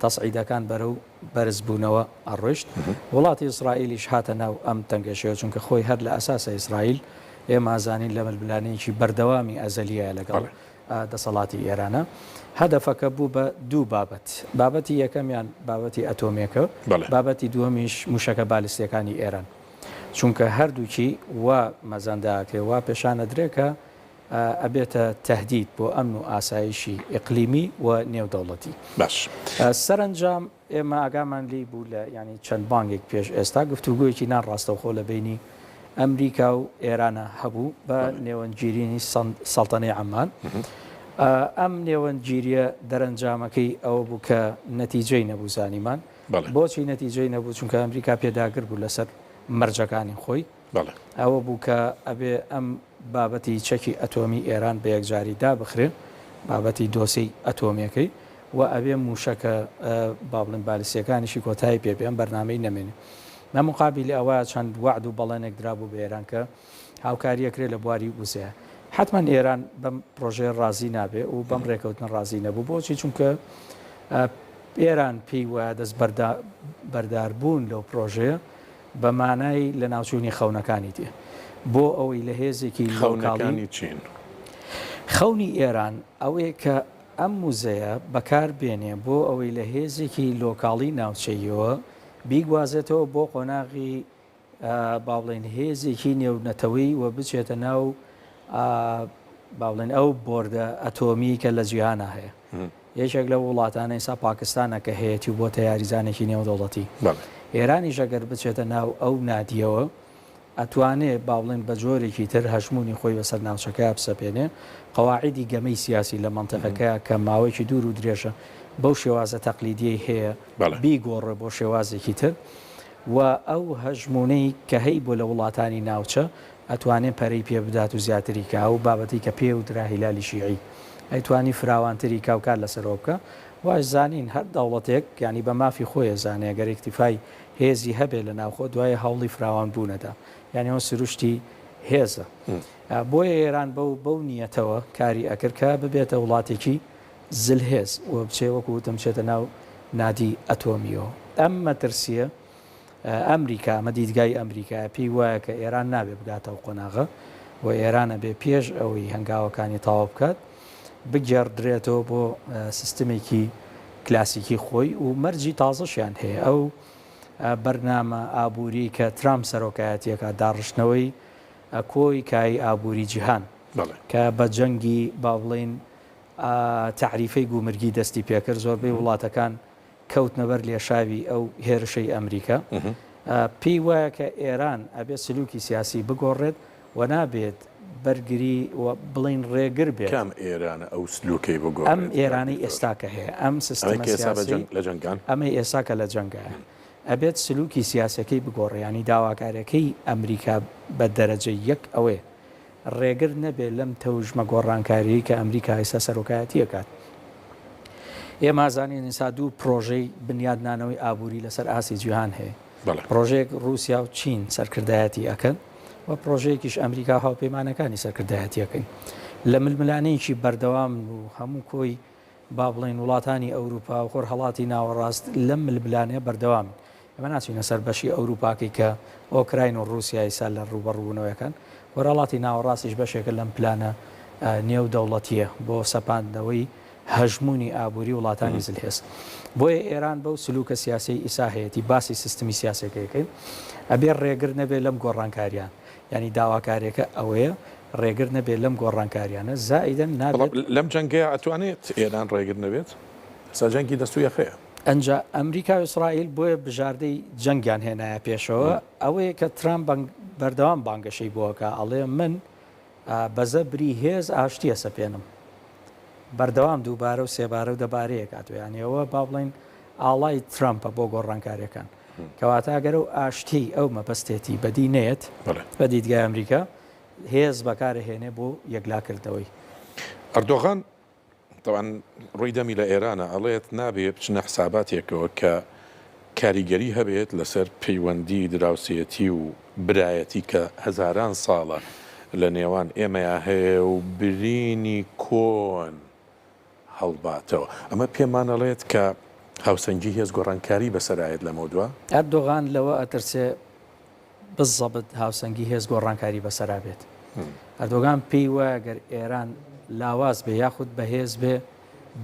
تەسعیدەکان بەرەو بەرزبوونەوە ئەڕۆیشت. وڵاتی ئیسرائیلیش هاتە ناو ئەم تەنگەشەیەوە، چونکە خۆی هەر لە ئەساسا ئیسرائیل ئێمە ئەزانین لە ململانێیەکی بەردەوامی ئەزەلییە لەگەڵ دەسەڵاتی ئێرانە. هەدەفەکە بوو بە دوو بابەت. بابەتی یەکەمیان بابەتی ئەتۆمییەکە، بابەتی دووەمیش مووشەکە بالستییەکانی ئێران. چونکە هەردووکی وا مەزەندە ئەکرێ، وا پێشان ئەدرێ کە ئەبێتە تەهدید بۆ ئەمن و ئاسایشی ئیقلیمی و نێودەوڵەتی. باش. سەرەنجام ئێمە ئاگامان لێی بوو لە یانی چەند مانگێک پێش ئێستا گفتوگۆیەکی ناڕاستەوخۆ لە بەینی ئەمریکا و ئێرانا هەبوو بە نێوەندگیریی سەڵتەنەی عەممان. ئەم نێوەندگیرییە دەرەنجامەکەی ئەوە بوو کە نەتیجەی نەبوو زانیمان. بۆچی نەتیجەی نەبوو؟ چونکە ئەمریکا پێداگر بوو لەسەر مەرجەکانی خۆی. ئەوە بوو کە ئەبێ ئەم بابەتی چەکی ئەتۆمی ئێران بە یەکجاری دابخرێ، بابەتی دۆسێی ئەتۆمیەکەی و ئەبێ مووشەکە با بڵێین بالیستیەکانیشی کۆتایی پێ بێ، ئەم بەرنامەی نەمێنێ. لە موقابیلی ئەوە چەند وەعد و بەڵێنێک درابوو بە ئێران کە هاوکاری ئەکرێ لە بواری وزەیا. حەتمەن ئێران بەم پرۆژەیە ڕازی نابێ و بەم ڕێکەوتنە ڕازی نەبوو. بۆچی؟ چونکە ئێران پێی وایە دەست بەرداربوون لەو پرۆژەیە بە مانای لەناوچوونی خەونەکانی دێ بۆ ئەوەی لە هێزێکی لۆکاڵی. خەونەکانی چین؟ خەونی ئێران ئەوەیە کە ئەم وزەیە بەکار بێنێ بۆ ئەوەی لە هێزێکی لۆکاڵی ناوچەییەوە بیگوازێتەوە بۆ قۆناغی با بڵێین هێزێکی نێونەتەوەی و بچێتە ناو با بڵێین ئەو بۆردە ئەتۆمی کە لە جیهانا هەیە. یەکێک لەو وڵاتانە ئێستا پاکستانە کە هەیەتی و بۆتە یاریزانێکی نێودەوڵەتی. ئێرانیش ئەگەر بچێتە ناو ئەو نادییەوە ئەتوانێ با بڵێین بە جۆرێکی تر هەژموونی خۆی بەسەر ناوچەکەیا بسەپێنێ. قەواعیدی گەمەی سیاسی لە مەنتیقەکەیا کە ماوەیەکی دوور و درێژە بەو شێوازە تەقلیدییەی هەیە بیگۆڕێ بۆ شێوازێکی تر و ئەو هەژموونەی کە هەیبووە لە وڵاتانی ناوچە ئەتوانێ پەرەی پێ بدات و زیاتری کا، ئەو بابەتەی کە پێ وترا هیلالی شیعی ئەیتوانی فراوانتری کا و کار لەسەرەوە بکا. واش زانین هەر دەوڵەتێک یانی بە مافی خۆی ئەزانێ گەر ئیکتیفای هێزی هەبێ لە ناوخۆ دوایە هەوڵی فراوان بوون ئەدا. یانی ئەوە سروشتی هێزە. بۆیە ئێران بەو بەو نیەتەوە کاری ئەکرد کە ببێتە وڵاتێکی زلهێز و بچێ وەکو وتم بچێتە ناو نادی ئەتۆمییەوە. ئەم مەترسییە ئەمریکا، ئەمە دیدگای ئەمریکایە، پێی وایە کە ئێران نابێ بگاتە ئەو قۆناغە و ئێران ئەبێ پێش ئەوەی هەنگاوەکانی تەواو بکات بگێڕدرێتەوە بۆ سیستمێکی کلاسیکی خۆی و مەرجی تازەشیان هەیە ئەو بەرنامە ئابووری کە ترامپ سەرۆکایەتیەکە داڕشتنەوەی کۆی کای ئابووری جیهان کە بە جەنگی با بڵین تەعریفەی گومرگی دەستی پێکرد زۆربەی وڵاتەکان کەوتنە بەر لێشاوی ئەو هێرشەی ئەمریکا، پێی وایە کە ئێران ئەبێ سلوکی سیاسی بگۆڕێت و نابێت بەرگری و بڵێین ڕێگر بێت. کام ئێرانە ئەو سلوکەی بگۆڕێت؟ ئەم ئێرانەی ئێستا کە هەیە، ئەم سیستمە سیاسیەی ئەمەی ئێستا کە لە جەنگایە، ئەبێت سلوکی سیاسیەکەی بگۆڕێ، یانی داواکاریەکەی ئەمریکا بە دەرەجە یەک ئەوەیە ڕێگر نەبێت لەم تەوژمە گۆڕانکاریەی کە ئەمریکا ئیستا سەرۆکایەتی ئەکات. ئێمە ئەزانین ئیستا دوو پرۆژەی بنیادنانەوەی ئابووری لەسەر ئاستی جیهان هەیە. پرۆژەیەک ڕووسیا و چین سەرکردایەتی ئەکەن و پرۆژەیەکیش ئەمریکا و هاوپەیمانەکانی سەرکردایەتی ئەکەن. لە ململانێیەکی بەردەوامن و هەموو کۆی با بڵێین وڵاتانی ئەوروپا و خۆرهەڵاتی ناوەڕاست لەم ململانێ بەردەوامن. ئێمە ناچینە سەر بەشی ئەوروپاکەی کە ئۆکراین و ڕووسیا ئیستا لە ڕووبەڕووبوونەوەکەن. خۆرهەڵاتی ناوەڕاستیش بەشێکە لەم پلانە نێودەوڵەتییە بۆ سەپاندنەوەی هەژموونی ئابووری وڵاتانی زلهێز. بۆیە ئێران بەو سلوکە سیاسیەی ئیسا هەیەتی، باسی سیستمی سیاسیەکەی ئەکەین، ئەبێ ڕێگر نەبێ لەم گۆڕانکاریان. یانی داواکاریەکە ئەوەیە ڕێگر نەبێ لەم گۆڕانکاریانە، زائیدەن نابێت. بەڵام لەم جەنگەیا ئەتوانێت ئێران ڕێگر نەبێت؟ ئێستا جەنگی دەست و یەخەیە. ئەنجا ئەمریکا و ئیسرائیل بۆیە بژاردەی جەنگیان هێنایە پێشەوە، ئەوەیە کە ترامپ بەردەوام بانگەشەی بۆ ئەکا ئەڵێ من بە زەبری هێز ئاشتی ئەسەپێنم. بەردەوام دووبارە و سێبارە و دەبارەی ئەکاتەوە. یانی ئەوە با بڵێین ئاڵای ترامپە بۆ گۆڕانکارییەکان. کەواتە ئەگەر ئەو ئاشتیی ئەو مەبەستێتی بەدی نەیەت بە دیدگای ئەمریکا، هێز بەکارئەهێنێ بۆ یەکلاکردنەوەی. ئەردۆغان تەبعەن ڕووی دەمی لە ئێرانە ئەڵێت نابێ بچنە حساباتێکەوە کە کاریگەری هەبێت لەسەر پەیوەندی دراوسێتی و برایەتی کە هەزاران ساڵە لە نێوان ئێمەیا هەیە و برینی کۆن هەڵباتەوە. ئەمە پێمان ئەڵێت کە. هاوسەنگی هێز گۆڕانکاری بەسەرایەت لەمەودوا؟ ئەردۆغان لەوە ئەترسێ بزەبت هاوسەنگی هێز گۆڕانکاری بەسەرا بێت. ئەردۆگان پێی وایە گەر ئێران لاواز بێ یاخود بەهێز بێ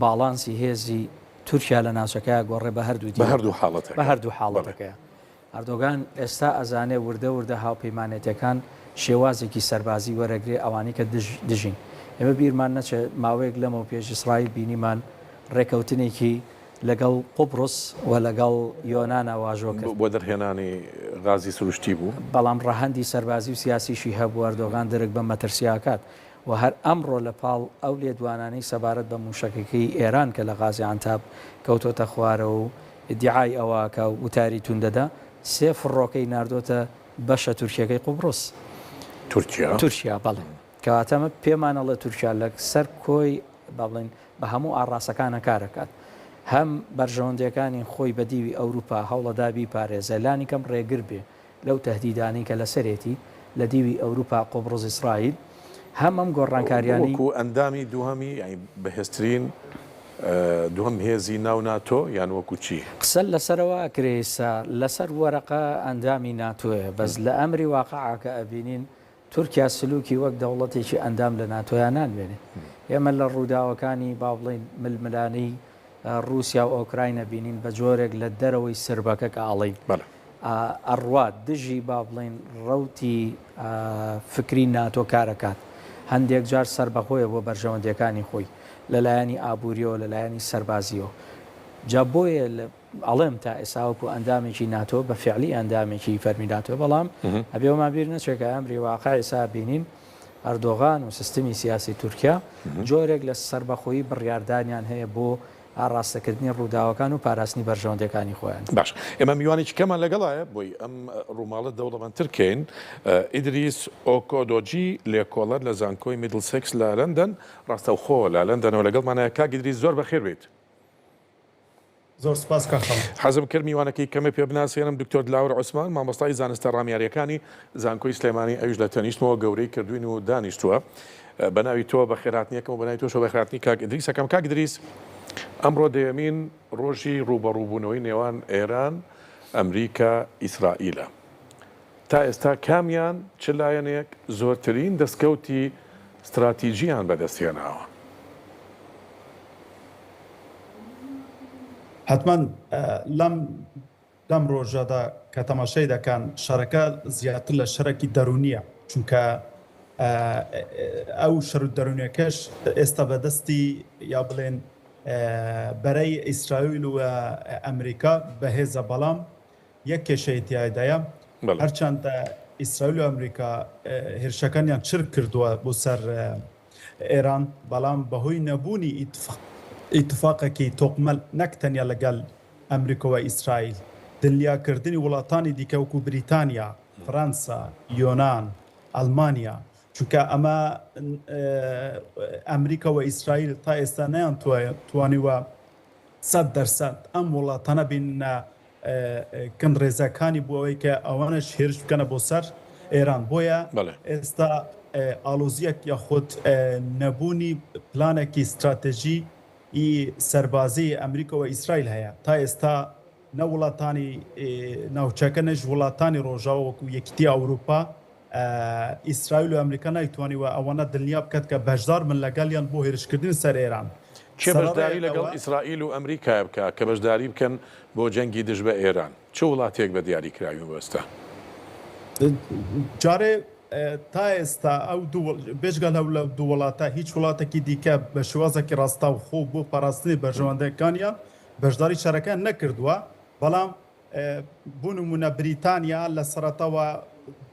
باڵانسی هێزی تورکیا لە ناوچەکەیا گۆڕێ بە هەردوو بە هەردوو حاڵەتەکە بە هەردوو حاڵەتەکەیا. ئەردۆگان ئێستا ئەزانێ وردە وردە هاوپەیمانێتیەکان شێوازێکی سەربازی وەرەگرێ ئەوانەی کە دژ دژین. ئێمە بیرمان نەچێ ماوەیەک لەمەو پێش ئیسرائیل بینیمان ڕێکەوتنێکی لەگەڵ قوبڕس و لەگەڵ یۆنانا واژۆ کرد. بۆ دەرهێنانی غازی سروشتی بوو. بەڵام ڕەهەندی سەربازی و سیاسیشی هەبوو، ئەردۆغان درک بەم مەترسیە ئەکات و هەر ئەمڕۆ لە پاڵ ئەو لێدوانانەی سەبارەت بە مووشەکەکەی ئێران کە لە غازی عەنتاب کەوتۆتە خوارەوە و ئیدیعای ئەوە ئەکا و وتاری توند دەدا، سێ فڕۆکەی ناردۆتە بەشە تورکیەکەی قوبڕس. تورکیا؟ تورکیا، بەڵێ. کەواتە ئەمە پێمان ئەڵێ تورکیا لە سەر کۆی با بڵێین بە هەموو ئاڕاستەکانە کار ئەکات. هەم بەرژەوەندییەکانی خۆی بە دیوی ئەوروپا هەوڵەدا بیپارێزێ، لانیکەم ڕێگر بێ لەو تەهدیدانەی کە لەسەرێتی لە دیوی ئەوروپا، قوبڕس، ئیسرائیل، هەم ئەم گۆڕانکاریانەی. وەکوو ئەندامی دووهەمی یانی بەهێزترین دووهەم هێزی ناو ناتۆ یان وەکوو چی؟ قسە لەسەر ئەوە ئەکرێ ئیستا لەسەر وەرەقە ئەندامی ناتۆیە بەس لە ئەمری واقعا کە ئەبینین تورکیا سلوکی وەک دەوڵەتێکی ئەندام لە ناتۆیا نانوێنێ. ئێمە لە ڕووداوەکانی با بڵێین ململانێی ڕووسیا و ئۆکراینە بینین بە جۆرێک لە دەرەوەی سربەکە کە ئەڵێین ئەڕوات دژی با بڵێین ڕەوتی فکری ناتۆ کارەکات. هەندێک جار سەربەخۆیە بۆ بەرژەوەندیەکانی خۆی لە لایەنی ئابووریەوە لە لایەنی سەربازیەوە. جا بۆیە لە ئەڵێم تا ئێستا وەکو ئەندامێکی ناتۆ بە فعلی ئەندامێکی فەرمی ناتۆ بەڵام ئەبێ ئەومان بیر نەچێت کە ئەمری واقع ئێستا بینین ئەردۆغان و سیستمی سیاسی تورکیا جۆرێک لە سەربەخۆیی بڕیاردانیان هەیە بۆ ئاڕاستەکردنی ڕووداوەکان و پاراستنی بەرژەوەندیەکانی خۆیان. باش ئێمە میوانێکی کەمان لەگەڵایە بۆی ئەم ڕووماڵە دەوڵەمەندتر کەین ئیدریس ئۆکۆدۆجی لێکۆڵەر لە زانکۆی میدڵسێکس لە لەندەن ڕاستەوخۆ لە لەندەنەوە لەگەڵمانایە کاک ئیدریس زۆر بەخێر بێیت. زۆر سوپاس کاک خەڵات. حەزم کرد میوانەکەی کەمێ پێ بناسێنم، دکتۆر دلاوەر عوسمان، مامۆستای زانستە ڕامیارییەکانی زانکۆی سلێمانی، ئەویش لە تەنیشتمەوە گەورەی کردووین و دانیشتووە. بە ناوی تۆ بەخێرهاتنیەکەم و بە ناوی تۆشەوە بەخێرهاتنی کاک ئیدریس ئەکەم. کاک ئیدریس، ئەمڕۆ دەیەمین ڕۆژی ڕووبەڕووبوونەوەی نێوان ئێران، ئەمریکا، ئیسرائیلە. تا ئێستا کامیان، چ لایەنێک زۆرترین دەستکەوتی ستراتیجییان بەدەستهێناوە؟ حەتمەن لەم لەم ڕۆژەدا کە تەماشای دەکەن شەرەکە زیاتر لە شەرەکی دەرونیە چونکە ئەو شەر و دەرونیەکەش ئێستا بەدەستی یا بڵێن بەرەی ئیسرائیل و ئەمریکا بەهێزە بەڵام یەک کێشەی تیایدایە هەرچەندە ئیسرائیل و ئەمریکا هێرشەکانیان چر کردووە بۆ سەر ئێران، بەڵام بەهۆی نەبوونی ئیتفاقێکی تۆکمە نەک تەنیا لەگەل ئەمریکا و ئیسرائیل، دلنیاکردنی وڵاتانی دیکە وەکو بریتانیا، فەرەنسا، یۆنان، ئەڵمانیا، چونکە ئەمە ئەمریکا و ئیسرائیل تا ئێستا نەیانتوانیوە 100% ئەم وڵاتانە بیننە کەم ڕێزەکانی بۆ ئەوەی کە ئەوانەش هێرش بکەنە بۆ سەر ئێران بۆیە ئێستا ئاڵۆزیەک یاخود نەبوونی پلانێکی ستراتێژی ی سەربازی ئەمریکا و ئیسرائیل هەیە تا ئێستا نە وڵاتانی ناوچەکە نەش وڵاتانی ڕۆژاوا وەکو یەکیتی ئەوروپا ئیسرائیل و ئەمریکا نایتوانیوە ئەوانە دڵنیا بکات کە بەشدار بن لەگەڵیان بۆ هێرشکردن سەر ئێران. کێ بەشداری لەگەڵ ئیسرائیل و ئەمریکایە بکا کە بەشداری بکەن بۆ جەنگی دژ بە ئێران؟ چ وڵاتێک بە دیاریکراوی مەبەستە؟ جارێ تا ئێستا ئەو دوو بێجگە لەو لەو دوو وڵاتە هیچ وڵاتێکی دیکە بە شێوازێکی ڕاستەوخۆ بۆ پاراستنی بەرژەوەندەکانیان بەشداری شەرەکەیان نەکردووە، بەڵام بۆ نموونە بریتانیا لە سەرەتاوە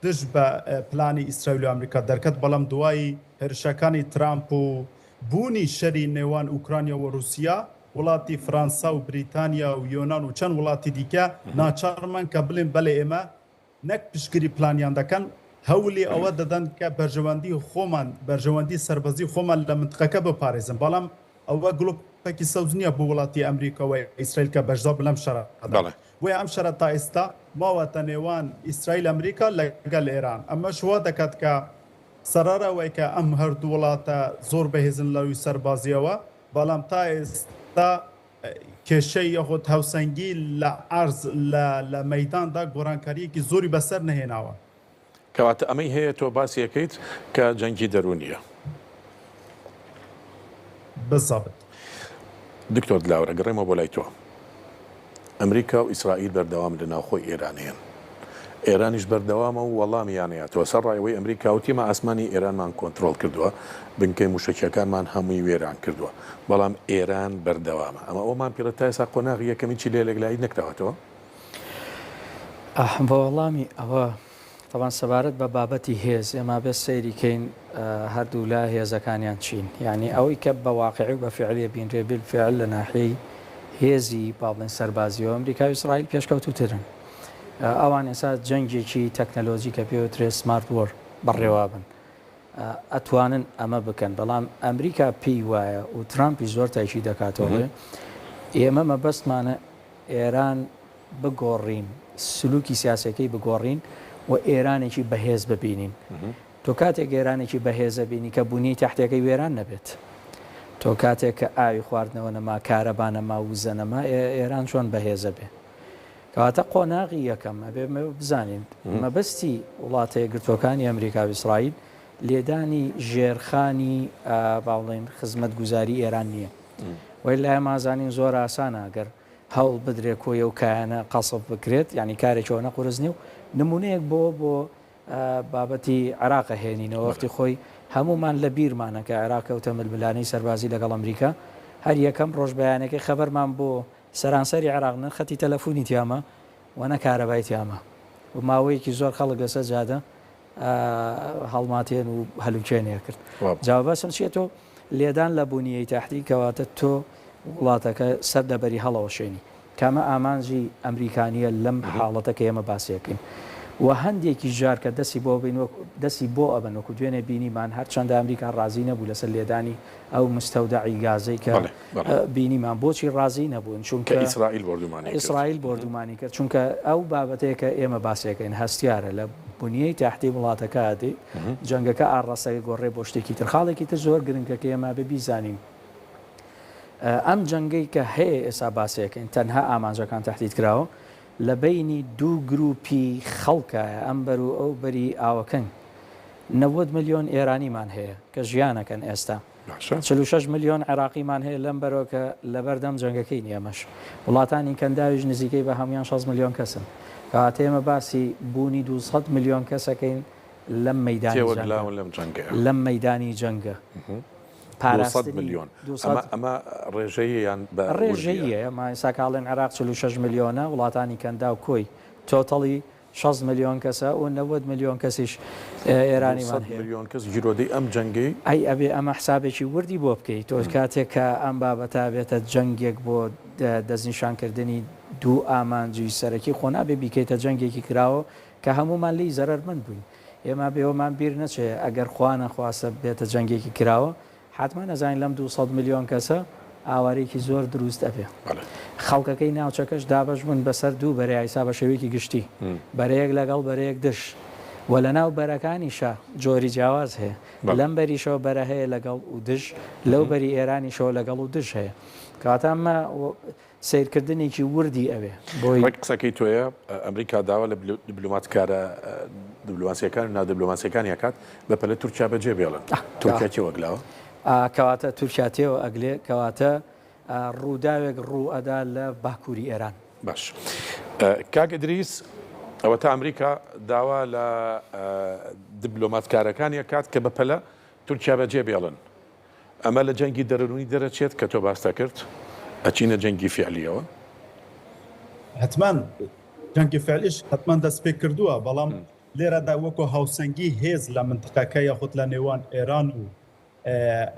دژ بە پلانی ئیسرائیل و ئەمریکا دەرکەت، بەڵام دوای هێرشەکانی ترامپ و بوونی شەری نێوان ئوکرانیا و رووسیا، وڵاتی فرانسا و بریتانیا و یۆنان و چەند وڵاتی دیکە ناچارمان کە بڵێن بەلێ ئێمە نەک پشتگیری پلانیان دەکەن، هەولی ئەوە دەدەن کە بەرژەوەندی خۆمان، بەرژەوەندی سەربەزی خۆمان لە منتقەکە بپارێزن، بەڵام ئەوە گڵۆپێکی سەوز نییە بۆ وڵاتی ئەمریکا و ئیسرائیل کە بەشدار بن لەم شەڕەدا. بۆیە ئەم شەڕە تا ئێستا ماوەتە نێوان ئیسرائیل ئەمریکا لەگەل ئێران. ئەمەش وا دەکات کە سەرەڕای ئەوەی کە ئەم هەردوو وڵاتە زۆر بەهێزن لە رووی سەربازییەوە، بەڵام تا ئێستا. کێشەی یاخود هاوسەنگی لە عەرز لە لە مەیداندا گۆڕانکارییەکی زۆری بەسەر نەهێناوە. کەواتە ئەمەی هەیە تۆ باسی ئەکەیت کە جەنگی دەروونییە. بالضبط. دکتۆر دلاوەر ئەگەڕێمەوە بۆ لای تۆ. ئەمریکا و ئیسرائیل بەردەوام لە ناوخۆی ئێران هەیەن. ئێرانیش بەردەوامە و وەڵامیان ئەیاتەوە. سەرڕای ئەوەی ئەمریکا وتی ئێمە ئاسمانی ئێرانمان کۆنترۆڵ کردووە، بنکەی مووشەکییەکانمان هەمووی وێران کردووە، بەڵام ئێران بەردەوامە. ئەمە ئەوەمان پێڵێت تا ئێستا قۆناغی یەکەم هیچی لێ لەگلایی نەکراوەتەوە؟ بۆ وەڵامی ئەوە تەبان سەبارەت بە بابەتی هێز ئێمە بێ سەیری کەین هەردوولا هێزەکانیان چین یعنی ئەوەی کە بە واقعی و بە فعلی بینرێ بالفعل لە ناحیەی هێزی با بڵێن سەربازیەوە ئەمریکا و ئیسرائیل پێشکەوتووترن ئەوان ئێستا جەنگێکی تەکنەلۆجی کە پێوترێ smart war بەڕێوابن ئەتوانن ئەمە بکەن بەڵام ئەمریکا پێی وایە و ترامپی زۆر تاکی دەکاتەوە ئێمە مەبەستمانە ئێران بگۆڕین، سلوکی سیاسیەکەی بگۆڕین و ئێرانێکی بەهێز ببینین. تۆ کاتێک ئێرانێکی بەهێز ئەبینی کە بونیەی تەحتیەکەی وێران نەبێت. تۆ کاتێک کە ئاوی خواردنەوە نەما، کارەبا نەما، وزە نەما، ئێران چۆن بەهێز ئەبێ؟ کەواتە قۆناغی یەکەم ئەبێ بزانین مەبەستی وڵاتە یەکگرتووەکانی ئەمریکا و ئیسرائیل لێدانی ژێرخانی با بڵێین خزمەتگوزاری ئێران نییە. وەی لای مازانین زۆر ئاسانە گەر هەوڵ بدرێ کۆی ئەو کایانە قەسف بکرێت یانی کارێکی ئەوەنە قورس نیە و نمونەیەک بۆ بۆ بابەتی عێراق ئەهێنینەوە وەختی خۆی هەموومان لە بیرمانە کە عێراق کەوتە ململانێی سەربازی لەگەڵ ئەمریکا هەر یەکەم ڕۆژ بەیانەکەی خەبەرمان بۆ سەرانسەری عێراق نە خەتی تەلەفونی تیامە و نە کارەبای تیامە و ماوەیەکی زۆر خەڵک لەسەر جادە هەڵماتێن و هەلوکێنێ کرد جا بەسم چیە تۆ لێدان لە بونیەی تەحتی کەواتە تۆ وڵاتەکە سەر لەبەری هەڵەوەشێنی کامە ئامانجی ئەمریکا نیە لەم حاڵەتە کە ئێمە باسیەکەین و هەندێکیش جار کە دەستی بۆ بین وەک دەستی بۆ ئەبەن وەکو دوێنێ بینیمان هەرچەندە ئەمریکا ڕازی نەبوو لەسەر لێدانی ئەو مستەودەعی گازەی کە بینیمان بۆچی ڕازی نەبوون چونکە ئیسرائیل بۆردومانی کرد ئیسرائیل بۆردومانی کرد چونکە ئەو بابەتەیە کە ئێمە باسیەکەین هەستیارە لە بنیەی تەحتی وڵاتەکە دێ جەنگەکە ئاڕاستەکە گۆڕێ بۆ شتێکی تر. خاڵێکی تر زۆر گرنگە کە ئێمە ئەبێ بیزانین ئەم جەنگەی کە هەیە ئێستا باسیەکەین تەنها ئامانجەکان تەحدید کراوە لە بەینی دوو گروپی خەڵکایە ئەم بەر و ئەو بەری ئاوەکەن 90 ملیۆن ئێرانیمان هەیە کە ژیانەکەن ئێستا باشە. 46 ملیۆن عێراقیمان هەیە لەم بەرەوە کە لەبەردەم جەنگەکەین ئێمەش وڵاتانی کەنداویش نزیکەی بە هەموویان 60 ملیۆن کەسن کەواتە ئێمە باسی بوونی 200 ملیۆن کەسەکەین لەم مەیدانی جەنگە. تێوەگلاون لەم جەنگەیە. لەم مەیدانی جەنگە. 200 ملیۆن. ئەمە ئەمە ڕێژەییە یان بە وردییە؟ ڕێژەییە. ئێمە ئێستا کە ئەڵێن عێراق 46 ملیۆنە، وڵاتانی کەنداو کۆی totally 60 ملیۆن کەسە و 90 ملیۆن کەسیش ئێرانیمان هەیە. 200 ملیۆن کەس گیرۆدەی ئەم جەنگەی. ئەی ئەبێ ئەمە حسابێکی وردی بۆ بکەی. تۆ کاتێک کە ئەم بابەتە ئەبێتە جەنگێک بۆ دەستنیشانکردنی دوو ئامانجی سەرەکی، خۆ نابێ بیکەیتە جەنگێکی کراوە کە هەموومان لێی زەرەرمەند بووین. ئێمە بێ ئەوەمان بیر نەچێ ئەگەر خوا نەخواستە بێتە جەنگێکی کراوە، حەتمەن ئەزانین لەم 200 ملیۆن کەسە ئاوارەیەکی زۆر دروست ئەبێ. خەڵکەکەی ناوچەکەش دابەش بوون بەسەر دوو بەرەیا ئیسا بە شێوەیەکی گشتی، بەرەیەک لەگەڵ بەرەیەک دژ و لەناو بەرەکانیشا جۆری جیاواز هەیە. لەم بەریشەوە بەرە هەیە لەگەڵ و دژ، لەو بەری ئێرانیشەوە لەگەڵ و دژ هەیە. کەواتە ئەمە سەیرکردنێکی وردی ئەوێ بۆی. ڕێک قسەکەی تۆیە، ئەمریکا داوا لە دبلۆماتکارە دبلۆماسیەکان و نادبلۆماسیەکانی ئەکات بە پەلە تورکیا بەجێ بێڵن. تورکیا تێوە ئەگلاوە؟ کەواتە تورکیا تێوە ئەگلێ، کەواتە ڕووداوێک ڕوو ئەدا لە باکووری ئێران. باش کاک ئیدریس ئەوەتا ئەمریکا داوا لە دبلۆماتکارەکانی ئەکات کە بە پەلە تورکیا بەجێ بێڵن. ئەمە لە جەنگی دەرونی دەرەچێت کە تۆ باستە کرد ئەچینە جەنگی فعلیەوە؟ حتمما جەنگی فعلیش حتمما دەست پێ کردووە بەڵام لێرەدا وەکو هاوسەنگی هێز لە منتقەکە یاخود لە نێوان ئێران و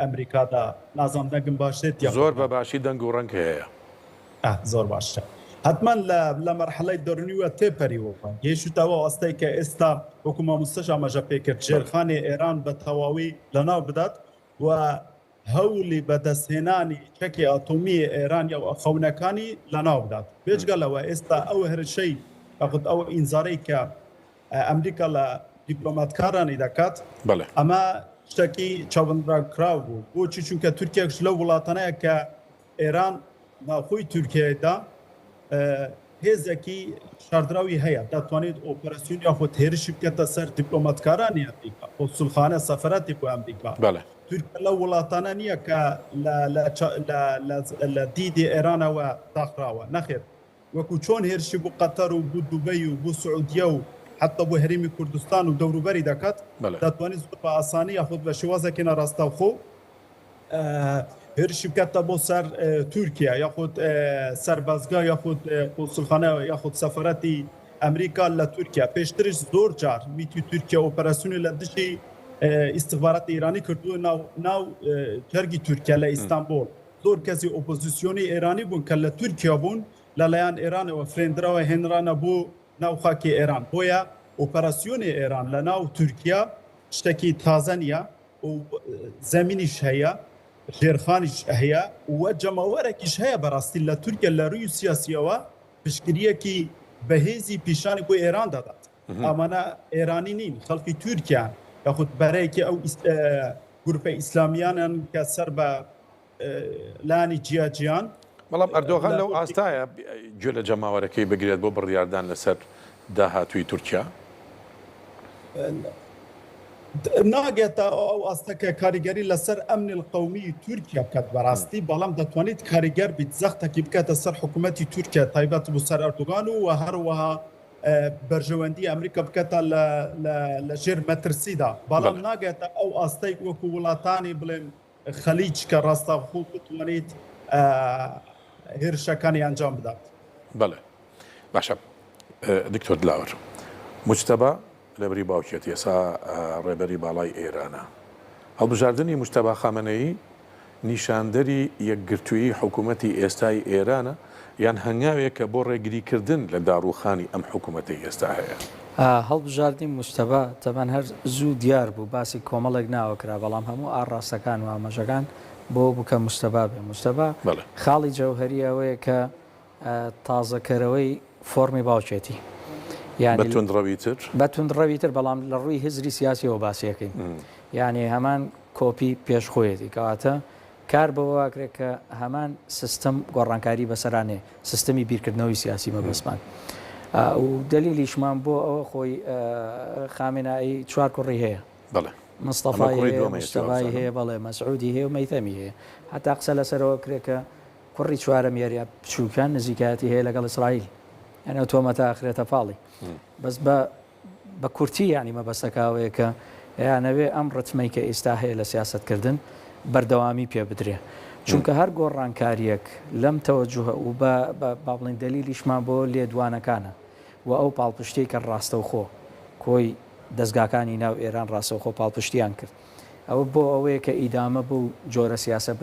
ئەمریکادا نازانم دەنگم باشێت زۆر بە باشی دەنگ و ڕەنگ هەیە. زۆر باشە حتمما لە لە مەرحەلەی دەرونیوە تێپەریوە گەیشتەوە ئەو ئاستەی کە ئێستا وەکو مامۆستاش ئاماژە پێکرد ژێرخانی ئێران بە تەواوی لەناو بدات و هەوڵی بەدەستهێنانی چەکی ئەتۆمی ئێران یا خەونەکانی لەناو بدات بێجگە لەوە ئێستا ئەو هەرشەی یاخود ئەو ئینزارەی کە ئەمریکا لە دیپلۆماتکارانی دەکات ئەمە شتێکی چاوەڕوانکراو بوو بۆچی چونکە تورکیاش لەو وڵاتانەیە کە ئێران. ناوخۆی تورکیایدا هێزێکی شاردراوی هەیە دەتوانێت ئۆپەراسیۆن یاخود هێرشی بکاتە سەر دیپلۆماتکارانی ئەمریکا، قونسوڵخانە، سەفارەتی بۆ ئەمریکا. تورکیا لەو وڵاتانە نییە کە لە دیدی ئێرانەوە داخراوە، نەخێر وەکو چۆن هێرشی بۆ قەتەر و بۆ دوبەی و بۆ سعودیە و حەتا بۆ هەرێمی کوردستان و دەوروبەری دەکات، دەتوانێت زۆر بە ئاسانی یاخود بە شێوازێکی ناڕاستەوخۆ هێرشی بکاتە بۆ سەر تورکیا یاخود سەربازگا یاخود قونسڵخانە یاخود سەفارەتی ئەمریکا لە تورکیا. پێشتریش زۆر جار میتی تورکیا ئۆپەراسیۆنی لە دژی ئیستخباراتی ئێرانی کردووە ناو ناو جەرگی تورکیا لە ئیستانبوڵ. زۆر کەسی ئۆپۆزیسیۆنی ئێرانی بوون کە لە تورکیا بوون لەلایەن ئێرانەوە فرێندراوە هێنرانە بۆ ناو خاکی ئێران. بۆیە ئۆپەراسیۆنی ئێران لە ناو تورکیا شتێکی تازە نییە و زەمینیش هەیە، ژێرخانیش هەیە و جەماوەرێکیش هەیە بەڕاستی لە تورکیا لە رووی سیاسیەوە پشتگیرییەکی بەهێزی پیشانی بۆ ئێران دەدات. ئەمانە ئێرانی نین، خەڵکی تورکیان یاخود بەرەیەکی ئەو گروپە ئیسلامیانن کە سەر بە لانی جیا جیان. بەڵام ئەردۆغان لەو ئاستایە گوێ لە جەماوەرەکەی بگرێت بۆ بڕیاردان لەسەر داهاتووی تورکیا؟ ناگاتە ئەو ئاستە کە کاریگەری لەسەر ئەمنی القومی تورکیا بکات بەڕاستی، بەڵام دەتوانیت کاریگەر بیت زەختێکی بکاتە سەر حکوومەتی تورکیا تایبەت بۆ سەر ئەردۆغان و هەروەها بەرژەوەندی ئەمریکا بکاتە لە ژێر مەترسیدا، بەڵام ناگاتە ئەو ئاستەی وەکو وڵاتانی بڵێن خەلیج کە ڕاستەوخۆ بتوانیت هێرشەکانی ئەنجام بدات. بەڵێ باشە دکتۆر دلاوەر موجتەبا لەبری باوکیەتی ئێستا ڕێبەری باڵای ئێرانە. هەڵبژاردنی موجتەبا خامەنەیی نیشاندەری یەکگرتوویی حکوومەتی ئێستای ئێرانە یان هەنگاوێکە بۆ ڕێگریکردن لە داڕووخانی ئەم حکوومەتەی ئێستا هەیە؟ هەڵبژاردنی موجتەبا تەبعەن هەر زوو دیار بوو باسی کۆمەڵێک ناوە کرا بەڵام هەموو ئاڕاستەکان و ئاماژەکان بۆ بوو کە موجتەبا بێ. موجتەبا خاڵی جەوهەری ئەوەیە کە تازەکەرەوەی فۆڕمی باوکێتی. یانی بە توندڕەوی تر؟ بە توندڕەوی تر بەڵام لە ڕووی هزری سیاسیەوە باسی ئەکەین. یانی هەمان کۆپی پێش خۆیەتی. کەواتە کار بەوە ئەکرێت کە هەمان سیستم گۆڕانکاری بەسەرا نێ، سیستمی بیرکردنەوەی سیاسی مەبەستمان. و دەلیلیشمان بۆ ئەوە خۆی خامنائی چوار کوڕی هەیە. بەڵێ. مستەفای هەیە، مجتەبای هەیە، بەڵێ مەسعودی هەیە و مەیثەمی هەیە. هەتا قسە لەسەرەوە بکرێت کە کوڕی چوارەم یاریە بچووکە نزیکایەتی هەیە لەگەڵ ئیسرائیل یعنی ئەو تۆمەتە ئەخرێتە پاڵی بەس بە بە کورتی یعنی مەبەستەکە ئەوەیە کە یانەوێ ئەم ڕتمەی کە ئێستا هەیە لە سیاسەتکردن بەردەوامی پێ بدرێ چونکە هەر گۆڕانکاریەک لەم تەوەجوهە و بە با بڵێین دەلیلیشمان بۆ لێدوانەکانە و ئەو پاڵپشتیەی کە ڕاستەوخۆ کۆی دەزگاکانی ناو ئێران ڕاستەوخۆ پاڵپشتیان کرد ئەوە بۆ ئەوەیە کە ئیدامە بەو جۆرە سیاسە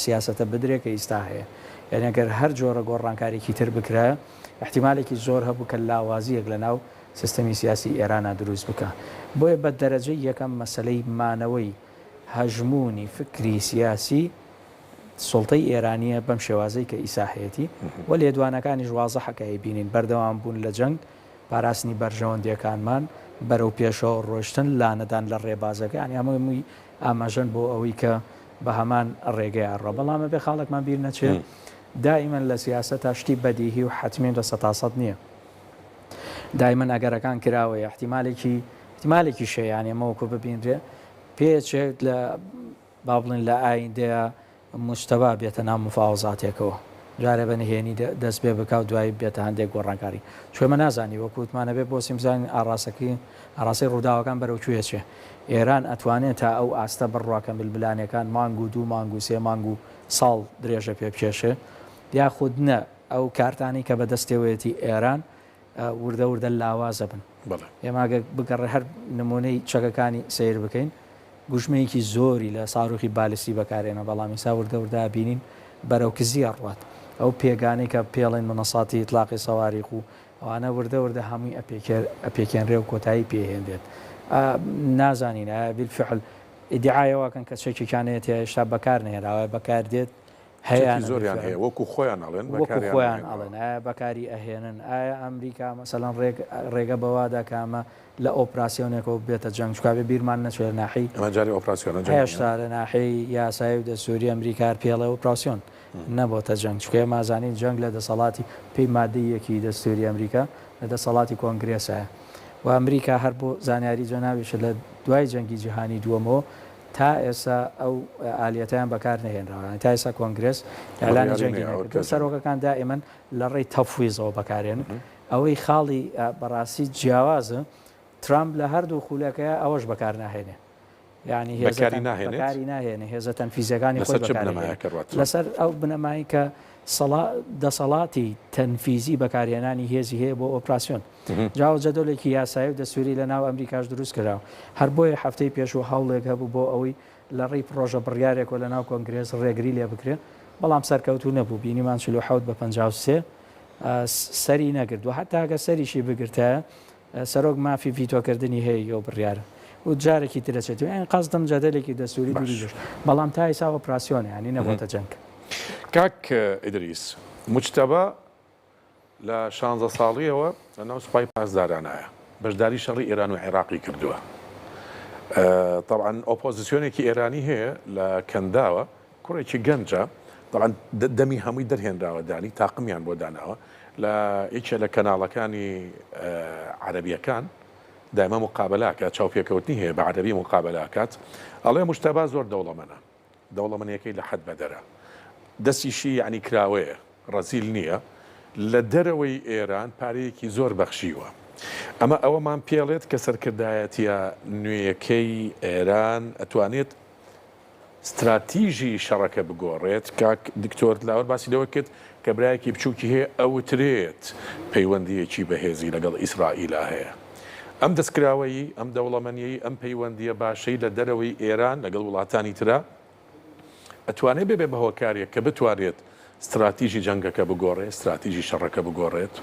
سیاسەتە بدرێ کە ئیستا هەیە. یانی ئەگەر هەر جۆرە گۆڕانکاریکی تر بکرایە ئیحتیمالێکی زۆر هەبوو کە لاوازییەک لە ناو سیستەمی سیاسی ئێرانا دروست بکا. بۆیە بە دەرەجەی یەکەم مەسەلەی مانەوەی هەژموونی فکری سیاسی سوڵتەی ئێرانییە بەم شێوازەی کە ئیسا هەیەتی و لێدوانەکانیش وازحە کە ئەیبینین بەردەوام بوون لە جەنگ پاراستنی بەرژەوەندییەکانمان، بەرەو پێشەوە ڕۆیشتن، لانەدان لە ڕێبازەکە، یانی ئەمە هەمووی ئاماژەن بۆ ئەوەی کە بە هەمان ڕێگەی ئەڕوا. بەڵام ئەبێ خاڵێکمان بیر نەچێ، دائیمەن لە سیاسەتا شتی بەدیهی و حەتمی 100% نییە. دائیمەن ئەگەرەکان کراوەیە، ئیحتیمالێکی ئیحتیمالێکیش هەیە، یانی ئەمە وەکوو ببینرێ پێچێت لە با بڵێین لە ئایندەیا موجتەبا بێتە ناو مفاوەزاتێکەوە جارێ بە نهێنی دەست پێ بکا و دوایی بێتە هەندێک گۆڕانکاری چونکە ئێمە نازانین وەکو وتمان ئەبێ بۆسین بزانین ئاڕاستەکەی ئاڕاستەی ڕووداوەکان بەرەو کوێ ئەچێ ئێران ئەتوانێ تا ئەو ئاستە بڕوا کە ململانێکان مانگ و دوو مانگ و سێ مانگ و ساڵ درێژە پێ بکێشێ یاخود نە ئەو کارتانەی کە بەدەستێوەیەتی ئێران وردە وردە لاوازەبن. ئێمە ئەگەر بگەڕێ هەر نمونەی چەکەکانی سەیر بکەین گوژمەیەکی زۆری لە ساروخی بالستی بەکارێنە بەڵام ئیسا وردە وردە ئەبینین بەرەو کزی ئەڕوات ئەو پێگانەی کە پێڵێن منەساتی ئیتلاقی سەواریخ و ئەوانە وردە وردە هەمووی ئەپێکێنرێ و کۆتایی پێ هێنرێت نازانین ئایا بالفعل ئیدعای ئەوە کەن کە چەکێکیان هەیە تیا هێشتا بەکار نەهێنراوە بەکار دێت چەکی زۆریان هەیە وەکو خۆیان ئەڵێن وەکو خۆیان ئەڵێن ئایا بەکاری ئەهێنن ئایا ئەمریکا مەسەلەن ڕێک ڕێگە بەوادا کە ئەمە لە ئۆپراسیۆنێکەوە بێتە جەنگ چونکە ئەبێ بیرمان نەچێت لە ناحیەی ئەمە جارێ ئۆپراسیۆنە جەنگ نیە هێشتا لە ناحیەی یاسایی و دەستووری ئەمریکا هەر پێڵێ ئۆپراسیۆن. نەبۆتە جەنگ، چونکە ئێمە ئەزانین جەنگ لە دەسەڵاتی پێی مادەی یەکی دەستوری ئەمریکا لە دەسەڵاتی کۆنگرێسایە و ئەمریکا هەر بۆ زانیاری جەنابیشت لە دوای جەنگی جیهانی دووەمەوە تا ئێستا ئەو ئالیەتەیان بەکار نەهێنراوە یانی تا ئێستا کۆنگرێس ئیعلانی بڕیاری جەنگی نەیاوە نەکردووە کە جەنگ. سەرۆکەکان دائیمەن لە ڕێی تەفویزەوە بەکارێنن ئەوەی خاڵی بەڕاستی جیاوازە ترامپ لە هەردوو خولەکەیا ئەوەش بەکار ناهێنێ یانی هێزە بەکاری ناهێنێت؟ بەکاری ناهێنێ هێزە تەنفیزیەکانی خۆی لەسەر چ بەکارهێنێ بنەمایەک ئەڕوات ترامپ؟ لەسەر ئەو بنەمای کە سەڵا دەسەڵاتی تەنفیزی بەکارهێنانی هێزی هەیە بۆ ئۆپراسیۆن جا ئەو جەدەلێکی یاسایی و دەستوری لە ناو ئەمریکاش دروست کراوە هەر بۆیە هەفتەی پێشوو هەوڵێک هەبوو بۆ ئەوەی لە ڕێی پڕۆژە بڕیارێکەوە لە ناو کۆنگرێس ڕێگری لێ بکرێ بەڵام سەرکەوتوو نەبوو بینیمان 47 بە 53 سەری نەگرت و حتا ئەگەر سەریشی بگرتایە سەرۆک مافی ڤیتۆکردنی هەیە یەو بڕیارە و جارێکی تر دەچێتەوە یانی قەسدم جەدەلێکی دەستوری دوری باش. درێژ بەڵام تا ئیسا ئۆپراسیۆنە یانی نەبۆتە جەنگ. کاک ئیدریس، موجتەبا لە شانزە ساڵییەوە لە ناو سوپای پاسدارانایە، بەشداری شەڕی ئێران و عێراقی کردووە. تەبعەن ئۆپۆزسیۆنێکی ئێرانی هەیە لە کەنداوە، کوڕێکی گەنجە، تەبعەن دەمی هەمووی دەرهێنراوە دانی تاقمیان بۆ داناوە لە یەکێ لە کەناڵەکانی عەرەبیەکان دایمە مقابلە ئەکات چاوپێکەوتنی هەیە بە عەرەبی مقابلە ئەکات ئەڵێ مجتەبا زۆر دەوڵەمەنە دەوڵەمەنیەکەی لە حەد بەدەرە دەستیشی یەعنی کراوەیە ڕەزیل نییە لە دەرەوەی ئێران پارەیەکی زۆر بەخشیوە ئەمە ئەوەمان پێڵێت کە سەرکردایەتیە نوێیەکەی ئێران ئەتوانێت ستراتیژی شەڕەکە بگۆڕێت، کاک دکتۆر دلاوەر باسی لەوە کرد کە برایەکی بچووکی هەیە ئەوترێت پەیوەندییەکی بەهێزی لەگەڵ ئیسرائیلا هەیە. ئەم دەستکراوەیی، ئەم دەوڵەمەنییەی، ئەم پەیوەندییە باشەی لە دەرەوەی ئێران لەگەڵ وڵاتانی ترا ئەتوانێت ببێ بە هۆکارێک کە بتوانێت ستراتیژی جەنگەکە بگۆڕێت، ستراتیژی شەڕەکە بگۆڕێت؟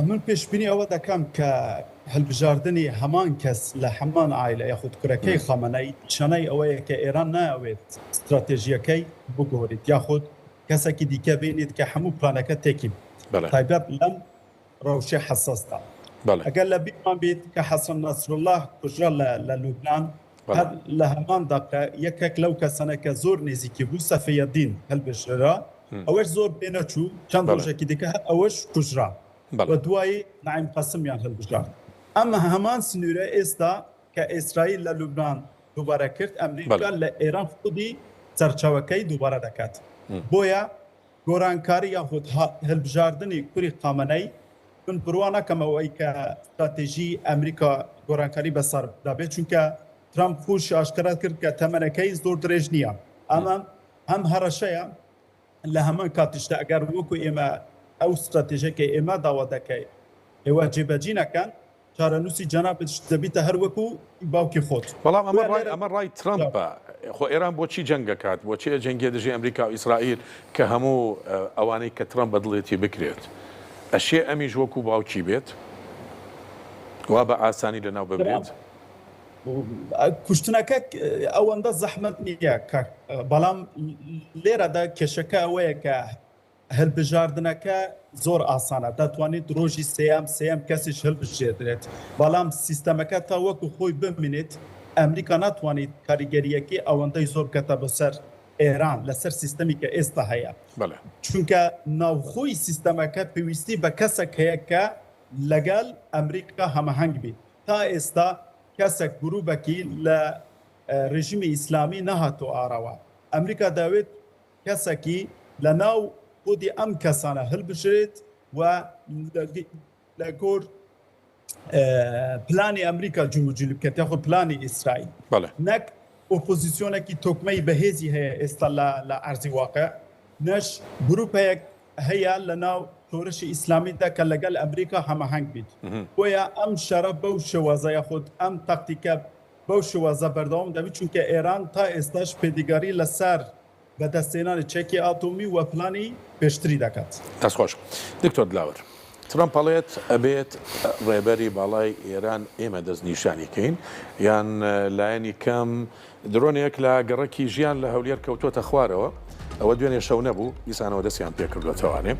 من پێشبینی ئەوە دەکەم کە هەلبژاردنی هەمان کەس لە هەمان عایلە یاخود کورەکەی خامەنەئی نیشانەی ئەوەیە کە ئێران نایەوێت ستراتێژیەکەی بگۆریت یاخود کەسێکی دیکە بینیت کە هەموو پلانەکە تێکی بدات تایبەت لەم ڕەوشی حەساسدا. ئەگەر لە بیرمان بیت کە حەسەن نەسروڵڵا کوژرا لە لە لوبنان هەر لە هەمان دەقە یەکێک لەو کەسانە کە زۆر نزیکی بوو سەفیەدین هەلبژێرا ئەوەش زۆر پێ نەچوو چەند ڕۆژێکی دیکە هەر ئەوەش کوژرا و دوایی نەعیم قاسمیان هەلبژارد. ئەم هەمان سنوورە ئێستا کە ئیسرائیل لە لوبنان دووبارە کرد ئەمریکا لە ئێران خودی سەرچاوەکەی دووبارە دەکات. بۆیە گۆرانکاری یاخود هەلبژاردنی کوری خامەنەی من بروا ناکەم ئەوەی کە ستراتێژی ئەمریکا گۆرانکاری بەسەر دابێت چونکە ترامپ خۆشی ئاشکرا کرد کە تەمەنەکەی زۆر درێژ نییە ئەمە هەم هەڕەشەیە لە هەمان کاتیشدا ئەگەر وەکو ئێمە ئەو ستراتێژەی کە ئێمە داوا دەکەین ئێوە جێبەجی نەکەن چارەنووسی جەنابتش دەبیتە هەر وەکو باوکی خۆت. بەڵام ئەمە بۆیە ڕای لێرە ئەمە ڕای ترەمپە. خۆ ئێران بۆچی جەنگ ئەکات؟ بۆچی ئەجەنگێ دژی ئەمریکا و ئیسرائیل کە هەموو ئەوانەی کە ترەمپ بە دڵێتی بکرێت؟ ئەشێ ئەمیش وەکو باوکی بێت؟ وا بە ئاسانی لەناو ببرێت؟ کوشتنەکە ئەوەندە زەحمەت نییە کاک، بەڵام لێرەدا کێشەکە ئەوەیە کە هەلبژاردنەکە زۆر ئاسانە دەتوانیت رۆژی سێیەم سێیەم کەسیش هەلبژێردرێت بەڵام سیستەمەکە تا وەکو خۆی بمینێت ئەمریکا ناتوانیت کاریگەریەکەی ئەوەندەی زۆر بکاتە بەسەر ئێران لەسەر سیستەمی کە ئێستا هەیە چونکە ناوخۆی سیستەمەکە پێویستی بە کەسەک هەیە کە لەگەل ئەمریکا هەماهەنگ بیت تا ئێستا کەسەک گروپەکی لە رژیمی ئیسلامی نەهاتۆ ئاراوە ئەمریکا دەوێت کەسەکی لە ناو خودی ئەم کەسانە هەلبژرێت و لە گۆر پلانی ئەمریکا جموجولی بکات یاخود پلانی ئیسرائیل نەک ئۆپۆزیسیۆنێکی تۆکمەی بەهێزی هەیە ئێستا لە ئەرزی واقع نەش گروپەیەک هەیە لە ناو شۆرشی ئیسلامیدا کە لەگەل ئەمریکا هەماهەنگ بیت بۆیە ئەم شەرە بەو شێوازە یاخود ئەم تاکتیکە بەو شێوازە بەردەوام دەبیت چونکە ئێران تا ئێستاش پێدیگاری لەسەر بەدەستهێنانی چەکی ئاتۆمی و پلانی پێشتری دەکات. دەست خۆش دکتۆر دلاوەر. ترەمپ ئەڵێت ئەبێت ڕێبەری باڵای ئێران ئێمە دەستنیشانی کەین یان لایەنی کەم درۆنێک لە گەڕەکی ژیان لە هەولێر کەوتۆتە خوارەوە ئەوە دوێنێ شەو نەبوو دیسانەوە دەستیان پێکردوەتەوانێ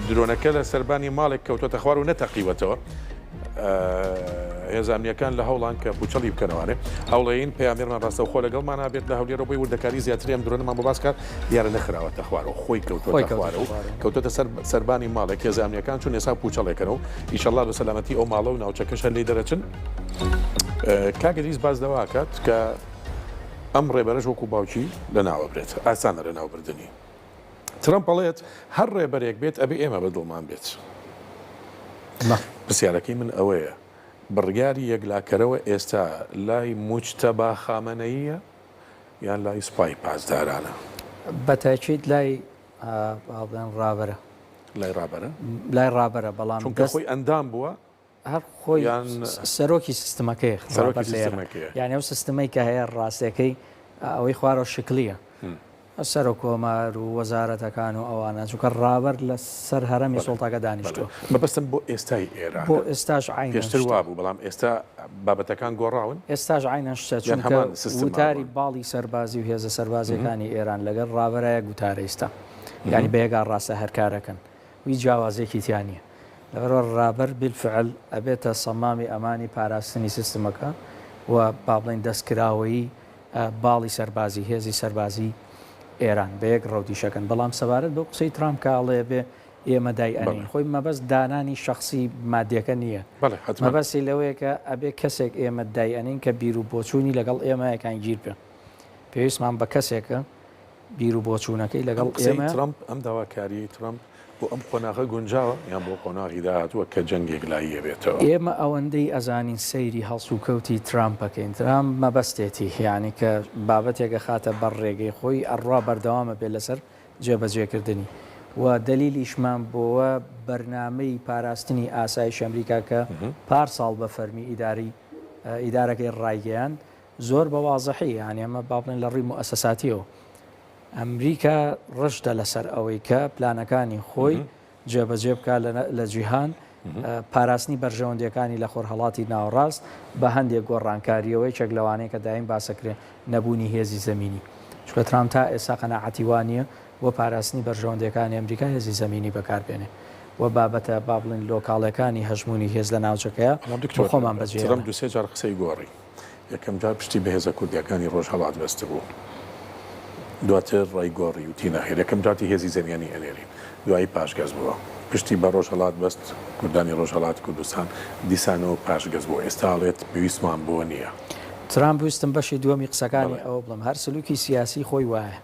درۆنەکە لە سەربانی ماڵێک کەوتۆتە خوار و نەتەقیوەتەوە. هێزە ئەمنییەکان لە هەوڵان کە پوچەڵی بکەنەوانێ. هەوڵەین پەیامنێرمان ڕاستەوخۆ لەگەڵمانا بێت لە هەولێرەوە بۆی وردەکاری زیاتری ئەم درۆنەمان بۆ باس کات. دیارە نەخراوەتە خوارەوە، خۆی کەوتووەتە خوارەوە و کەوتووەتە سەر سەربانی ماڵێک، هێزە ئەمنییەکان چوون ئێستا پوچەڵێکەنەوە و ئیشەڵڵا بە سەلامەتی ئەو ماڵە و ناوچەکەش هەر لێی دەرەچن. کاک ئیدریس باس لەوە ئەکات کە ئەم ڕێبەرەش وەکوو باوکی لەناوەبرێت، ئاسانە لەناوبردنی. ترەمپ ئەڵێت هەر ڕێبەرێک بێت ئەبێ ئێمە بە دڵمان بێت. پرسیارەکەی من ئەوەیە بڕیاری یەکلاکەرەوە ئێستا لای موجتەبا خامەنەییە یان لای سوپای پاسدارانە؟ بە تاکید لای با بڵێن ڕابەرە. لای ڕابەرە؟ لای ڕابەرە بەڵام چونکە خۆی ئەندام بووە هەر خۆی سەرۆکی سیستمەکەیە سەرۆکی سیستمەکەیە یعنی ئەو سیستمەی کە هەیە ڕاستەکەی ئەوەی خوارەوە شکلیە سەرۆک کۆمار و وەزارەتەکان و ئەوانە چونکە ڕابەر لە سەر هەرەمی سوڵتەکە دانیشتووە. مەبەستم بۆ ئێستای ئێرانە. بۆ ئێستاش عەینەن شتە. پێشتر وابوو بەڵام ئێستا بابەتەکان گۆڕاون؟ ئێستاش عەینەن شتە چونکە وتاری باڵی سەربازی و هێزە سەربازیەکانی ئێران لەگەڵ ڕابەرا یەک وتارە ئیستا یانی بە یەک ئاڕاستە هەر کارەکەن. هیچ جیاوازیەکی تیا نیە لەبەرئەوە ڕابەر بالفعل ئەبێتە سەمامی ئەمانی پاراستنی سیستمەکە و با بڵێین دەستکراوەیی باڵی سەربازی هێزی سەربازی ئێران بە یەک ڕەوت ئیشەکەن بەڵام سەبارەت بەو قسەی ترامپ کە ئەڵێ بێ ئێمە دای ئەنین خۆی مەبەست دانانی شخصی مادیەکە نییە مەبەستی لەوەیە کە ئەبێ کەسێک ئێمە دای ئەنین کە بیر و بۆچوونی لەگەڵ ئێمە یەکانگیر بێ پێویستمان بە کەسێکە بیر و بۆچوونەکەی لەگەڵ ئەم قسەی ئێمە. ترەمپ، ئەم داواکارییەی ترەمپ بۆ ئەم قۆناغە گونجاوە یان بۆ قۆناغی داهاتووە کە جەنگ یەکلایی ئەبێتەوە؟ ئێمە ئەوەندەی ئەزانین سەیری هەڵسوکەوتی ترامپ ئەکەین، ترامپ مەبەستێتی، یانی کە بابەتێک ئەخاتە بەر ڕێگەی خۆی ئەڕوا بەردەوام ئەبێ لەسەر جێبەجێکردنی و دەلیلیشمان بۆوە بەرنامەی پاراستنی ئاسایشی ئەمریکا کە پار ساڵ بە فەرمی ئیدارەی ئیدارەکەی ڕایگەیاند زۆر بە وازحی یانی ئەمە با بڵێن لە ڕووی موئەسەساتیەوە ئەمریکا ڕژدە لەسەر ئەوەی کە پلانەکانی خۆی جێبەجێ بکات لە جیهان پاراستنی بەرژەوەندیەکانی لە خۆرهەڵاتی ناوەڕاست بە هەندێک گۆڕانکاریەوە یەکێک لەوانەیە کە دایم باسەکرێ نەبوونی هێزی زەمینی چونکە ترامپ تا ئێستا قەناعەتی وا نییە بۆ پاراستنی بەرژەوەندیەکانی ئەمریکا هێزی زەمینی بەکاربێنێ و بابەتە با بڵێن لۆکاڵەکانی هەژموونی هێز لە ناوچەکەیە بەڵام بۆ دکتۆر خۆمان بەجێ ترەمپ دوو سێ جار قسەی گۆڕی. یەکەم جار پشتی بە هێزە کوردیەکانی ڕۆژهەڵات بەستبوو، دواتر ڕای گۆڕی وتی نەخێر یەکەم جارتی هێزی زەمیانی ئەنێرین، دوایی پاشگەز بووە. پشتی بە ڕۆژهەڵات بەست، کوردانی ڕۆژهەڵاتی کوردستان دیسانەوە پاشگەز بووە، ئێستا ئەڵێت پێویستمان بەوە نییە. ترامپ ویستم بەشی دووەمی قسەکانی ئەوە بڵێم، هەر سلوکی سیاسی خۆی وایە،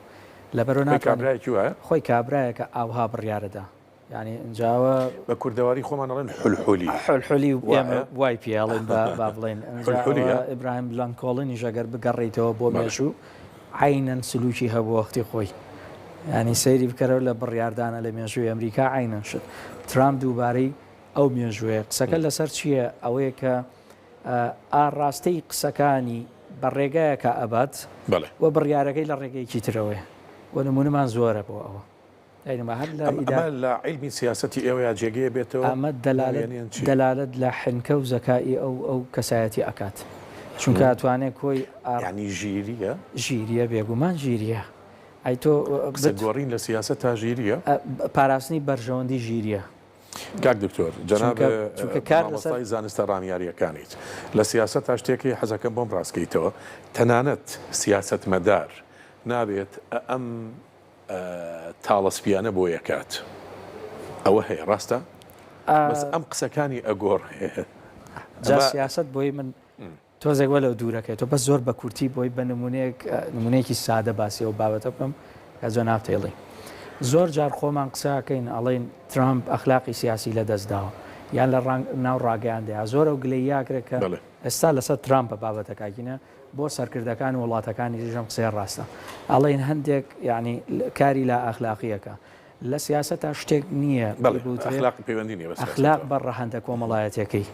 لەبەرئەوە خۆی ناتوانێت. کابرایەکی وایە؟ خۆی کابرایەکە ئاوها بڕیارەدا. یانی ئینجاوە. بە کوردەواری خۆمان ئەڵێن حولحولی. حولحولی و ئێمە وای پێ ئەڵێن با با بڵێین. حولحولیە. ئیبراهیم لەنکۆڵنیش ئەگەر بگەڕێیتەوە بۆ مێژوو عەینەن سلوکی هەبوو وەختی خۆی. یانی سەیری بکەرەوە لە بڕیاردانە لە مێژووی ئەمریکا عەینەن شت. ترامپ دووبارەی ئەو مێژووەیە. قسەکە لەسەر چییە؟ ئەوەیە کە ئاڕاستەی قسەکانی بە ڕێگایەکا ئەبات و بڕیارەکەی لە ڕێگەیەکی ترەوەیە و نموونەمان زۆرە بۆ ئەوە. ئەمە لە عیلمی سیاسەتی ئێوەیا جێگەی ئەبێتەوە؟ ئەمە دەلالەت لە حنکە و زەکائی ئەو ئەو کەسایەتیە ئەکات چونکە ئەتوانێ کۆی ئا. یانی ژیریە؟ ژیریە بێگومان ژیریە ئەی تۆ قسە گۆڕین لە سیاسەتا ژیریە؟ پاراستنی بەرژەوەندی ژیریە. کاک دکتۆر جەناب مامۆستای زانستە ڕامیاریەکانیت لە سیاسەتا شتێک هەیە حەزەکەم بۆم ڕاستکەیتەوە تەنانەت سیاسەتمەدار نابێت ئەم تاڵە سپیانە بۆ یەکات ئەوە هەیە ڕاستە بەس ئەم قسەکانی ئەگۆڕێ. جا سیاسەت بۆی من تۆزێک وە لەو دوورەکەی تۆ بەس زۆر بە کورتی بۆی بە نمونەیەک نمونەیەکی سادە باسی ئەو بابەتە بکەم کە جەناب تێڵی زۆر جار خۆمان قساکەین ئەڵێن ترامپ ئەخلاقی سیاسی لە دەست داوە یان لە ناو ڕاگەیاندەیە زۆر ئەو گلەییاکرێت کە ئێستا لەسەر ترامپە بابەتەکەگینە بۆ سەرکردەکان و وڵاتەکانی تریش ئەم قسەیە ڕاستە. ئەڵێین هەندێک یانی کاری لا ئەخلاقییەکە. لە سیاسەتا شتێک نییە بەڵێ بوترێ ئەخلاق پەیوەندی نییە بە ئەخلاق سیاسەتەوە. بە ڕەهەندە کۆمەڵایەتیەکەی.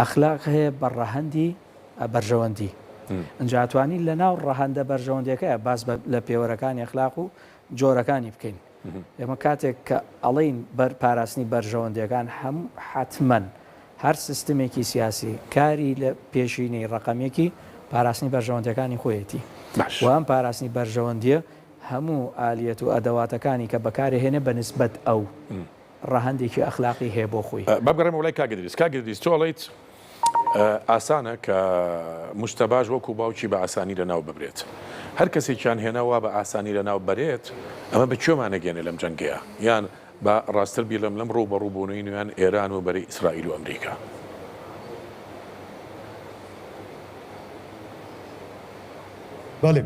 ئەخلاق هەیە بە ڕەهەندی بەرژەوەندی. ئینجا ئەتوانی لە ناو ڕەهەندە بەرژەوەندیەکەیا باس بە لە پێوەرەکانی ئەخلاق و جۆرەکانی بکەین. ئێمە کاتێک کە ئەڵێین بەر پاراستنی بەرژەوەندیەکان هەموو حەتمەن هەر سیستمێکی سیاسی کاری لە پێشینەی ڕەقەمێکی پاراستنی بەرژەوەندیەکانی خۆیەتی باش. و ئەم پاراستنی بەرژەوەندیە هەموو ئالیەت و ئەدەواتەکانی کە بەکارێهێنێ بە نسبەت ئەو ڕەهەندێکی ئەخلاقی هەیە بۆ خۆی. با بگەڕێمەوە لای کاک ئیدریس. کاک ئیدریس تۆ ئەڵێیت. ئاسانە کە موجتەباش وەکو باوکی بە ئاسانی لەناو ببرێت. هەر کەسێکیان هێنا وا بە ئاسانی لەناو بەرێت، ئەمە بە کوێمان ئەگەیەنێ لەم جەنگەیا؟ یان با ڕاستتر بیڵێم لەم ڕووبەڕووبوونەی نوێیان ئێران و بەرەی ئیسرائیل و ئەمریکا؟ بەڵێ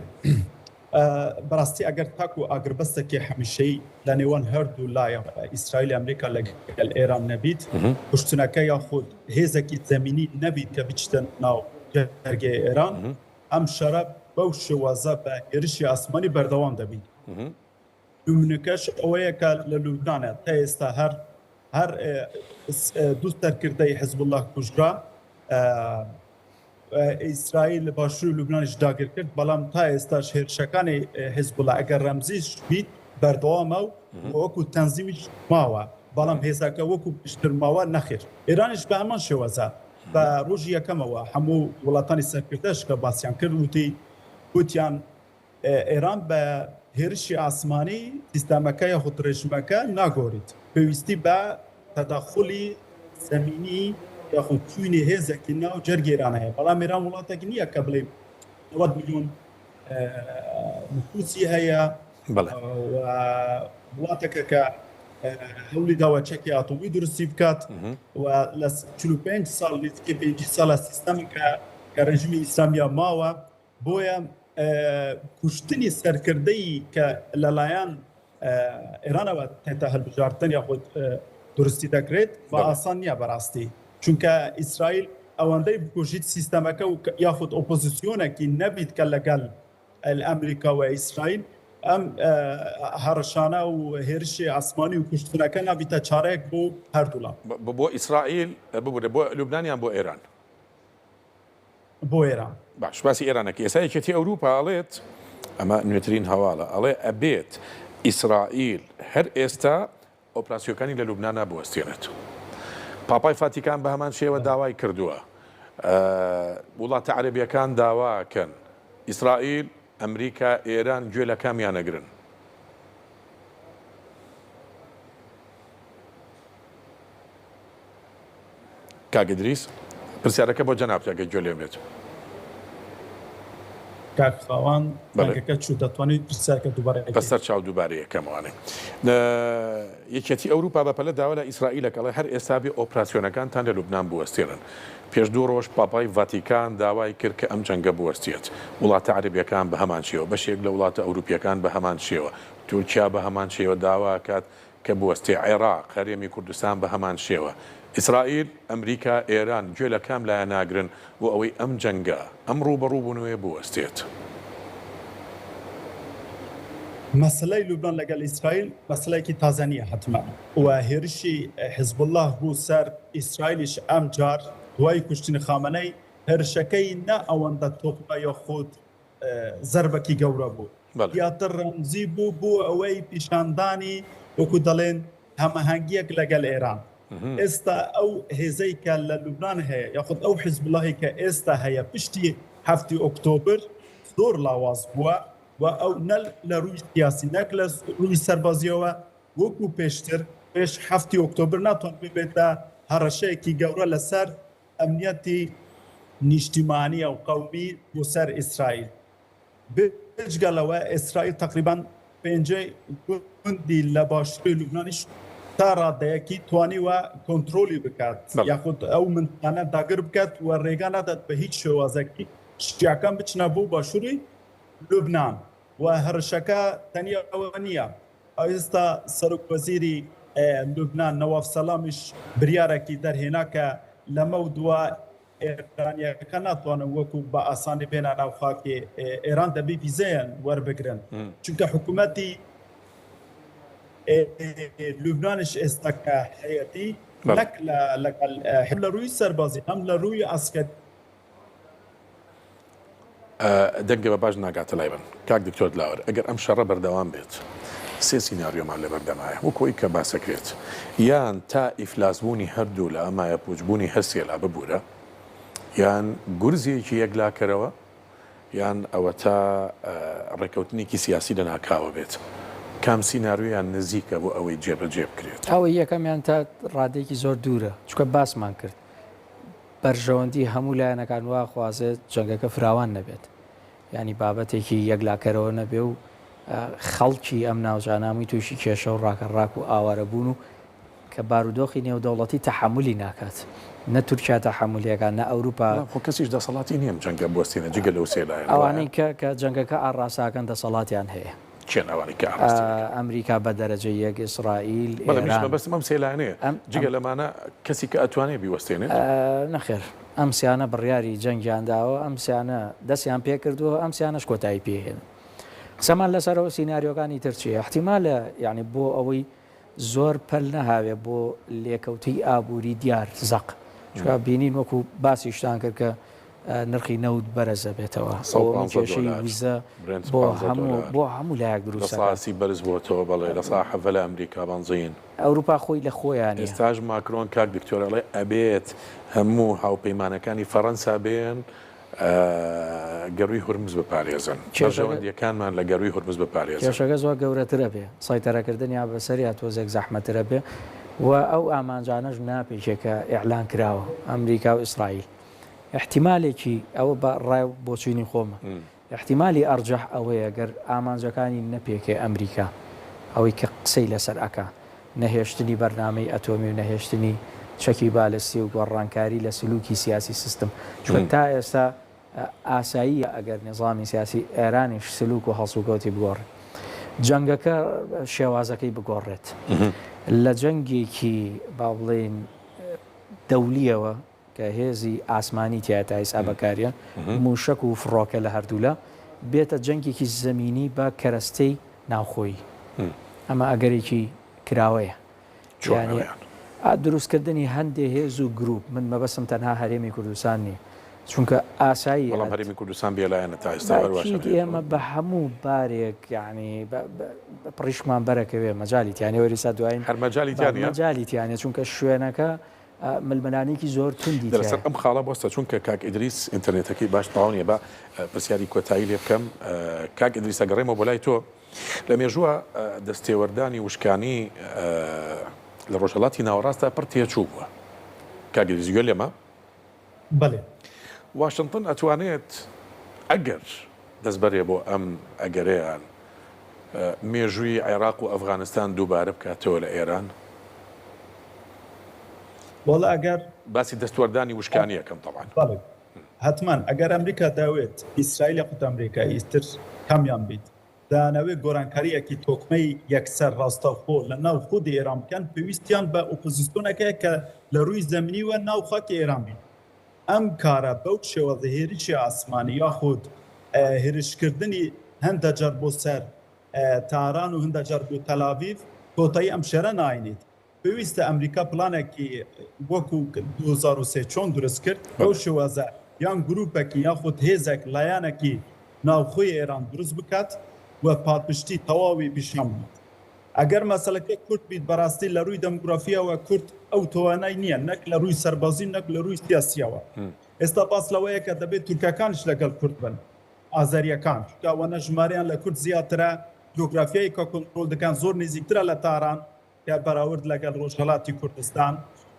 بەڕاستی ئەگەر تاکو ئاگربەستێکی هەمیشەیی لە نێوان هەردوو لایە ئیسرائیل ئەمریکا لەگەل ئێران نەبیت کوشتنەکە یاخود هێزێکی زەمینی نەبیت کە بچتە ناو جەرگەی ئێران ئەم شەرە بەو شێوازە بە هێرشی ئاسمانی بەردەوام دەبیت. نمونەکەش ئەوەیە کە لە لوبنانە تا ئێستا هەر هەر دوو سەرکردەی حزبوڵڵا کوژرا ئیسرائیل لە باشووری لوبنانیش داگیر کرد بەڵام تا ئێستاش هێرشەکانی حزبوڵڵا ئەگەر ڕەمزیش بیت بەردەوامە و وەکو تەنزیمیش ماوە بەڵام هێزەکە وەکو پشتر ماوە نەخێر ئێرانیش بە هەمان شێوازە بە ڕۆژی یەکەمەوە هەموو وڵاتانی سەرکردەش کە باسیان کرد وتی وتیان ئێران بە هێرشی ئاسمانی سیستەمەکە یاخود ڕێژیمەکە ناگۆریت، پێویستی بە تەدەخولی زەمینی یاخود چوینی هێزێکی ناو جەرگی ئێران هەیە، بەڵام ئێران وڵاتێک نییە کە بڵێ 90 میلیۆن نفوسی هەیە و وڵاتێکە کە هەوڵی داوە چەکی ئاتۆمی دروستی بکات و لە 45 ساڵ نزیکەی 50 ساڵە سیستەمێکە کە ڕێژیمی ئیسلامیە ماوە بۆیە کوشتنی سەرکردەی کە لەلایەن ئێرانەوە تێتە هەلبژاردن یاخود دروستی دەکرێت بە ئاسان نییە بەڕاستی چونکە ئیسرائیل ئەوەندەی بکوژیت سیستەمەکە و یاخود ئۆپۆزیسیۆنێکی نەبیت کە لەگەڵ ئەمریکا و ئیسرائیل ئەم هەڕەشانە و هێرشی ئاسمانی و کوشتنەکە نابیتە چارەیەک بۆ هەردوولا. بۆ ئیسرائیل ببورە بۆ لوبنان یان بۆ ئێران؟ بۆ ئێران. باش باسی ئێران ئەکەی ئێستا یەکێتی ئەوروپا ئەڵێت ئەمە نوێترین هەواڵە ئەڵێ ئەبێت ئیسرائیل هەر ئێستا ئۆپراسیۆکانی لە لوبنانا بوەستێنێت پاپای فاتیکان بە هەمان شێوە داوای کردووە وڵاتە عەرەبیەکان داواکەن ئیسرائیل ئەمریکا ئێران گوێ لە کامیان ئەگرن؟ کاک ئیدریس پرسیارەکە بۆ جەنابتە گەر گوێ لێم بێت. کاک خاوان دەنگەکە چوو دەتوانیت پرسیارەکە دووبارە بکەیت؟ بەسەر چاو دووبارەی ئەکەمەوانێ. یەکێتی ئەوروپا بەپەلە داوا لە ئیسرائیل ئەکا ئەڵێ هەر ئێستا بێ ئۆپراسیۆنەکانتان لە لوبنان بوەستێنن. پێش دوو ڕۆژ پاپای ڤاتیکان داوای کرد کە ئەم جەنگە بوەستێت. وڵاتە عەرەبیەکان بە هەمان شێوە، بەشێک لە وڵاتە ئەوروپیەکان بە هەمان شێوە، تورکیا بە هەمان شێوە داوا ئەکات کە بوەستێ، عێراق، هەرێمی کوردستان بە هەمان شێوە. ئیسرائیل، ئەمریکا، ئێران گوێ لە کام لایە ناگرن بۆ ئەوەی ئەم جەنگە، ئەم ڕووبەڕووبوونەوەیە بوەستێت؟ مەسەلەی لوبنان لەگەڵ ئیسرائیل مەسەلەیەکی تازە نییە حەتمەن و هێرشی حزبوڵڵاه بۆ سەر ئیسرائیلیش ئەمجار دوای کوشتنی خامەنەی هێرشەکەی نە ئەوەندە تۆکمە یاخود زەربەکی گەورە بوو زیاتر ڕەمزی بوو بۆ ئەوەی پیشاندانی وەکو دەڵێن هەمەهەنگیەک لەگەل ئێران ئێستا ئەو هێزەی کە لە لوبناان هەیە یاخود ئەو حزبڵاهی کە ئێستا هەیە پشتی هەفتی ئۆکتۆبر زۆر لاواز بووە و ئەو نە لە ڕووی سیاسی نەک لە ڕووی سەربازیەوە وەکو پێشتر پێش هەفتی ئۆکتۆبر ناتوان ببێتە هەڕەشەیەکی گەورە لەسەر ئەمنیەتی نیشتیمانی و قەومی بۆ سەر ئیسرائیل. بێجگە لەوە ئیسرائیل تەقریبەن پێنجەی گوندی لە باشووری لوبنانیش تا ڕادەیەکی توانیوە کۆنترۆلی بکات یاخود ئەو منتقانە داگر بکات و ڕێگا نادات بە هیچ شێوازێکی شیعەکان بچنە بۆ باشووری لوبنان و هەڕەشەکە تەنیا ئەوە نییە ئێستا سەرۆک وەزیری لوبنان نەواف سەلامیش بریارێکی دەرهێنا کە لەمەو دوا ئێرانیەکان ناتوانن وەکو بە ئاسانی بێنە ناو خاکی ئێران دەبی ڤیزەیان وەربگرن چونکە حکوومەتی لوبنانش ئێستا کە هەیەتی نەک لەگەڵ هەم لە ڕووی سەربازی هەم لە ڕووی عەسکەری دەنگە بە باش ناگاتە لای من. کاک دکتۆر دلاوەر ئەگەر ئەم شەڕە بەردەوام بێت سێ سیناریۆمان لەبەردەمایە وەک ئەوەی کە باسەکرێت یان تا ئیفلاسبوونی هەردوولا مایەپووچبوونی هەرسێ لا ببورە یان گورزێکی یەکلاکەرەوە یان ئەوەتا ڕێکەوتنێکی سیاسی لەناکاوە بێت کام سیناریۆیان نزیکە بۆ ئەوەی جێبەجێ بکرێت؟ ئەوەی یەکەمیان تا ڕادەیەکی زۆر دوورە چونکە باسمان کرد. بەرژەوەندی هەموو لایەنەکان وا خوازێت جەنگەکە فراوان نەبێت. یانی بابەتێکی یەکلاکەرەوە نەبێ و خەڵکی ئەم ناوچانە هەمووی تووشی کێشە و ڕاکەڕاک و ئاوارەبوون و کە بارودۆخی نێودەوڵەتی تەحەمولی ناکات. نە تورکیا تەحەمولی ئەکات، نە ئەوروپا. بەڵام خۆ کەسیش دەسەڵاتی نییە ئەم جەنگە بوەستێنێ جگە لەو سێ لایەنە وایە؟ ئەوانەی کە کە جەنگەکە ئاڕاستە ئەکەن دەسەڵاتیان هەیە. کێن ئەوانەی کە ئاڕاستەی ئەکەن؟ ئەمریکا بە دەرەجەی یەک، ئیسرائیل، بەڵێ منیش ئێران. مەبەستم ئەم سێ لایەنەیە. ئەم جگە لەمانە کەسی کە ئەتوانێ بیوەستێنێت؟ نەخێر. ئەم سیانە بڕیاری جەنگیان داوە، ئەم سیانە دەستیان پێکردووە، ئەم سیانەش کۆتایی پێهێنن. قسەمان لەسەر ئەوە سیناریۆکانی تر چییە؟ ئیحتیمالە یانی بۆ ئەوەی زۆر پەل نەهاوێ بۆ لێکەوتەی ئابووری دیار زەق چونکە بینین وەکو باسیشتان کرد کە نرخی نەوت بەرز ئەبێتەوە ئەوە 115 کێشەی دۆلار وزە برێنت بۆ 15 هەموو دۆلار بۆ هەموو لایەک لە دروست سا ئەکات. سی بەرز بۆتەوە بەڵێ لە سا حەڤە لە ئەمریکا بەنزین. ئەوروپا خۆی لە خۆیا نیە. ئێستاش ماکرۆن کاک دکتۆر ئەڵێ ئەبێت هەموو هاوپەیمانەکانی فەرەنسا بێن گەرووی هورمز بپارێزن، بەرژەوەندییەکانمان لە گەرووی هورمز بپارێزن. کێشەکە زۆر گەورەتر ئەبێ، سەیتەرەکردنیان بەسەریا تۆزێک زەحمەتر ئەبێ و ئەو ئامانجانەش ناپێکێ کە ئیعلان کراوە، ئەمریکا و ئیسرائیل. ئیحتیمالێکی، ئەوە بە ڕای و بۆچوونی خۆمە، ئیحتیمالی ئەرجەح ئەوەیە گەر ئامانجەکانی نەپێکێ ئەمریکا، ئەوەی کە قسەی لەسەر ئەکا، نەهێشتنی بەرنامەی ئەتۆمی و نەهێشتنی چەکی بالستی و گۆڕانکاری لە سلوکی سیاسی سیستم چونکە تا ئێستا ئاساییە ئەگەر نیزامی سیاسی ئێرانیش سلوک و هەڵسوکەوتی بگۆڕێت جەنگەکە شێوازەکەی بگۆڕێت لە جەنگێکی با بڵێین دەولیەوە کە هێزی ئاسمانی تیایە تا ئیسا بەکاریە موشەک و فڕۆکە لە هەردوولا بێتە جەنگێکی زەمینی بە کەرەستەی ناوخۆیی ئەمە ئەگەرێکی کراوەیە یانی دروستکردنی هەندێ هێز و گروپ من مەبەستم تەنها هەرێمی کوردستان نییە چونکە ئاسایی بەڵام هەرێمی کوردستان بێلایەنە تا ئێستا هەر واشە ئەکید ئێمە بە هەموو بارێک یانی پڕیشکمان بەرەکەوێ مەجالی تیانە وەریسا دوایین هەر مەجالی تیانە مەجالی تیانە چونکە شوێنەکە ململانێکی زۆر توندی لەسەر تیایە. ئەم خاڵە بوەستە چونکە کاک ئیدریس ئینتەرنێتەکەی باش تەواو نیە با پرسیاری کۆتایی لێ بکەم کاک ئیدریس ئەگەڕێمەوە بۆ لای تۆ لە مێژووە دەستێوەردانی وشکانی لە ڕۆژهەڵاتی ناوەڕاستدا پڕ تێچوو بووە کاک ئیدریس گوێ لێمە؟ بەڵێ. واشنتن ئەتوانێت ئەگەر دەستبەرێ بۆ ئەم ئەگەرەیان مێژووی عێراق و ئەفغانستان دووبارە بکاتەوە لە ئێران؟ وەڵا ئەگەر. باسی دەستوەردانی وشکانی ئەکەم تەبعەن. بەڵێ هەتمەن ئەگەر ئەمریکا دەوێت ئیسرائیل یاخود ئەمریکا ئیتر کامیان بیت دەیانەوێت گۆرانکارییەکی تۆکمەی یەکسەر ڕاستەوخۆ لە ناو خودی ئێران بکەن، پێویستیان بە ئۆپۆزیسیۆنێک هەیە کە لە رووی زەمینیوە ناو خاکی ئێران بیت. ئەم کارە بەو شێوازە هێرشی ئاسمانی یاخود هێرشکردنی هەندە جار بۆ سەر تاران و هەندە جار بۆ تەلاڤیڤ کۆتایی ئەم شەرە ناینێت. پێویستە ئەمریکا پلانێکی وەکو 2003 چۆن دروست کرد بەو شێوازە یان گروپێکی یاخود هێزێک لایەنێکی ناوخۆی ئێران دروست بکات و پاڵپشتی تەواوی پیشان بدات. ئەگەر مەسەلەکە کورد بیت بەڕاستی لە رووی دەموگرافیەوە کورد ئەو توانای نییە نەک لە رووی سەربازی و نەک لە رووی سیاسیەوە. ئێستا باس لەوەیە کە دەبێت تورکەکانیش لەگەڵ کورد بن ئازەریەکان چونکە ئەوانە ژمارەیان لە کورد زیاترە جوگرافیای کە کۆنترۆل دەکەن زۆر نزیکترە لە تاران کە بەراورد لەگەڵ ڕۆژهەڵاتی کوردستان،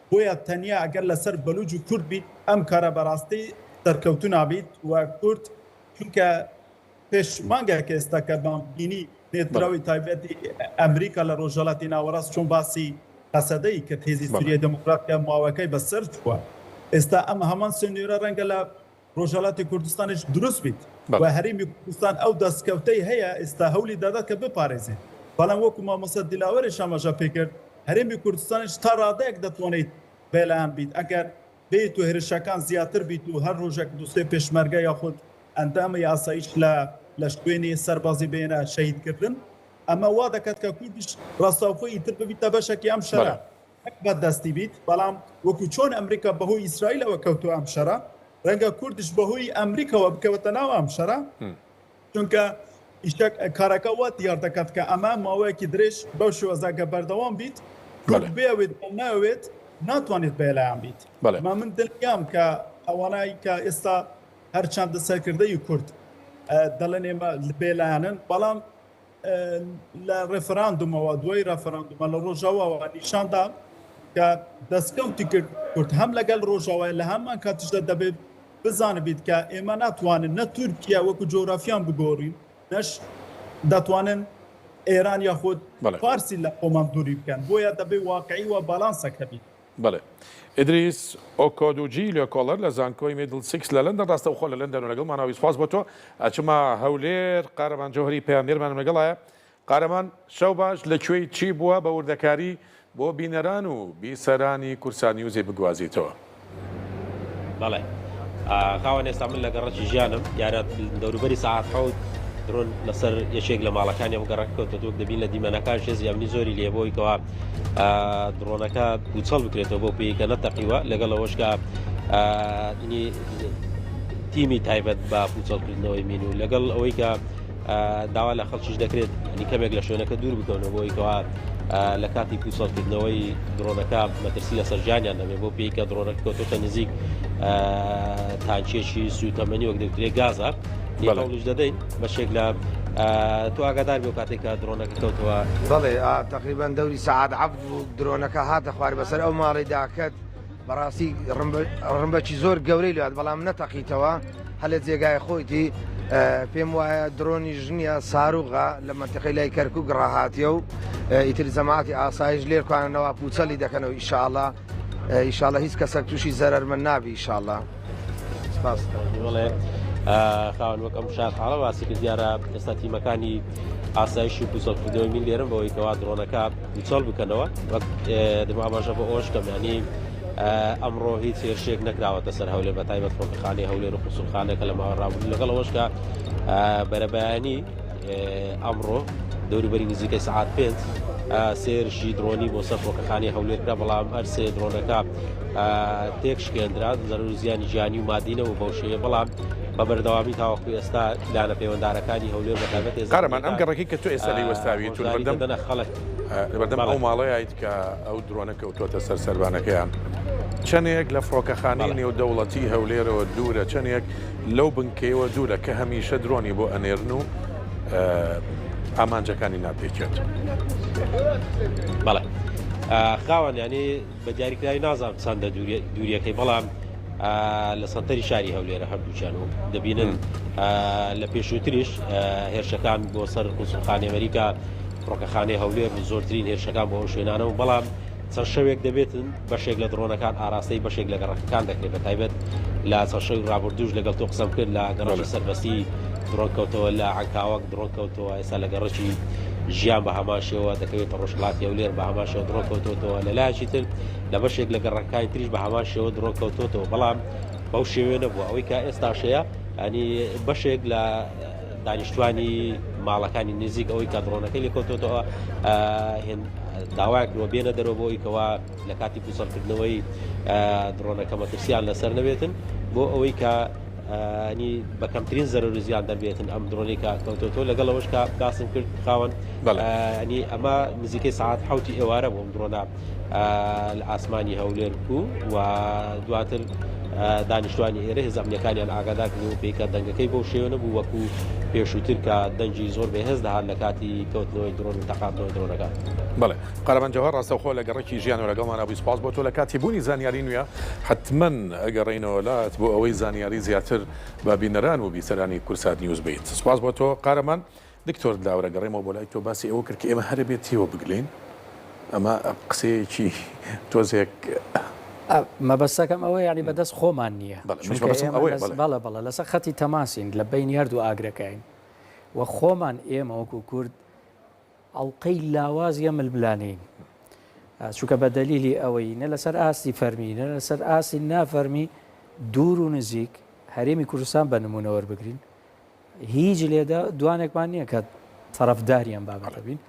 بۆیە تەنیا ئەگەر لەسەر بەلوج و کورد بیت ئەم کارە بەڕاستی سەرکەوتوو نابیت و کورد چونکە پێش مانگێک ئێستا کە بینی نێردراوی تایبەتی ئەمریکا لە ڕۆژهەڵاتی ناوەڕاست چۆن باسی قەسەدەی کرد هێزی سوریای دێموکرات کە ماوەکەی بەسەر چووە ئێستا ئەم هەمان سنوورە ڕەنگە لە ڕۆژهەڵاتی کوردستانیش دروست بیت و هەرێمی کوردستان ئەو دەستکەوتەی هەیە ئێستا هەولی دەدات کە بپارێزێت بەڵام وەکو مامۆستا دیلاوەریش ئاماژە پێکرد هەرێمی کوردستانیش تا ڕادەیەک دەتوانێت بێلایەن بیت ئەگەر بێت و هێرشەکان زیاتر بیت و هەر ڕۆژێک دوسێ پێشمەرگە یاخود ئەندامی ئاسایش لە لە شوێنی سەربازی بێنە شەهیدکردن ئەمە وا دەکات کە کوردیش ڕاستەوخۆ ئیتر ببیتە بەشێکی ئەم شەرە نەک بە دەستی بیت، بەڵام وەکو چۆن ئەمریکا بەهۆی ئیسرائیلەوە کەوتوە ئەم شەرە، رەنگە کوردیش بەهۆی ئەمریکاوە بکەوێتە ناو ئەم شەرە، چونکە ئیشەک کارەکە وا دیار دەکات کە ئەمە ماوەیەکی درێژ بەو شێوازە گەر بەردەوام بیت، کورد بێوێت یان ناوێت ناتوانێت بەلایان بیت. ما من دڵنیام کە ئەوانەی کە ئێستا هەرچەندە سەرکردەی کورد دەڵێن ئێمە بێلایەنن، بەڵام لە ڕێفراندومەوە دوای ڕێفراندومە لە ڕۆژاواوە نیشاندا. کە دەستکەوتی کورد هەم لەگەل ڕۆژاوایە لە هەمان کاتیشدا دەبێت بزانبیت کە ئێمە ناتوانن نە تورکیا وەکو جۆرافیان بگۆڕین نەش دەتوانن ئێران یاخود فارسی لە خۆمان دووری بکەن بۆیە دەبێت واقعی و بالانسەک هەبیت. بەڵێ. ئیدریس ئۆکۆدوجی لێکۆڵەر لە زانکۆی میدڵ سیکس لە لەندەن ڕاستەوخۆ لە لەندەن و لەگەڵمانەوە سوپاس بۆ تۆ. ئەچمە هەولێر قارەمان جەوهەری پەیامنێرمانم لەگەڵایە. قارەمان شەو باش لە کوێی چی بووە بە وردەکاری بۆ بینەران و بیسەرانی کوردسات نیوزی بگوازیتەوە. بەڵێ خاوەن ئێستا من لە گەڕەکی ژیانم دیارە دەوروبەری سەعات حەوت درۆن لەسەر یەکێک لە ماڵەکانی ئەم گەڕەک کەوتە وەک دەبین لە دیمەنەکان هێزی ئەمنی زۆری لێ بۆی کەوا درۆنەکە پوچەڵ بکرێتەوە بۆ پێی کە نەتەقیوە لەگەڵ ئەوەشکە تیمی تایبەت بە پوچەڵکردنەوەی مین و لەگەڵ ئەوەی کە داوا لە خەڵکیش دەکرێت ینی کەمێک لە شوێنەکە دوور بکەونەوە بۆی کەوا لە کاتی پوچەڵکردنەوەی درۆنەکە مەترسی لەسەر ژیانیان نەبێت بۆ پێی کە درۆنەکە کەوتۆتە نزیک تانکیەکی سووتەمەنی وەک دەکرێت گازە هەوڵیش دەدەین بەشێک لە تۆ ئاگادار بۆ کاتێک کە درۆنەکە کەوتەوە. بەڵێ تەقریبەن دەوری سەعات عەفت بوو درۆنەکە هاتە خوار بەسەر ئەو ماڵەی داکەت بەڕاستی ڕمبەکی زۆر گەورەی لات بەڵام نەتەقیتەوە هەر لە جێگای خۆیتی پێم وایە درۆنی ژنیە ساروغە لە منتیقەی لای کەرکک ڕاهاتیە و ئیتر جەماعەتی ئاسایش لێرکانەوە پوچەلی دەکەنەوە ئیشاڵە ئیشاڵە هیچ کەسەک تووشی زەرەرمەند نابی ئیشاڵە سپاس بڵێ خاوەن وەک ئەم شار حاڵە باسی کرد دیارە ئێستا تیمەکانی ئاسایش و پوچەڵکردنەوەی مین لێرن بەوەی کەوا درۆنەکە پوچەڵ بکەنەوە وەک دەما ئاماژە بۆ ئەوەش کەم ینی ئەمڕۆ هیچ هێرشێک نەکراوەتە سەر هەولێر بە تایبەت فڕۆکەخانەی هەولێر و قوسڵخانە کە لە ماوە ڕابردوو لەگەڵ ئەوەش کە بەرەبەیانی ئەمڕۆ دەوروبەری نزیکەی سەعات پێنج سێرشی درۆنی بۆ سەر فڕۆکەخانەی هەولێر کرا بەڵام هەر سێ درۆنەکە تێک شکێندرا زەرەر و زیانی گیانی و مادی نەبوو بەو شێوەیە بەڵام بە بەردەوامی تاوەکو ئێستا لایەنە پەیوەندارەکانی هەولێر بە تایبەت هێزە قارەمان ئەم ئەمنییەکان گەڕەکەی کە تۆ ئێستا لێی وەستاویت و هۆشداری لەبەردەم دەدەنە خەڵک لەبەردەم بەڵێ ئەو ماڵەیایت کە ئەو درۆنە کەوتووەتە سەر سەربانەکەیان چەندێک لە فڕۆکەخانەی بەڵێ نێودەوڵەتی هەولێرەوە دوورە چەندێک لەو بنکەیەوە دوورە کە هەمیشە درۆنی بۆ ئەنێرن و ئامانجەکانی ناپێکێت؟ بەڵێ خاوەن یانی بە دیاریکراوی نازانم چەندە دووریەکەی بەڵام لە سەنتەری شاری هەولێرە هەردووچیان و دەبینن لە پێشووتریش هێرشەکان بۆ سەر قونسوڵخانەی ئەمریکا فڕۆکەخانەی هەولێر و زۆرترین هێرشەکان بۆ ئەو شوێنانە و بەڵام چەند شەوێک دەبێتن بەشێک لە درۆنەکان ئاراستەی بەشێک لە گەڕەکەکان دەکرێت بە تایبەت لە چەند شەوی ڕابردووش لەگەڵ تۆ قسەم کرد لە گەڕەکی سەربەستی درۆن کەوتەوە لە عەنکاوەک درۆن کەوتەوە ئێستا لە گەڕەکی ژیان بە هەمان شێوە دەکەوێتە ڕۆژهەڵاتی هەولێر بە هەمان شێوە درۆن کەوتۆتەوە لە لایەکی تر لە بەشێک لە گەڕەکانی تریش بە هەمان شێوە درۆن کەوتۆتەوە بەڵام بەو شێوەیە نەبووە ئەوەی کە ئێستاشەیە ینی بەشێک لە دانیشتوانی ماڵەکانی نزیک ئەوەی کە درۆنەکەی لێکەوتۆتەوە داوایان کردووە بێنە دەرەوە بۆ ئەوی کەوا لە کاتی پوچەڵکردنەوەی درۆنەکە مەترسیان لەسەر نەبێتن بۆ ئەوەی کە ینی بە کەمترین زەرەر و زیان دەربێتن ئەم درۆنەی کە کەوتۆتەوە لەگەڵ ئەوەش کە باسم کرد خاوەن ینی ئەمە نزیکەی سەعات حوتی ئێوارە بۆم درۆنە لە ئاسمانی هەولێر بوو و دواتر دانیشتوانی ئێرە هێزە ئەمنیەکانیان ئاگادار کردەوە پێی کە دەنگەکەی بەو شێوە نەبوو وەکو پێشووتر کە دەنگی زۆر بەهێز دەهات لە کاتی کەوتنەوەی درۆن و تەقاندنەوەی درۆنەکان. بەڵێ قارەمان جەوهەر ڕاستەوخۆ لە گەڕەکی ژیانەوە لەگەڵمانا بووی سوپاس بۆ تۆ لە کاتی بوونی زانیاری نوێ حەتمەن ئەگەڕێینەوە لات بۆ ئەوەی زانیاری زیاتر بە بینەران و بیسەرانی کوردسات نیوز بەیت سوپاس بۆ تۆ قارەمان. دکتۆر دلاوەر ئەگەڕێمەوە بۆ لای تۆ باسی ئەوە کرد کە ئێمە هەر ئەبێت تێوە بگلێین ئەمە قسەیەکی تۆزێک مەبەستەکەم ئەوە یعنی بەدەست خۆمان نییە بەڵێ بەڵێ لەسەر خەتی تەماسین لە بینی هەردوو ئاگرەکەین و خۆمان ئێمە وەکو کورد ئەڵلقەی لاوازیە ململانین چونکە بە دەلیلی ئەوەی نە لەسەر ئاستی فەرمی نە لەسەر ئاستی نافەرمی دوور و نزیک هەرێمی کوردستان بە نمونە وەربگرین هیچ لێدە دوانێکمان نییە کە تەرەفداری ئەم بابەتە بین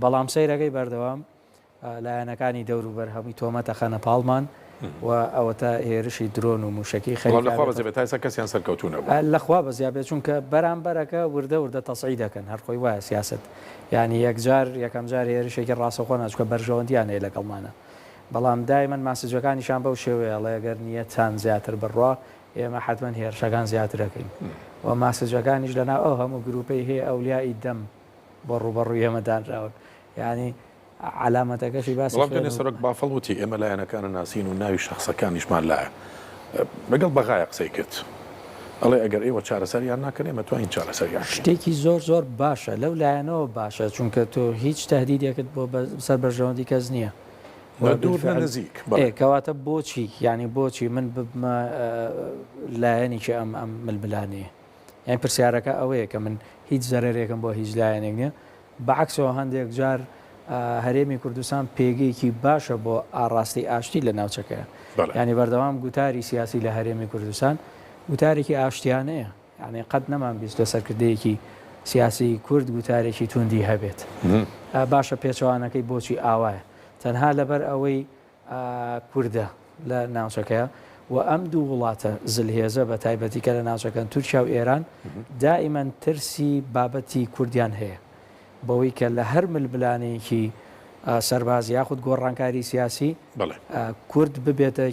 بەڵام سەیرەکەی بەردەوام لایەنەکانی دەوروبەر هەمووی تۆمەتە خەنە پاڵمان و ئەوەتا هێرشی درۆن و موشەکی خەریکە لەخوا بەزیابێت تا ئێستا کەسیان سەرکەوتوو نەبوو. لەخوا بەزیابێت چونکە بەرامبەرەکە وردە وردە تەسعید دەکەن هەر خۆی وایە سیاسەت یانی یەکجار یەکەم جار هێرشێکی ڕاستەوخۆ نا چونکە بەرژەوەندیان هەیە لەگەڵمانە بەڵام دایمەن ماسجەکانیشان بەو شێوەیە ئەڵێ گەر نیەتان زیاتر بڕوا ئێمە حەتمەن هێرشەکان زیاتر ئەکەین و ماسجەکانیش لەناو ئەو هەموو گروپەی هەیە ئەولیائی دەم بۆ ڕووبەڕووی ئێمە دانراون یانی. عەلامەتەکەشی باسی بەڵام دوێنێ خوێن و. سەرۆک بافڵ وتی ئێمە لایەنەکان ئەناسین و ناوی شەخسەکانیشمان لایە. لەگەڵ بەغایە قسەی کرد. ئەڵێ ئەگەر ئێوە چارەسەریان ناکەن ئێمە توانین چارەسەریان بکەین. شتێکی زۆر زۆر باشە لەو لایەنەوە باشە چونکە تۆ هیچ تەهدیدێکت بۆ سەر بەرژەوەندی کەس نییە. نە دوور نە نزیک بەڵێ. کەواتە بۆچی یانی بۆچی من ببمە لایەنێکی ئەم ئەم ململانێیە؟ یانی پرسیارەکە ئەوەیە کە من هیچ زەرەرێکم بۆ هیچ لایەنێک نییە، بە عەکسەوە هەندێک جار هەرێمی کوردستان پێگەیەکی باشە بۆ ئاڕاستەی ئاشتی لە ناوچەکەیە. یانی بەردەوام گوتاری سیاسی لە هەرێمی کوردستان گوتارێکی ئاشتیانەیە. یانی قەت نەمان بیستوە سەرکردەیەکی سیاسی کورد گوتارێکی توندی هەبێت. باشە پێچەوانەکەی بۆچی ئاوایە؟ تەنها لەبەر ئەوەی کوردە لە ناوچەکەیە و ئەم دوو وڵاتە زلهێزە بە تایبەتی کە لە ناوچەکەن تورکیا و ئێران دائیمەن ترسی بابەتی کوردیان هەیە بەوەی کە لە هەر ململانێیەکی سەربازی یاخود گۆڕانکاری سیاسی کورد ببێتە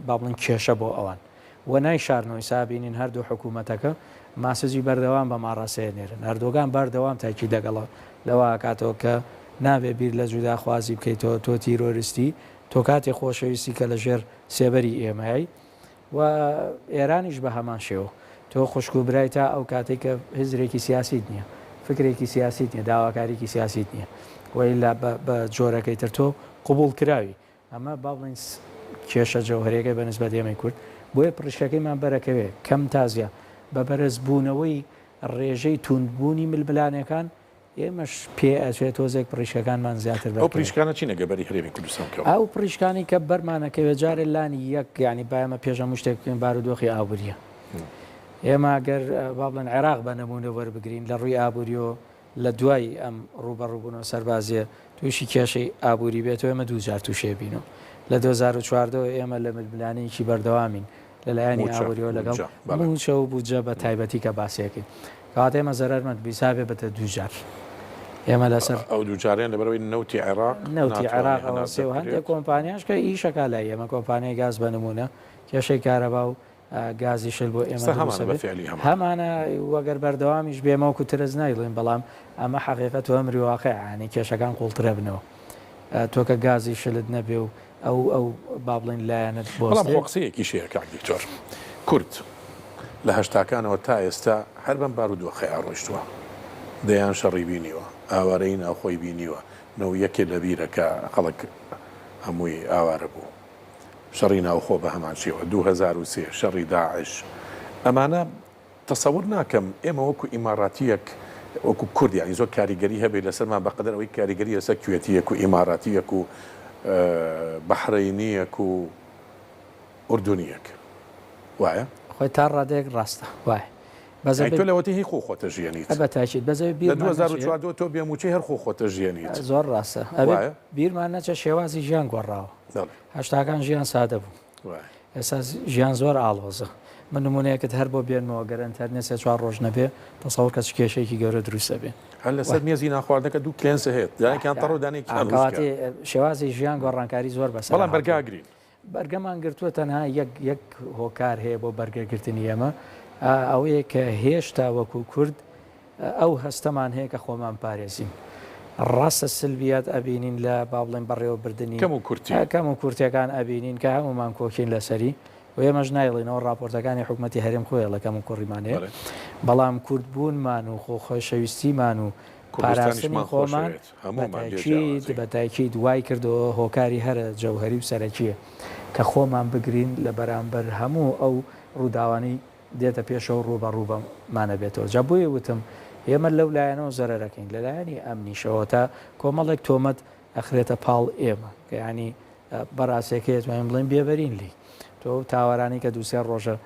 با بڵێن کێشە بۆ ئەوان و نایشارنەوە ئیستا بینین هەردوو حکوومەتەکە ماسجی بەردەوام بەم ئاڕاستەیە نێرن ئەردۆگان بەردەوام تاکید لەگەڵ لەوە ئەکاتەوە کە نابێ بیر لە جوداخوازی بکەیتەوە تۆ تیرۆریستی تۆ کاتێ خۆشەویستی کە لە ژێر سێبەری ئێمەی و ئێرانیش بە هەمان شێوە تۆ خوشک و برای تا ئەو کاتێک کە هزرێکی سیاسیت نییە فکرێکی سیاسیت نیە داواکاریکی سیاسیت نییە و ئیلا بە جۆرەکەی تر تۆ قبوڵ کراوی ئەمە با بڵێین کێشە جەوهەریەکەی بە نسبەت ئێمەی کورد، بۆیە پڕیشکەکەیمان بەرەکەوێ کەم تا زیا بە بەرزبوونەوەی ڕێژەی تووندبوونی ململانێکان، ئێمەش پێ ئەچێ تۆزێک پڕیشکەکانمان زیاتر ئەو بەرکەوێ. پڕیشکانە چین ئەگەر بەری هەرێمی کوردستان بکەون؟ ئەو پڕیشکانەی کە بەرمانەکەوێ جارێ لانی یەک یانی با ئێمە پێش هەموو شتێک بکەین بارودۆخی ئابووریە. ئێمە گەر با بڵێن عێراق بە نموونە وەربگرین لە ڕووی ئابووریەوە لە دوای ئەم ڕووبەڕووبوونەوە سەربازییە تووشی کێشەی ئابووری بێتەوە، ئێمە دووجار تووشێ بین و لە 2014 ەوە ئێمە لە ململانێیەکی بەردەوامین لە لایەنی مووچە، ئابووریەوە لەگەڵ بودجە، بەڵێ. مووچە و بودجە بە تایبەتی کە باسیەکەین. کەواتە ئێمە زەرەرمەند بووین، سا بێ بەتە دووجار ئێمە لەسەر. ئەو دووجارەیان لەبەرئەوەی نەوتی عێراق نەوتی ناتوانێ عێراق هەناردە ئەوەسێ و هەندێک بکرێت. کۆمپانیاش کە ئیشەکا لای ئێمە، کۆمپانیای گاز بە نموونە کێشەی کارەبا و گازی شل بۆ ئێمە ئێستا دروست هەمانە بە ئەبێ فعلی هەمانە. هەمانە وەگەر بەردەوامیش بێ ئێمە وەکو ترس نایڵێین بەڵام ئەمە حەقیقەت و ئەمری واقعە یانی کێشەکان قوڵترەبنەوە تۆ کە گازی شلت نەبێ و ئەو ئەو با بڵێین لایەنەت بەڵام بۆستێ. خۆ قسەیەکیش هەیە کاک دکتۆر کورد لە هەشتاکانەوە تا ئێستا هەر بەم بارودۆخەیا ڕۆیشتووە دەیان شەڕی بینیوە ئاوارەیی ناوخۆی بینیوە نەو یەکێ لەبیرە کە خەڵک هەمووی ئاوارە بوو. شەڕی ناوخۆ بە هەمان شێوە، 2003 شەڕی داعش، ئەمانە تەسەور ناکەم ئێمە وەکو ئیماراتییەک وەکو کورد یانی زۆر کاریگەری هەبێت لەسەرمان بەقەدەر ئەوەی کاریگەری لەسەر کوێتییەک و ئیماراتییەک و بەحرەینییەک و ئوردونییەک وایە؟ خۆی تا ڕادەیەک ڕاستە وایە. بەس یانی ئەبێ تۆ لەوەتەی هی خۆ خۆتە ژیەنیت. بە تاکید بەس ئەبێ لە بیرمان نەچێ. 2014 تۆ بێ مووچەی هەر خۆ خۆتە ژیەنیت. زۆر ڕاستە. ئەبێ وایە؟ بیرمان نەچێ شێوازی ژیان گۆڕاوە. بەڵێ. هەشتاکان ژیان سادە بوو. وایە. ئێستا ژیان زۆر ئاڵۆزە. من نموونەیەکت هەر بۆ بێنمەوە گەر ئەنتەرنێت سێ چوار ڕۆژ نەبێ تەسەوڕ کە چ کێشەیەکی گەورە دروست ئەبێ. هەر لەسەر مێزی نانخواردنەکە دوو کلێنسە هەیە دانێکیان تەڕە و دانێکیان وشکە. کەواتێ شێوازی ژیان گۆڕانکاری زۆر بەسەرا بەڵام بەرگا هاتووە. ئەگرین. بەرگەمان گرتووە تەنها یەک یەک هۆکار هەیە بۆ بەرگەگرتنی ئێمە ئەوەیە کە هێشتا وەکو کورد ئەو هەستەمان هەیە کە خۆمان پارێزین ڕاستە سلبیات ئەبینین لە با بڵێن بەڕێوەبردننی کەم و کورتی کەم و کورتەکان ئەبینین کە هەمومان کۆکین لەسەری و ئێمەش نایڵینەوە راپۆرتەکانی حکوومەتی هەرێم خۆی لە کەم و کوڕیمان هەیە بەڵام کوردبوونمان و خۆ خۆشەویستیمان و پاراستنی کوردستانیشمان خۆمان خۆشەوێت هەموومان بێ بەتاکید جیاوازی. بەتاکید وای کردەوە هۆکاری هەرە جەوهەری و سەرەکیە کە خۆمان بگرین لە بەرامبەر هەموو ئەو ڕووداوانەی دێتە پێشەوە ڕووبەڕوومانە بێتەوە جا بۆیە وتم ئێمە لەو لایەنەوە زەرەرەکەین لە لایەنی ئەمنیشەوە تا کۆمەڵێک تۆمەت ئەخرێتە پاڵ ئێمە کە یانی بەڕاستەکەی ئەتوانین بڵێین بێبەرین لێی. تۆ ئەو تاوەرانەی کە دوو سێ ڕۆژە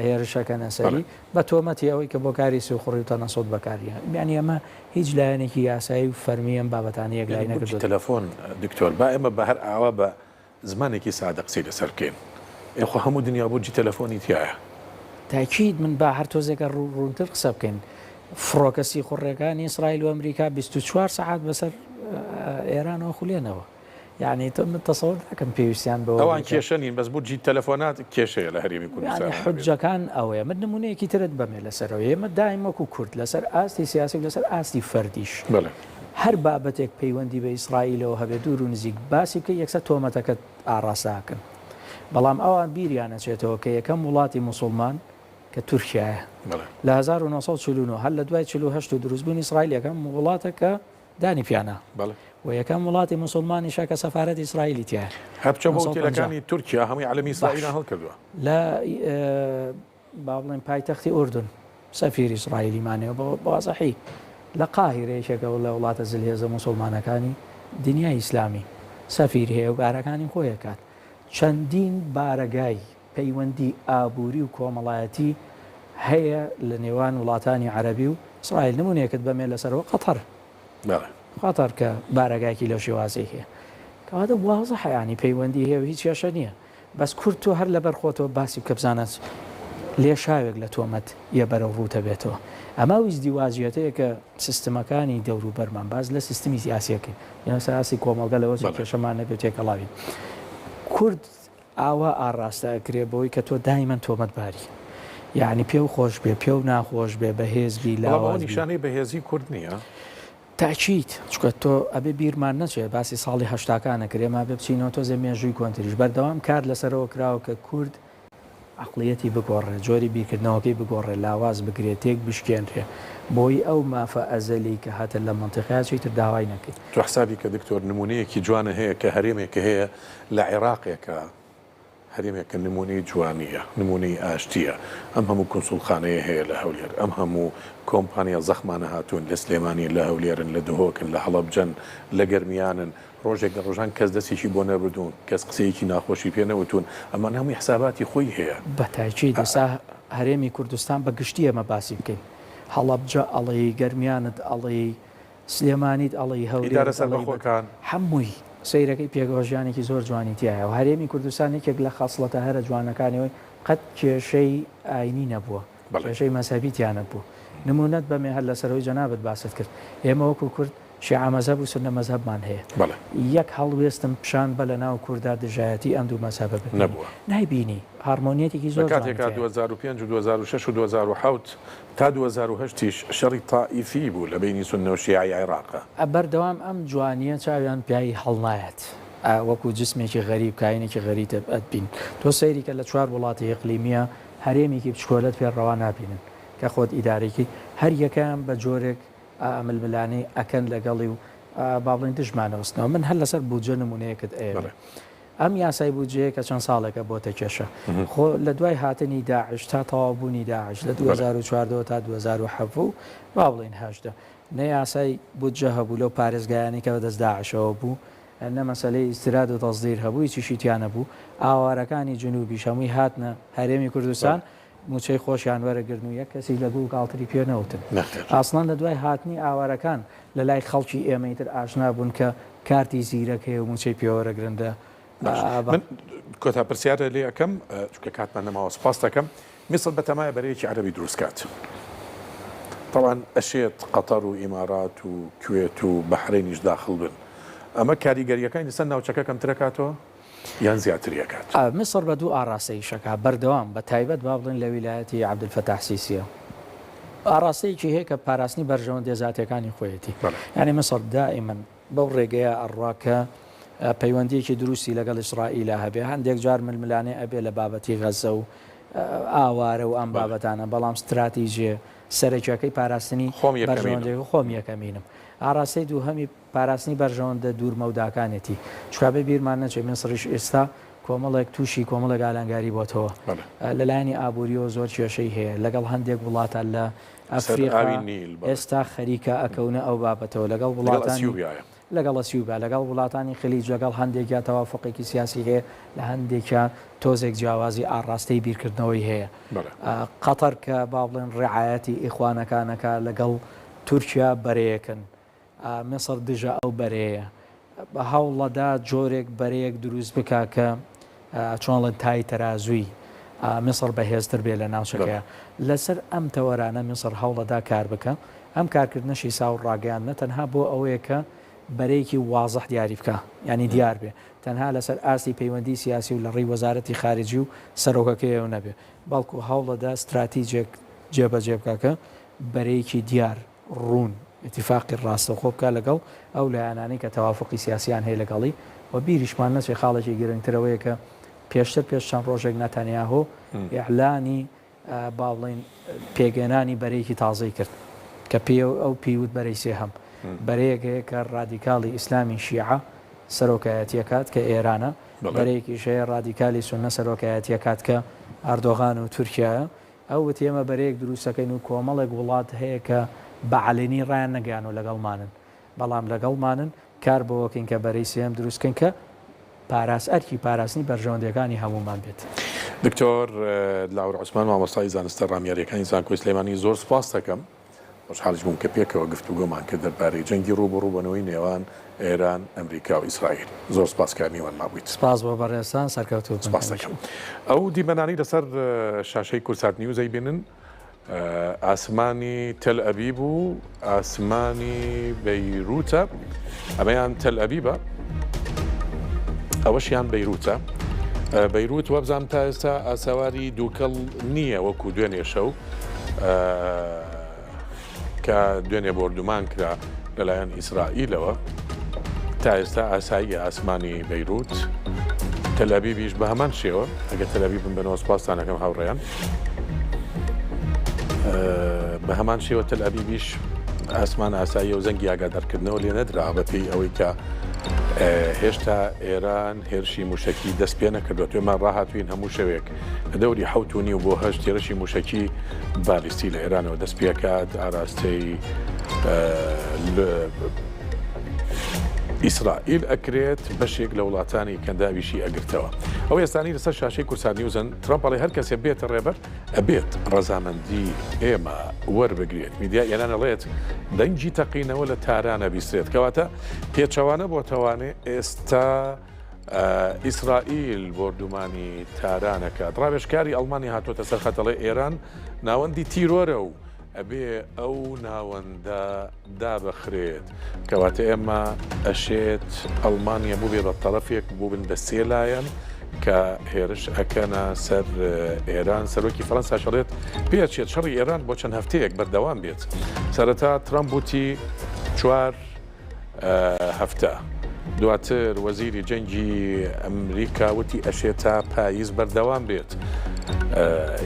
هێرشەکەنە سەری بە تۆمەتی ئەوەی کە بۆ کاری سیخوڕی و تەنەسوت بەکاریان یانی ئەمە هیچ لایەنێکی یاسایی و فەرمی ئەم بابەتانە یەکلایی یانی بورجی نەکردۆتەوە. تەلەفۆن دکتۆر با ئێمە بە هەر ئاوا بە زمانێکی سادە قسەی لەسەر بکەین ئێ خۆ هەموو دنیا بورجی تەلەفۆنی تیایە. تاکید من با هەر تۆزێکە ڕوونتر قسە بکەین فڕۆکە سیخوڕیەکانی ئیسرائیل و ئەمریکا 24 سەعات بەسەر ئێرانەوە خولێنەوە. یانی تۆ من تەسەور ناکەم پێویستیان بەوە ئەوان بێ کە. کێشە نین بەس بورجی تەلەفۆنات کێشەیە لە هەرێمی یانی کوردستانا نەبێت. حوججەکان ئەوەیە من نمونەیەکی ترت بەمێ لەسەرەوە ئێمە دایم وەکو کورد لەسەر ئاستی سیاسی و لەسەر ئاستی فەردیش بەڵێ. هەر بابەتێک پەیوەندی بە ئیسرائیلەوە هەبێ دوور و نزیک باسی بکەی یەکسەر تۆمەتەکەت ئاڕاستە ئەکەن. بەڵام ئەوان بیریان ئەچێتەوە کە یەکەم وڵاتی موسوڵمان کە تورکیایە لە 1949 هەر لە دوای 48 و دروستبوونی ئیسرائیل یەکەم وڵاتە کە دانی پیانا و یەکەم وڵاتی موسوڵمانیشە کە سەفارەتی ئیسرائیلی تیایە. هەر بچە بۆ ئوتێلەکانی تورکیا هەمووی عەلەمی ئیسرائیلیان هەڵکردووە. لە با بڵێین پایتەختی ئوردن سەفیری ئیسرائیلیمان هەیە بە وازحی لە قاهیرە یەکێکە لە وڵاتە زلهێزە موسوڵمانەکانی دنیای ئیسلامی سەفیر هەیە و کارەکانی خۆی ئەکات. چەندین بارەگای پەیوەندی ئابووری و کۆمەڵایەتی هەیە لە نێوان وڵاتانی عەرەبی و ئیسرائیل نمونەیەکت بەمێ لەسەرەوە قەتەر قەتەر کە بارەگایەکی لەو شێوازەی هەیە کەواتە وازحە یانی پەیوەندی هەیە و هیچ کێشە نییە بەس کورد تۆ هەر لەبەر خۆتەوە باسی بکە بزانە لێشاوێک لە تۆمەت یە بەرەو ڕووتە بێتەوە ئەمە ئەو ئیزدیواجیەتەیە کە سیستمەکانی دەوروبەرمان باس لە سیستمی سیاسیەکەین یان سیاسی کۆمەڵگە لەوە کێشەمان نەبێت تێکەڵاوین کورد ئاوا ئاڕاستە ئەکرێ بەوەی کە تۆ دایمەن تۆمەتباری. یەعنی پێو خۆش بێ پێو ناخۆش بێ بەهێز بی بەڵام ئەوە لاواز بی. نیشانەی بەهێزی کورد نییە؟ تەئکید، چونکە تۆ ئەبێ بیرمان نەچێ باسی ساڵی هەشتاکان ئەکرێ ئێمە ئەبێ بچینەوە تۆزێ مێژووی کۆنتریش. بەردەوام کار لەسەرەوە کراوە کە کورد عەقڵیەتی بگۆڕێ، جۆری بیرکردنەوەکەی بگۆڕێ، لاواز بکرێ، تێک بشکێنرێ بۆی ئەو مافە ئەزەلی کە هەتە لە مەنتیقەیا چیتر داوای نەکەی. تۆ حسابی کە دکتۆر نمونەیەکی جوانە هەیە کە هەرێمێکە هەیە لە عێراقێکە هەرێمێکە نمونەی جوانیە نمونەی ئاشتیە ئەم هەموو کونسوڵخانەیە هەیە لە هەولێر ئەم هەموو کۆمپانیا زەخمانە هاتوون لە سلێمانین لە هەولێرن لە دهۆکن لە هەڵەبجەن لە گەرمیانن ڕۆژێک لە ڕۆژان کەس دەستێکی بۆ نەبردوون کەس قسەیەکی ناخۆشی پێ نەوتوون ئەمانە هەمووی حساباتی خۆی هەیە. بە تاکید ئێستا هەرێمی کوردستان بە گشتی ئێمە باسی بکەین هەڵەبجە ئەڵێی گەرمیانت ئەڵێی سلێمانیت ئەڵێی ئیدارە هەولێرت ئەڵێی بە سەربەخۆکان. هەمووی سەیرەکەی پێکەوە ژیانێکی زۆر جوانی تیایە و هەرێمی کوردستان یەکێک لە خەسڵەتە هەرە جوانەکانی ئەوەی قەت کێشەی ئاینی نەبووە بەڵێ. کێشەی مەزهەبی تیا نەبووە نموونەت بەمێ هەر لەسەرەوەی جەنابت باست کرد ئێمە وەکوو کورد شیعە مەزهەب و سوننە مەزهەبمان هەیە. بەڵێ. یەک هەڵوێستم پیشان بە لە ناو کوردا دژایەتی ئەم دوو مەزهەبە ببینی. نەبووە. نایبینی. هارمۆنیەتێکی لە زۆر جوانی کاتێکا تیایە. 2005 و 2006 و 2007 تا 2008 یش شەڕی تائیفی بوو لە بەینی سوننە و شیعەی عێراقا. بەردەوام ئەم جوانیە چاویان پیای هەڵنایەت. وەکو جسمێکی غەریب، کائینێکی غەریب ئەتبین. تۆ سەیری کە لە چوار وڵاتی ئیقلیمیە هەرێمێکی بچکۆلەت پێ ڕەوا نابینن کە خۆت ئیدارەی کەی. هەر یەکەیان بە جۆرێک ململانێی ئەکەن لەگەڵی و با بڵێین دژمان ئەوستنەوە. من هەر لەسەر بودجە نمونەیەکت ئەیەمێ. ئەم یاسای بودجەیە کە چەند ساڵێکە بۆتە کێشە. خۆ لە دوای هاتنی داعش تا تەواو بوونی داعش لە 2014 تا 2017 و با بڵێین 18 نە یاسای بودجە هەبوو لەو پارێزگایانەی کە بەدەست داعشەوە بوو، نە مەسەلەی ئیستیراد و تەسدیر هەبوو، هیچیشی تیا نەبوو. ئاوارەکانی جنوبیش هەمووی هاتنە هەرێمی کوردستان. موچەی خۆشیان وەرەگرن و یەک کەسیش لە گوو گاڵتری پێ نەوتن. نەخێر. ئاسڵەن لە دوای هاتنی ئاوارەکان لە لای خەڵکی ئێمە ئیتر ئاشنا بوون کە کارتی زیرەک هەیە و موچەی پێ وەرەگرن لە باش ئابا. من کۆتا پرسیارت لێ ئەکەم چونکە کاتمان نەماوە سوپاست ئەکەم. میسر بەتەمایە بەرەیەکی عەرەبی دروست کات. تەبعەن ئەشێت قەتەر و ئیمارات و کوێت و بەحرەینیش داخڵ بن. ئەمە کاریگەرییەکانی لەسەر ناوچەکە کەمتر ئەکاتەوە؟ یان زیاتری ئەکات. میسڕ بە دوو ئاڕاستە ئیش ئەکا بەردەوام بە تایبەت با بڵێین لە ویلایەتی عەبدولفەتاح سیسیە ئاڕاستەیەکی هەیە کە پاراستنی بەرژەوەندیە زاتیەکانی خۆیەتی یانی میسڕ دائیمەن بەو ڕێگەیە ئەڕوا کە پەیوەندیەکی دروستی لەگەڵ ئیسرائیلا هەبێ هەندێک جار ململانێ ئەبێ لە بابەتی غەزە و ئاوارە و ئەم بابەتانە بەڵام ستراتیجێ سەرەکیەکەی پاراستنی بەرژەوەندیەکە خۆم یەکەمینم ئاڕاستەی دووهەمی پاراستنی بەرژەوەندە دوور مەوداکانێتی. چونکە ئەبێ بیرمان نەچێت میسڕیش ئێستا کۆمەڵێک تووشی کۆمەڵێک ئالانگاری بۆتەوە. لە لایەنی ئابووریەوە زۆر کێشەی هەیە. لەگەڵ هەندێک وڵاتە لە ئەفریقا ئێستا خەریکە ئەکەونە ئەو بابەتەوە. لەگەڵ وڵاتانی لەگەڵ ئەسیوبیا، لەگەڵ وڵاتانی خلیج، لەگەڵ هەندێکیا تەوافوقێکی سیاسی هەیە، لە هەندێکیا تۆزێک جیاوازی ئاڕاستەی بیرکردنەوەی هەیە. قەتەر کە با بڵێن ڕعایەتی ئیخوانەکان ئەکا لەگەڵ تورکیا بەرەیەکن. میسر دژە ئەو بەرەیە. هەوڵەدا جۆرێک بەرەیەک دروست بکا کە چۆن ئەڵێن تای تەرازووی میسر بەهێزتر بێ لە ناوچەکەیا. لەسەر ئەم تەوەرانە میسر هەوڵەدا کار بکا. ئەم کارکردنەشی ساو ڕاگەیاندنە تەنها بۆ ئەوەیە کە بەرەیەکی وازح دیاری بکا یانی دیار بێ تەنها لەسەر ئاستی پەیوەندی سیاسی و لە ڕێی وەزارەتی خارجی و سەرۆکەکەیەوە نەبێ بەڵکو هەوڵەدا ستراتیجێک جێبەجێ بکا کە بەرەیەکی دیار ڕوون. ئیتیفاقی ڕاستەوخۆ بکات لەگەڵ ئەو لایەنانەی کە تەوافوقی سیاسیان هەیە لەگەڵی و بیریشمان نەچێت خاڵێکی گرنگتر ئەوەیە کە پێشتر پێش چەند ڕۆژێک ناتانیاهۆ ئیعلانی با بڵێین پێکهێنانی بەرەیەکی تازەی کرد کە پێ ئەو پێی وت بەرەی سێهەم. بەرەیەک هەیە کە ڕادیکاڵی ئیسلامی شیعە سەرۆکایەتی ئەکات کە ئێرانە، بەرەیەکیش هەیە ڕادیکالی سوننە سەرۆکایەتی ئەکات کە ئەردۆغان و تورکیایە. ئەو وتی ئێمە بەرەیەک دروست ئەکەین و کۆمەڵێک وڵات هەیە کە بە عەلەنی ڕایان نەگەیانوە لەگەڵمانن، بەڵام لەگەڵمانن، کار بەوەکەین کە بەرەی سێیەم دروست کەین کە پاراست ئەرکی پاراستنی بەرژەوەندیەکانی هەموومان بێت. دکتۆر دلاوەر عوسمان مامۆستای زانستە ڕامیاریەکانی زانکۆی سلێمانی زۆر سوپاست دەکەم، خۆشحاڵیش بووم کە پێکەوە گفتوگۆمان کرد دەربارەی جەنگی ڕووبەڕووبەنەوەی نێوان ئێران، ئەمریکا و ئیسرائیل. زۆر سوپاس کە میوانمان بوویت. سپاس بۆ بەڕێزتان، سەرکەوتوو بن سپاست هەمیشە. دەکەم. ئەو دیمەنانەی لەسەر شاشەی کوردسات نیوز ئەیبینن ئاسمانی تەل ئەبیب و ئاسمانی بەیروتە، ئەمەیان تەل ئەبیبە ئەوەشیان بەیروتە. بەیروت وابزانم تا ئێستا ئاسەواری دووکەڵ نییە وەکو دوێنێ شەو کە دوێنێ بۆردومان کرا لەلایەن ئیسرائیلەوە تا ئێستا ئاساییە ئاسمانی بەیروت تەلئەبیبیش بە هەمان شێوە ئەگەر تەلئەبیبم بنەوە سوپاستان ئەکەم هاوڕێیان بە هەمان شێوە تەلئەبیبیش ئاسمان ئاساییە و زەنگی ئاگادارکردنەوە لێ نەدرا بەپێی ئەوەی کە هێشتا ئێران هێرشی موشکی دەست پێ نەکردووە توێمان ڕاهاتوین هەموو شەوێک لە دەوری حەوت و نیو بۆ هەشت هێرشی موشکی بالیستی لە ئێرانەوە دەست پێکات ئاراستەی ئیسرائیل ئەکرێت بەشێک لە وڵاتانی کەنداویشی ئەگرتەوە. ئەو ئێستانی لەسەر شاشەی کوردسات نیوزن، ترەمپ ئەڵێ هەر کەسێ بێتە ڕێبەر ئەبێت ڕەزامەندی ئێمە وەربگرێت. میدیای ئێران ئەڵێت دەنگی تەقینەوە لە تاران ئەبیسترێت. کەواتە پێچەوانە بۆتەوانێ ئێستا ئیسرائیل بۆردومانی تاران ئەکات. ڕاوێژکاری ئەڵمانیا هاتۆتە سەر خەت ئەڵێ ئێران ناوەندی تیرۆرە و ئەبێ ئەو ناوەندە دابخرێت. کەواتە ئێمە ئەشێت ئەڵمانیا بووبێ بە تەڕەفێک بووبن بە سێ لایەن کە هێرش ئەکەنە سەر ئێران. سەرۆکی فەرەنساش ئەڵێت پێئەچێت شەڕی ئێران بۆ چەند هەفتەیەک بەردەوام بێت. سەرەتا ترەمپ وتی چوار هەفتە. دواتر وەزیری جەنگی ئەمریکا وتی ئەشێ تا پاییز بەردەوام بێت.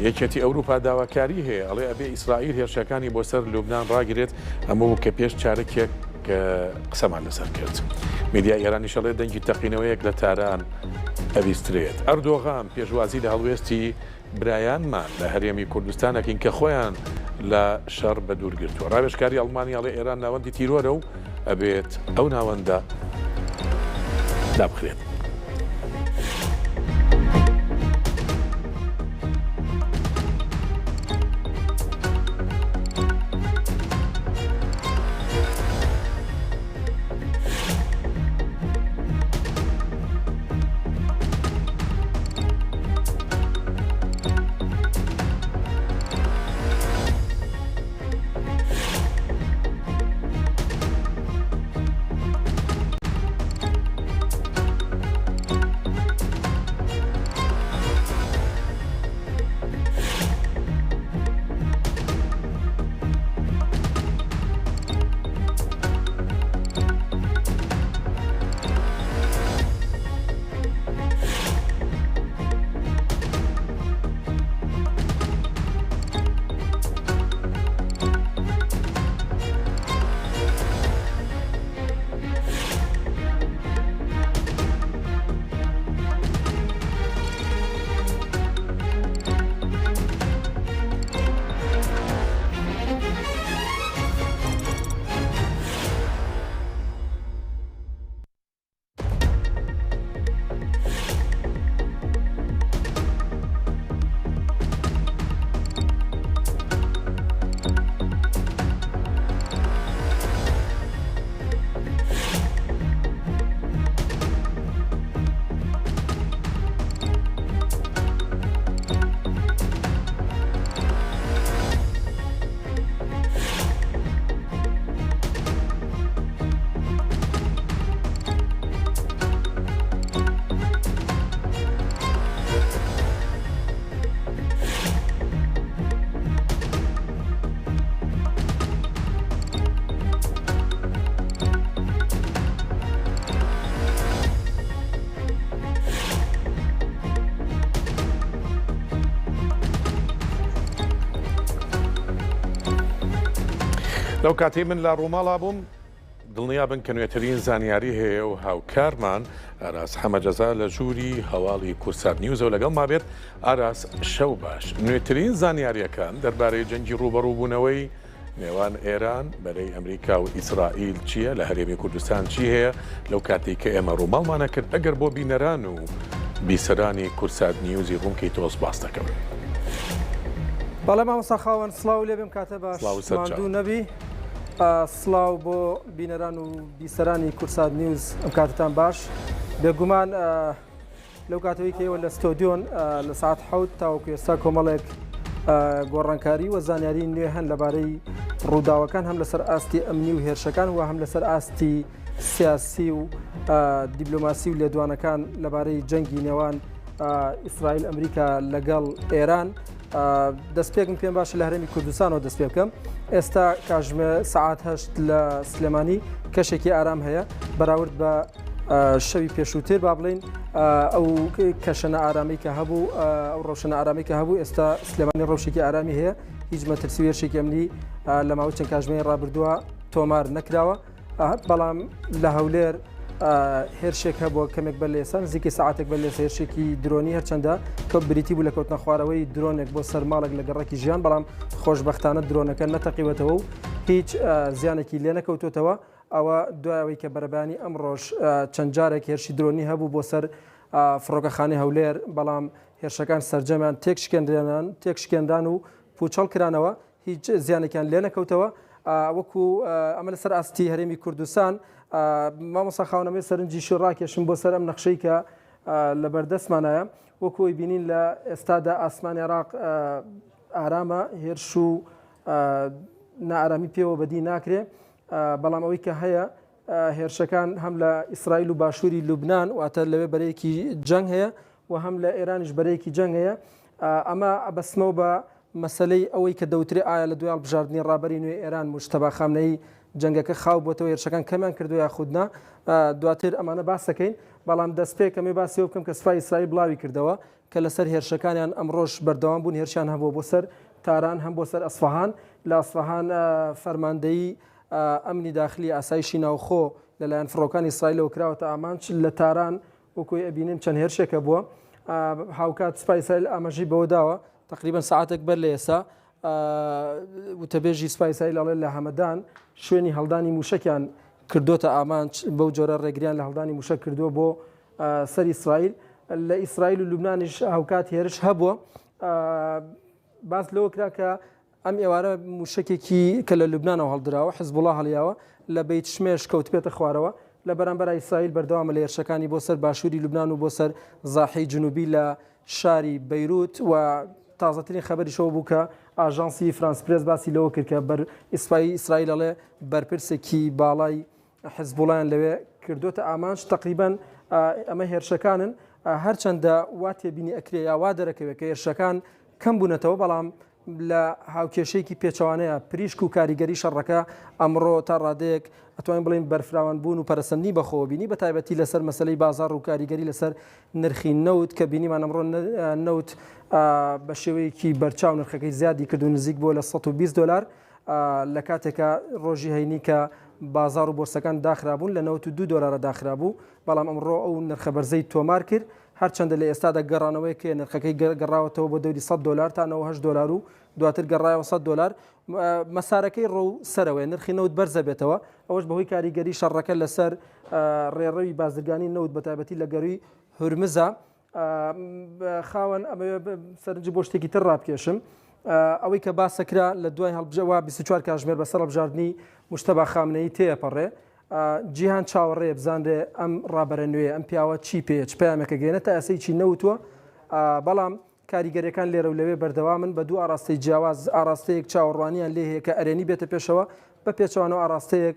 یەکێتی ئەوروپا داواکاری هەیە ئەڵێ ئەبێ ئیسرائیل هێرشەکانی بۆ سەر لوبنان ڕاگرێت، ئەمە بوو کە پێش چارەکێک قسەمان لەسەر کرد. میدیای ئێرانیش ئەڵێ دەنگی تەقینەوەیەک لە تاران ئەبیسترێت. ئەردۆغان پێشوازی لە هەڵوێستی برایانمان لە هەرێمی کوردستان ئەکەین کە خۆیان لە شەڕ بەدوور گرتووە. ڕاوێژکاری ئەڵمانیا ئەڵێ ئێران ناوەندی تیرۆرە و ئەبێت ئەو ناوەندە دابخرێت. لەو کاتەی من لە ڕووماڵا بووم، دڵنیابن کە نوێترین زانیاری هەیە و هاوکارمان ئاراس حەمەجەزا لە ژووری هەواڵی کوردسات نیوزەوە لەگەڵما بێت. ئاراس شەو باش. نوێترین زانیارییەکان دەربارەی جەنگی ڕووبەڕووبوونەوەی نێوان ئێران، بەرەی ئەمریکا و ئیسرائیل چییە؟ لە هەرێمی کوردستان چی هەیە؟ لەو کاتەی کە ئێمە ڕووماڵمان ئەکرد، ئەگەر بۆ بینەران و بیسەرانی کوردسات نیوزی ڕوون کەیتەوە سپاست دەکەم. بەڵێ مامۆستا خاوەن سڵاو لێ بێم کاتە باش ماندوو نەبی سڵاو بۆ بینەران و بیسەرانی کوردسات نیوز ئەم کاتتان باش بێگومان لەو کاتەوەی کە ئێوە لە ستۆدیۆن لە ساعت حوت تاوەکو ئێستا کۆمەڵێک گۆڕانکاری و زانیاری نوێ هەن لەبارەی ڕووداوەکان هەم لەسەر ئاستی ئەمنی و هێرشەکان و هەم لەسەر ئاستی سیاسی و دیبلۆماسی و لێدوانەکان لەبارەی جەنگی نێوان ئیسرائیل ئەمریکا لەگەڵ ئێران دەست پێکم پێم باشە لە هەرێمی کوردستانەوە دەست پێ بکەم ئێستا کاژمێ سعات هەشت لە سلێمانی کەشێکی ئارام هەیە بەراورد بە شەوی پێشووتر با بڵین ئەو کەشەنە ئارامی کە هەبوو ئەو ڕەوشەنە ئارامی کە هەبوو ئێستا سلێمانی ڕەوشێکی ئارامی هەیە هیچ مەترسی هێرشێکی ئەمنی لە ماوەی چەند کاژمێری ڕابردووە تۆمار نەکراوە بەڵام لە هەولێر هێرشێک هەبووە کەمێک بەر لە ئێستا نزیکەی سەعاتێک بەر لە ئێستا هێرشێکی درۆنی هەرچەندە کە بریتی بوو لە کەوتنە خوارەوەی درۆنێک بۆ سەر ماڵێک لە گەڕەکی ژیان بەڵام خۆشبەختانە درۆنەکە نەتەقیوەتەوە و هیچ زیانێکی لێ نەکەوتوتەوە ئەوە دوایەوەی کە بەرەبانی ئەمڕۆژ چەند جارێک هێرشی درۆنی هەبوو بۆ سەر فڕۆکەخانەی هەولێر بەڵام هێرشەکان سەرجەمیان تێکشکێنران تێکشکێنران و پوچەڵ کرانەوە هیچ زیانێکیان لێنەکەوتەوە وەکو ئەمە لەسەر ئاستی هەرێمی کوردستان مامۆسا خاونەمەی سەرنجیشی ڕاکێشم بۆ سەر ئەم نەخشەی کە لە بەردەستمانایە وەکو ئەوی بینین لە ئێستادا ئاسمانی عێراق ئارامە هێرش و نائارامی پێوە بەدی ناکرێ بەڵام ئەوەی کە هەیە هێرشەکان هەم لە ئیسرائیل و باشووری لوبناان واتە لەوێ بەرەیەکی جەنگ هەیە و هەم لە ئێرانیش بەرەیەکی جەنگ هەیە ئەمە ئەبەستمەوە بە مەسەلەی ئەوەی کە دەوترێ ئایا لە دوای هەڵبژاردنی ڕابەری نوێی ئێران موجتەبا خامنەیی جەنگەکە خاو بۆتەوە هێرشەکان کەمیان کردووە یاخود نا دواتر ئەمانە باس دەکەین بەڵام دەستپێک ئەمێ باسی ئەوە بکەم کە سوپای ئیسرائیل بڵاوی کردەوە کە لەسەر هێرشەکانیان ئەمڕۆش بەردەوام بوون هێرشیان هەبووە بۆ سەر تاران هەم بۆ سەر ئەسفەهان لە ئەسفەهان فەرماندەیی ئەمنی داخلی ئاسایشی ناوخۆ لەلایەن فڕۆکانی ئیسرائیلەوە کراوەتە ئامانج لە تاران وەکوی ئەبینین چەند هێرشێک هەبووە هاوکات سوپای ئیسرائیل ئاماژەی بەوە داوە تقریبا ساعتێک بەر لە ئێستا وتەبێژی سوپای ئیسرائیل ئەڵێ لە هەمەدان شوێنی هەڵدانی موشەکیان کردوتە ئامانج بەو جۆرە ڕێگریان لە هەڵدانی موشەک کردووە بۆ سەر ئیسرائیل لە ئیسرائیل و لوبنانیش هاوکات هێرش هەبووە باس لەوە کرا کە ئەم ئێوارە مووشەکێکی کە لە لوبنانەوە هەڵدراوە، حزبوڵا هەڵیاوە، لە بەیت شمێش کەوتبێتە خوارەوە. لە بەرامبەرا ئیسرائیل بەردەوامە لە هێرشەکانی بۆ سەر باشووری لوبنان و بۆ سەر زاحیەی جنوبی لە شاری بەیروت و تازەترین خەبەریش ئەوە بوو کە ئاژانسی فرانس پرێس باسی لەوە کرد کە بەر سوپای ئیسرائیل ئەڵێ بەرپرسێکی باڵای حزبوڵایان لەوێ کردۆتە ئامانج تەقریبەن ئەمە هێرشەکانن هەرچەندە وا تێبینی ئەکرێ یا وا دەرەکەوێت کە هێرشەکان کەم بوونەتەوە بەڵام لە هاوکێشەیەکی پێچەوانەیە پریشک و کاریگەری شەڕەکە ئەمڕۆ تا ڕادەیەک ئەتوانین بڵێین بەرفراوان بوون و پەرەسەندنی بەخۆوە بینی بە تایبەتی لەسەر مەسەلەی بازاڕ و کاریگەری لەسەر نرخی نەوت کە بینیمان ئەمڕۆ نەوت بە شێوەیەکی بەرچاو نرخەکەی زیادی کرد و نزیک بووە لە 120 دلار لە کاتێکا ڕۆژی هەینی کە بازاڕ و بۆرسەکان داخرابوون لە 92 دلارە داخرابوو بەڵام ئەمڕۆ ئەو نرخە بەرزەی تۆمار کرد هەرچەندە لە ئێستادا گەڕانەوەیەک هەیە، نرخەکەی گەڕاوەتەوە بۆ دەوری 100 دۆلار تا 98 دۆلار و دواتر گەڕایەوە 100 دۆلار، مەسارەکەی ڕوو سەرەوەیە، نرخی نەوت بەرزەبێتەوە، ئەوەش بەهۆی کاریگەری شەڕەکە لەسەر ڕێڕەوی بازرگانی نەوت بەتایبەتی لە گەرووی هورمزە. خاوەن ئەمەوێ سەرنج بۆ شتێکی تر ڕابکێشم، ئەوەی کە باسەکرا لە دوای هەڵبژەوە 24 کاژمێر بەسەر هەڵبژاردنی موجتەبا خامنەیی تێپەڕێ، جیهان چاوەڕێیە بزانرێ ئەم ڕابەرە نوێیە، ئەم پیاوە چی پێیە، چ پەیامێکە گەیەنێت، تا ئێستا هیچی نەوتووە، بەڵام کاریگەرییەکان لێرە و لەوێ بەردەوامن بە دوو ئاڕاستەی جیاواز، ئاڕاستەیەک چاوەڕوانیان لێ هەیە کە ئەرێنی بێتە پێشەوە، بە پێچەوانەوە ئاڕاستەیەک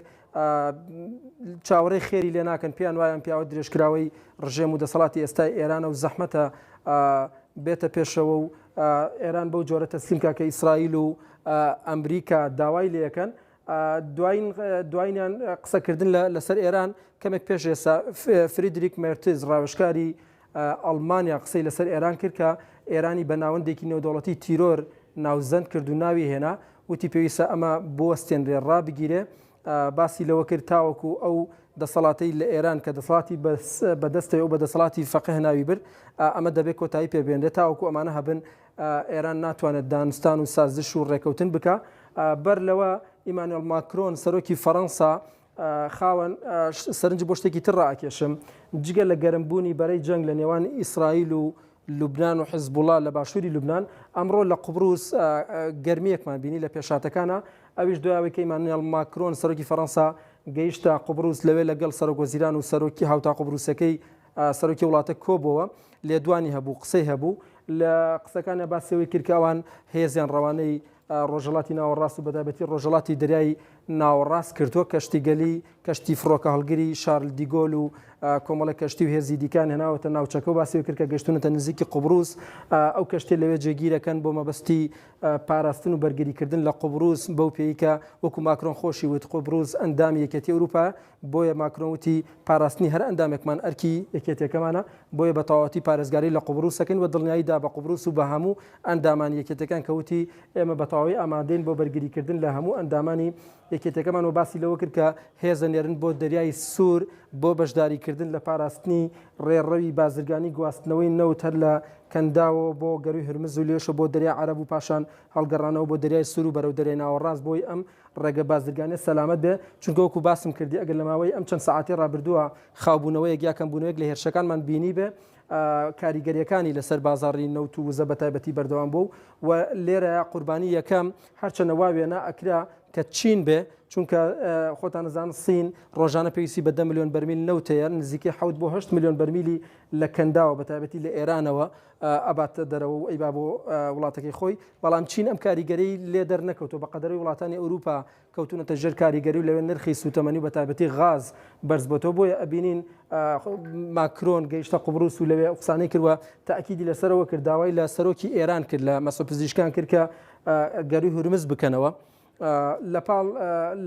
چاوەڕێی خێری لێ ناکەن، پێیان وایە ئەم پیاوە درێژکراوەی ڕژێم و دەسەڵاتی ئێستای ئێرانە و زەحمەتە بێتە پێشەوە و ئێران بەو جۆرە تەسلیم کا کە ئیسرائیل و ئەمریکا داوای لێ ئەکەن. دوایین دوایینیان قسەکردن لەسەر ئێران کەمێک پێش ئێستا فریدریک مێرتز ڕاوێژکاری ئەڵمانیا قسەی لەسەر ئێران کرد کە ئێرانی بە ناوەندێکی نێودەوڵەتی تیرۆر ناوزەند کرد و ناوی هێنا. وتی پێویستە ئەمە بوەستێنرێ ڕابگیرێ باسی لەوە کرد تاوەکو ئەو دەسەڵاتەی لە ئێران کە دەسەڵاتی بەدەستەوە و بە دەسەڵاتی فەقیه ناوی برد ئەمە دەبێت کۆتایی پێ بێنرێت تاوەکو ئەمانە هەبن ئێران ناتوانێت دانوستان و سازش و ڕێکەوتن بکە بەر لەوە ئیمانوێل ماکرۆن سەرۆکی فەڕەنسا خاوەن سەرنج بۆ شتێکی تر ڕاکێشم جگە لە گەرمبوونی بەرەی جەنگ لە نێوان ئیسرائیل و لوبنان و حزبوڵا لە باشووری لوبنان، ئەمڕۆ لە قوبروس گەرمییەکمان بینی لە پێشهاتەکانا، ئەویش دوای ئەوەی کە ئیمانوێڵ ماکرۆن سەرۆکی فەرەنسا گەیشتە قوبروس لەوێ لەگەڵ سەرۆکوەزیران و سەرۆکی هاوتا قوبروسەکەی سەرۆکی وڵاتە کۆبۆوە، لێدوانی هەبوو، قسەی هەبوو، لە قسەکانیا باسی ئەوەی کرد کە ئەوان هێزیان ڕەوانەی ڕۆژهەڵاتی ناوەڕاست و بەتایبەتی ڕۆژهەڵاتی دەریای ناوەڕاست کردووە، کەشتیگەلی کەشتی فڕۆکەهەڵگری شارل دیگۆل و کۆمەڵێک کەشتی و هێزی دیکەیان هێناوەتە ناوچەکە و باسی کرد کە گەشتونەتە نزیکی قوبروس ئەو کەشتیە لەوێ جێگیرەکەن بۆ مەبەستی پاراستن و بەرگریکردن لە قوبروس بەو پێی کە وەکو ماکرۆن خۆشی وت قوبروس ئەندامی یەکێتی ئەوروپا بۆیە ماکرۆن وتی پاراستنی هەر ئەندامێکمان ئەرکی یەکێتیەکەمانە بۆیە بە تەواوەتی پارێزگاری لە قوبروس دەکەین و دڵنیایی دا بە قوبروس و بە هەموو ئەندامانی یەکێتیەکان کە وتی ئێمە بە تەواوی ئامادەین بۆ بەرگریکردن لە هەموو ئەندامانی یەکێتیەکەمان و باسی لەوە کرد کە هێز ئەنێرن بۆ دەریای سوور بۆ بەشداریکردن لە پاراستنی ڕێڕەوی بازرگانی گواستنەوەی نەوت هەر لە کەنداوەوە بۆ گەرووی هورمز و لێشەوە بۆ دەریای عەرەب و پاشان هەڵگەڕانەوە بۆ دەریای سوور و بەرەو دەریای ناوەڕاست بۆی ئەم ڕێگە بازرگانیە سەلامەت بێ چونکە وەکو باسم کردی ئەگەر لە ماوەی ئەم چەند سەعاتەی ڕابردووە خاوبوونەوەیەک یا کەمبوونەوەیەک لە هێرشەکانمان بینیبێ کاریگەریەکانی لەسەر بازاڕی نەوت و وزە بەتایبەتی بەردەوام بوو و لێرە قوربانی یەکەم هەرچەنە وا وێنا ئەکرا کە چین بێ چونکە خۆتان ئەزانن سین ڕۆژانە پێویستی بە 10 ملیۆن بەرمیل نەوت هەیە نزیکەی 7 بۆ 8 ملیۆن بەرمیلی لە کەنداوە بە تایبەتی لە ئێرانەوە ئەباتە دەرەوە و ئەیبا بۆ وڵاتەکەی خۆی بەڵام چین ئەم کاریگەری لێ دەرنەکەوتەوە بە قەدەری وڵاتانی ئەوروپا کەوتونەتە ژێر کاریگەری و لەوێ نرخی سوتەمەنی و بەتایبەتی غاز بەرزبۆتەوە بۆیە ئەبینین ماکرۆن گەیشتە قوبروس و لەوێ ئەو قسانەی کرد و تاکیدی لەسەرەوە کرد داوای لە سەرۆکی ئێران کرد لە مەسعود پزیشکان کرد کە گەروی هورمز بکەنەوە. لەپاڵ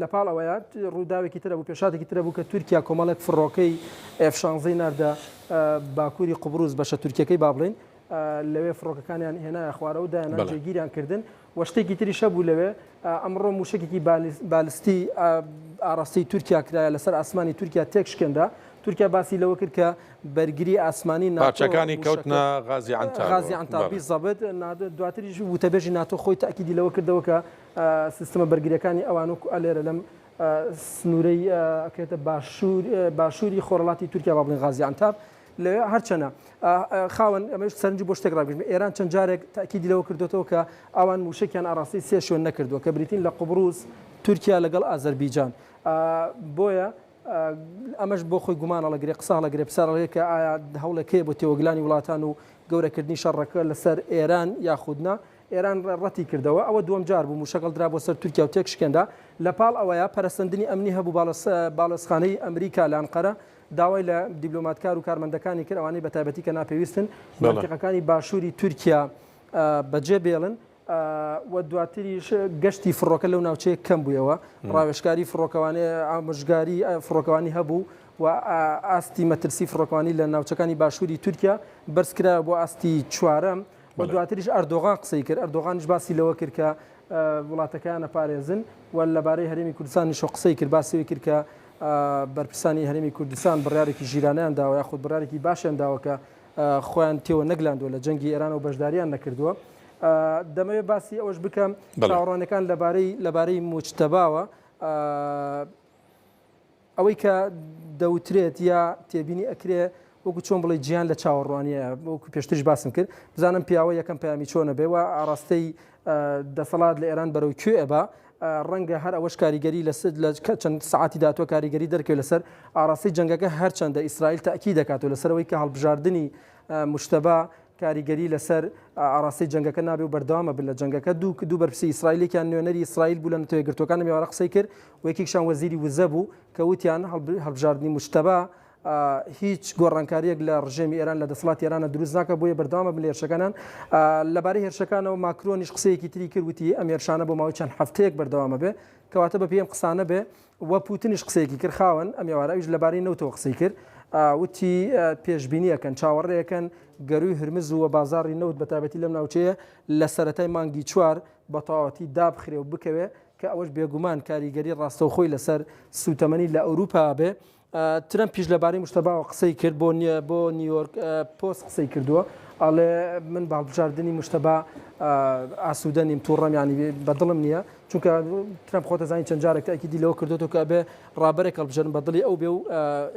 لەپاڵ ئەوەیە ڕووداوێکی ترە بوو پێشاتێکی ترە بوو کە تورکیا کۆمەڵێک فڕۆکەی F16 ناردە باکووری قوبروس بەشە تورکیەکەی با بڵین لەوێ فڕۆکەکانیان هێنایە خوارەوە دایانان جێگیریان کردن و شتێکی تریش هەبوو لەوێ ئەمڕۆ مووشەکێکی بالستی ئاڕاستەی تورکیا کرایە لەسەر ئاسمانی تورکیا تێکشکێنرا. تورکیا باسی لەوە کرد کە بەرگری ئاسمانی ناتۆ پارچەکانی کەوتنە غازی عەنتاب غازی عەنتاب بیزەبت دواتریش وتەبێژی ناتۆ خۆی تەئکیدی لەوە کردەوە کە سیستمە بەرگریەکانی ئەوان وەکو ئەلێرە لەم سنوورەی ئەکرێتە باشوور باشووری خۆرهەڵاتی تورکیا با بڵێین غازی عەنتاب لەوێ هەرچەنە خاوەن ئەمەش سەرنجی بۆ شتێک ڕاگرم ئێران چەند جارێک تاکیدی لەوە کردوێتەوە کە ئەوان موشکیان ئاراستەی سێ شوێن نەکردووە کە بریتین لە قوبروس تورکیا لەگەڵ ئازەربیجان بۆیە ئەمەش بۆ خۆی گومان هەڵەگرێ قسە هەڵەگرێ پرسیار هەڵەگرێ کە ئایا هەوڵێک هەیە بۆ تێوەگلانی وڵاتان و گەورەکردنی شەڕەکە لەسەر ئێران یاخود نا ئێران ڕەتی کردەوە ئەوە دووەم جار بوو موشەک هەڵدرا بۆ سەر تورکیا و تێکشکێنرا لە پاڵ ئەوەیە پەرەسەندنی ئەمنی هەبوو باڵۆزخانەی ئەمریکا لە ئەنقەرە داوای لە دیبلۆماتکار و کارمەندەکانی کرد ئەوانەی بەتایبەتی کە ناپێویستن مەنتیقەکانی باشووری تورکیا بەجێ بێڵن و دواتریش گەشتی فڕۆکە لەو ناوچەیە کەم بوویەوە ڕاوێژکاری فڕۆکەوانی ئامۆژگاری فڕۆکەوانی هەبوو و ئاستی مەترسی فڕۆکەوانی لە ناوچەکانی باشووری تورکیا بەرزکرایەوە بۆ ئاستی چوارەم و دواتریش ئەردۆغان قسەی کرد ئەردۆغانیش باسی لەوە کرد کە وڵاتەکەیان ئەپارێزن و لەبارەی هەرێمی کوردستانیشەوە قسەی کرد باسی ئەوەی کرد کە بەرپرسانی هەرێمی کوردستان بڕیارێکی ژیرانەیان داوە یاخود بڕیارێکی باشیان داوە کە خۆیان تێوە نەگلاندووە لە جەنگی ئێران و بەشداریان نەکردووە. دەمەوێت باسی ئەوەش بکەم چاوەڕوانەکان لەبارەی لەبارەی موجتەباوە ئەوەی کە دەوترێت یا تێبینی ئەکرێ وەکو چۆن بڵێ جیان لە چاوەڕوانیە وەکو پێشتریش باسم کرد بزانم پیاوە یەکەم پەیامی چۆنە بێ و ئاراستەی دەسەڵات لە ئێران بەرەو کوێ ئەبا ڕەنگە هەر ئەوەش کاریگەری لەسەر لە چەند سعاتی داهاتووە کاریگەری دەرکەوێت لەسەر ئاراستەی جەنگەکە هەرچەندە ئیسرائیل تاکی دەکاتەوە لەسەرەوەی کە هەڵبژاردننی مشتەبا کاریگەری لەسەر ئاراستەی جەنگەکە نابێ و بەردەوامە بن لە جەنگەکە. دوو بەرپرسی ئیسرائیل یەکیان نوێنەری ئیسرائیل بوو لە نەتەوە یەکگرتووەکان لەم ئێوارە قسەی کرد و یەکێکیشان وەزیری وزە بوو کە وتیان هەڵبژاردنی موجتەبا هیچ گۆڕانکارییەک لە ڕژێمی ئێران لە دەسەڵاتی ئێرانە دروست ناکات بۆیە بەردەوامە بن لە هێرشەکانیان. لەبارەی هێرشەکانەوە ماکرۆنیش قسەیەکی تری کرد وتی ئەم هێرشانە بۆ ماوەی چەند هەفتەیەک بەردەوامە بێ کەواتە بەپێی ئەم قسانە بێ و پوتنیش قسەیەکی کرد خاوەن ئەم ئێوارە ئەویش لەبارەی نەوتەوە قسەی کرد. وتی پێشبینی ئەکەن، چاوەڕێ ئەکەن گەرووی هورمز و بازاڕی نەوت بە تایبەتی لەم ناوچەیە لە سەرەتای مانگی چوار بە تەواوەتی دابخرێ و بکەوێ کە ئەوەش بێگومان کاریگەری ڕاستەوخۆی لەسەر سووتەمەنی لە ئەوروپا بێ. ترەمپیش لەبارەی موجتەباوە قسەی کرد بۆ بۆ نیویۆرک پۆست قسەی کردووە ئەڵێ من بە هەڵبژاردنی موجتەبا ئاسوودە نیم تووڕەم یانی بە دڵم نییە چونکە ترەمپ خۆت دەزانی چەند جارێک تاکیدی لەوە کردوێتەوە کە ئەبێ ڕابەرێک هەڵبژێرن بە دڵی ئەو بێ و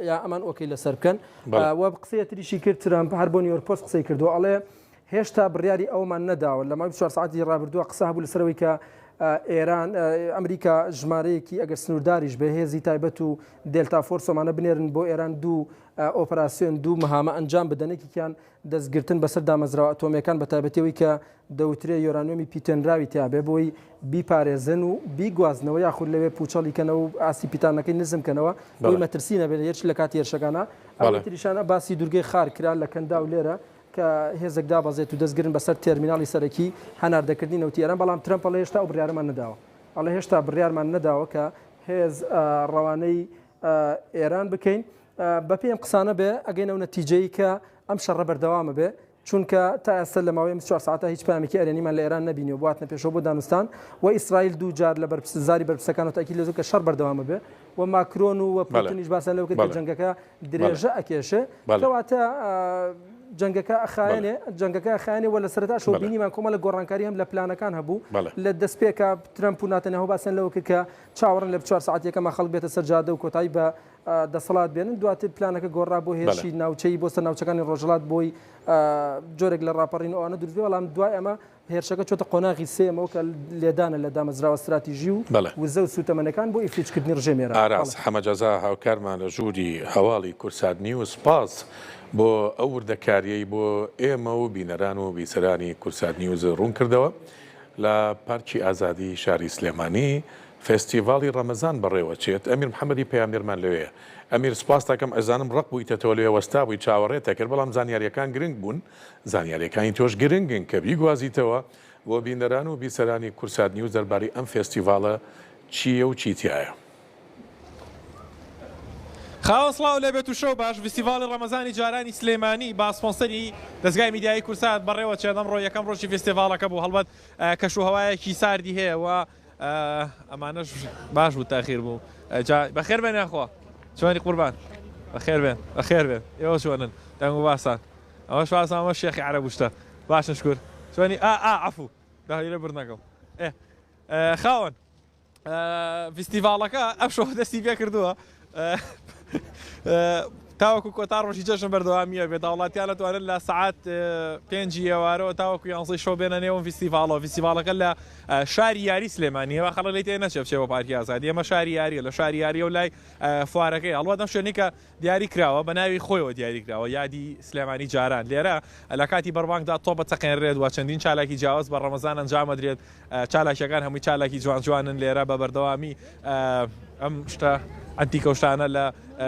یا ئەمان okay لەسەر بکەن و قسەیە تریشی کرد ترەمپ هەر بۆ نیویۆرک پۆست قسەی کردووە ئەڵێ هێشتا بڕیاری ئەوەمان نەداوە. لە ماوەی 24 سەعاتی ڕابردووە قسە هەبوو لەسەر ئەوەی کە ئێران، ئەمریکا ژمارەیەکی ئەگەر سنوورداریش بێ هێزی تایبەت و Delta Force ئەمانە بنێرن بۆ ئێران دوو ئۆپەراسیۆن دوو مهامە ئەنجام بدەن یەکێکیان دەستگرتن بەسەر دامەزراوە ئەتۆمییەکان بە تایبەتی ئەوەی کە دەوترێ یۆرانیۆمی پیتێنراوی تیابێ بۆی بیپارێزن و بیگوازنەوە یاخود لەوێ پوچەڵی کەنەوە و ئاستی پیتانەکەی نزم کەنەوە بۆی مەترسی نەبێت هێرش لە کاتی هێرشەکانە ئەوەی تریشانە باسی دوورگەی خار کرا لە کەنداو لێرە کە هێزێک دابەزێت و دەستگرن بەسەر تێرمیناڵی سەرەکی هەناردەکردنی نەوتی ئێران، بەڵام ترەمپ ئەڵێ هێشتا ئەو بڕیارەمان نەداوە. ئەڵێ هێشتا بڕیارمان نەداوە کە هێز ڕەوانەی ئێران بکەین. بەپێی ئەم قسانە بێ ئەگەینە ئەو نەتیجەی کە ئەم شەڕە بەردەوامە بێ، چونکە تا ئێستا لە ماوەی ئەم 24 سەعاتە هیچ پەیامێکی ئەرێنیمان لە ئێران نەبینیوە بۆ هاتنە پێشەوە بۆ دانوستان و ئیسرائیل دوو جار لە زاری بەرپرسەکانەوە تەئکید لەوە کە شەڕ بەردەوامە بێ و ماکرۆن و پوتنیش باسیان لەوە کرد کە جەنگەکە درێژە ئەکێشێ کەواتە جەنگەکە ئەخایەنێ جەنگەکە ئەخایەنێ و لە سەرەتاشەوە بینیمان کۆمەڵە گۆڕانکاری هەم لە پلانەکان هەبوو لە دەستپێکا ترەمپ و ناتەنیاهۆ باسیان لەوە کرد کە چاوەڕێن لە چوار سەعات یەکەما خەڵک بێتە سەر جادە و کۆتایی بە دەسەڵات بێنن دواتر پلانەکە گۆڕا بۆ هێرشی ناوچەی بۆ سەر ناوچەکانی ڕۆژهەڵات بۆی جۆرێک لە ڕاپەڕین و ئەوانە دروست بێ بەڵام دوای ئەمە هێرشەکە چۆتە قۆناغی سێیەمەوە کە لێدانە لە دامەزراوە ستراتیژی و وزە و سووتەمەنەکان بۆ ئیفلیجکردنی ڕژێمی ئێران. ئاراس حەمەجەزا هاوکارمان لە ژووری هەواڵی کوردسات نیوز سپاس بۆ ئەو وردەکارییەی بۆ ئێمە و بینەران و بیسەرانی کوردسات نیوز ڕوون کردەوە. لە پارکی ئازادی شاری سلێمانی فێستیڤاڵی ڕەمەزان بەڕێوەچێت. ئەمیر محەمەدی پەیامنێرمان لەوێیە. ئەمیر سپاست ئەکەم ئەزانم ڕەق بوویتەتەوە لەوێ وەستابووی چاوەڕێت ئەکرد بەڵام زانیارییەکان گرنگ بوون. زانیاریەکانی تۆش گرنگن کە بیگوازیتەوە بۆ بینەران و بیسەرانی کوردسات نیوز دەربارەی ئەم فێستیڤاڵە چییە و چی تیایە. خاوەن سڵاو لێبێت و شەو باش، ڤیستیڤاڵی ڕەمەزانی جارانی سلێمانی با سپۆنسەری دەزگای میدیایی کوردسات بەڕێوەچێت، ئەمڕۆ یەکەم ڕۆژی ڤیستیڤاڵەکە بوو، هەڵبەت کەش و هەوایەکی ساردی هەیە و ئەمانەش باش بوو تاخیر بوو جا بەخێر بێن یاخوا چۆنی قوربان بەخێر بێن بەخێر بێن ئێوە چۆنن دەنگ و باسان ئەوەش وازم ئەمە شێخی عەرەب و شتە باشە شکور چۆنی ئا ئا عەفو داهیرە بردنەکەم ئێ خاوەن فیستیڤاڵەکە ئەم شەوە دەستی پێ کردووە تاوەکو کۆتا ڕۆژی جەژن بەردەوامیە بێت هاوڵاتیان دەتوانن لە سەعات پێنجی ئێوارەوە تاوەکو یانزەی شەو بێنە نێوم فیستیڤاڵەوە فیستیڤاڵەکە لە شاری یاری سلێمانیەوە خەڵک لێی تێ نەچێ بچێ بۆ پارکی ئازادی ئەمە شاری یاریە لە شاری یاریە و لای فوارەکەی هەڵبەت ئەم شوێنەی کە دیاری کراوە بە ناوی خۆیەوە دیاری کراوە یادی سلێمانی جاران لێرە لە کاتی بەربانگدا تۆپ ئەتەقێنرێت و چەندین چالاکی جیاواز بە ڕەمەزان ئەنجام ئەدرێت چالاکیەکان هەمووی چالاکی جوان جوانن لێرە بە بەردەوامی ئەم شتە ئەنتیکە و شتانە لە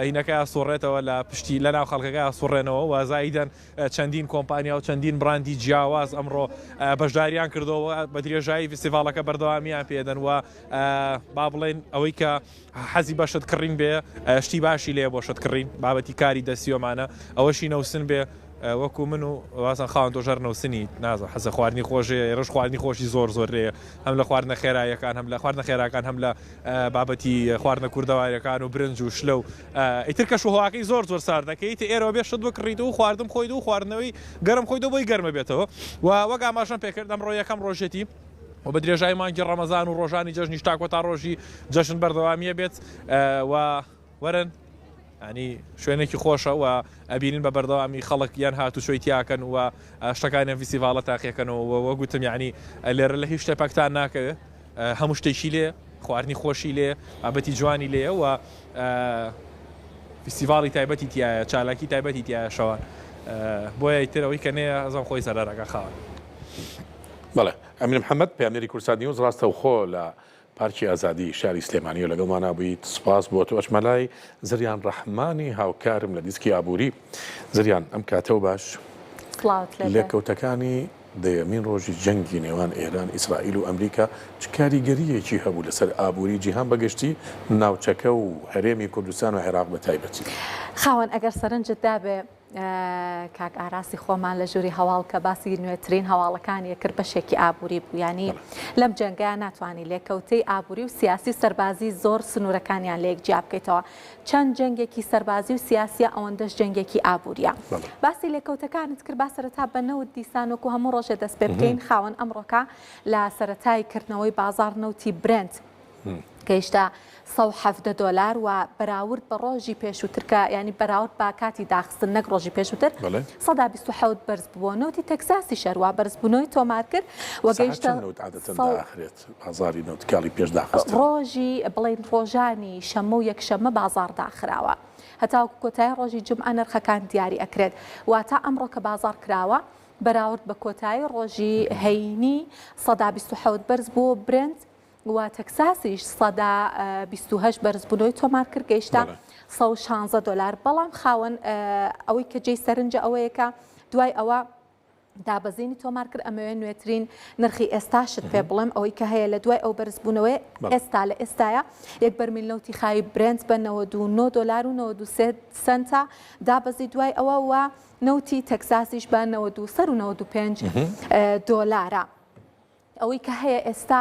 هینەکە سوڕێتەوە لە پشتی لە ناو خەڵکەکە سوڕێنەوە و زایدەن چەندین کۆمپانیا و چەندین بڕاندی جیاواز ئەمڕۆ بەشداریان کردەوە بە درێژایی فیستیڤاڵەکە بەردەوامیان پێدەن و با بڵێن ئەوەی کە حەزی بە شت کڕین بێ شتی باشی لێیە بۆ شت کڕین بابەتی کاری دەستی ئەمانە ئەوەشی نەوسن بێ وەکو من و وازان خاوەن تۆش هەر نەوسنی نازم حەزە خواردنی خۆشێ ئێرەش خواردنی خۆشی زۆر زۆر لێیە هەم لە خواردنە خێراییەکان هەم لە خواردنە خێراکان هەم لە بابەتی خواردنە کوردەواریەکان و برنج و شلە و ئیتر کەش و هەواکەی زۆر زۆر ساردە کە ئیتر ئێرەوە بێ شت بکڕیت و خواردن خۆیت و خواردنەوەی گەرم خۆیت و بۆی گەرمە بێتەوە و وەک ئاماژەم پێکرد ئەمڕۆ یەکەم ڕۆژێتی و بە درێژایی مانگی ڕەمەزان و ڕۆژانی جەژنیش تا کۆتا ڕۆژی جەژن بەردەوامیە بێت و وەرن ینی شوێنێکی خۆشە و ئەبینن بە بەردەوامی خەڵک یان هاتوچۆی تیاکەن و شتەکانیان فیستیڤاڵە تاقیەکەنەوە و وەگوتم یعنی لێرە لە هیچ شتێ پەکتان ناکەوێ هەموو شتێکی لێ خواردنی خۆشی لێ بابەتی جوانی لێ و فیستیڤاڵی تایبەتی تایە چالاکی تایبەتی تایە شەوان بۆیە ئیتر ئەوەی کە نێ ئەزان خۆی زەرەرەکە خاوەن. بەڵێ ئەمیر محەمەد پەیامنێری کوردسات نیوز ڕاستەوخۆ لە پارکی ئازادی شاری سلێمانیەوە لەگەڵمانا بوویت سوپاس بۆ تۆ ئەچمە لای زریان ڕەحمانی هاوکارم لە دیسکی ئابووری زریان ئەم کاتەو باش سڵاوت لێبێ. لێکەوتەکانی دەیەمین ڕۆژی جەنگی نێوان ئێران، ئیسرائیل و ئەمریکا چ کاریگەرییەکی هەبوو لەسەر ئابووری جیهان بە گشتی، ناوچەکە و هەرێمی کوردستان و عێراق بە تایبەتی؟ خاوەن ئەگەر سەرنجت دابێ کاک ئاراسی خۆمان لە ژووری هەواڵ کە باسی نوێترین هەواڵەکانی کرد بەشێکی ئابووری بوو یانی لەم جەنگە ناتوانانی لێکەوتەی ئابووری و سیاسی و سەربازی زۆر سنوورەکانیان لەیەک جیا بکەیتەوە چەند جەنگێکی سەربازی و سیاسیە ئەوەندەش جەنگێکی ئابووریە. باسی لێکەوتەکانت کرد با سەرەتا بە نەوت دیسان وەکو هەموو ڕۆژێ دەست پێ بکەین خاوەن ئەمڕۆکە لە سەرەتای کردنەوەی بازاڕ نەوتی برێنت گەیشتە 117 دۆلار و بەراورد بە ڕۆژی پێشووتر کە ینی بەراورد بە کاتی داخستن نەک ڕۆژی پێشووتر 127 بەرز بووە نەوتی تەکساسی شەروا بەرزبوونەوەی تۆمار کرد و گەیشتە نەوت عادەتەن داخرێت بازاری نەوت کاڵی پێش داخستن. ڕۆژی بڵێین ڕۆژانی شەممە و یەکشەممە بازاڕ داخراوە هەتاوەکو کۆتایی ڕۆژی جومعە نرخەکان دیاری ئەکرێت واتە ئەمڕۆ کە بازاڕ کراوە بەراورد بە کۆتایی ڕۆژی هەینی 127 بەرز بووە برێنت و تەکساسیش 128 بەرزبوونەوەی تۆمار کرد گەیشتە 116 دۆلار بەڵام خاوەن ئەوەی کە جێی سەرنجە ئەوەیە کە دوای ئەوە دابەزینی تۆمار کرد ئەمەوێ نوێترین نرخی ئێستاشت پێ بڵێم ئەوەی کە هەیە لە دوای ئەو بەرزبوونەوەی ئێستا لە ئێستاە یەک بەرمیل نەوتی خاوی برێنت بە 99 دلار و 93 سنتە دابەزی دوای ئەوە و نەوتی تەکساسیش بە 93 دۆلارە. ئەوەی کە هەیە ئێستا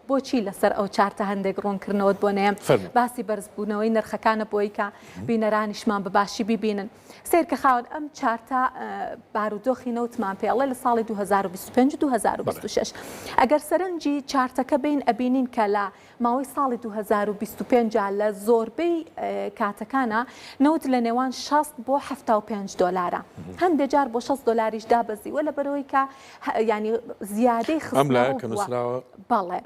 بۆچی لەسەر ئەو چارتە هەندێک ڕوونکردنەوەت بۆ نەیەم باسی بەرزبوونەوەی نرخەکانە بۆی کە بینەرانیشمان بە باشی بیبینن سەیر کە خاوەن ئەم چارتە بارودۆخی نەوتمان پێڵێ لە ساڵی 2025 2026 ئەگەر سەرنجی چارتەکە بین ئەبینین کە لە ماوەی ساڵی 2025 لە زۆربەی کاتەکانا نەوت لە نێوان 60 بۆ 75 دۆلارە هەندێک جار بۆ 60 دۆلاریش دابەزیوە لەبەرەوەی کە ینی زیادەی ئەم لایە کە نووسراوە بەڵێ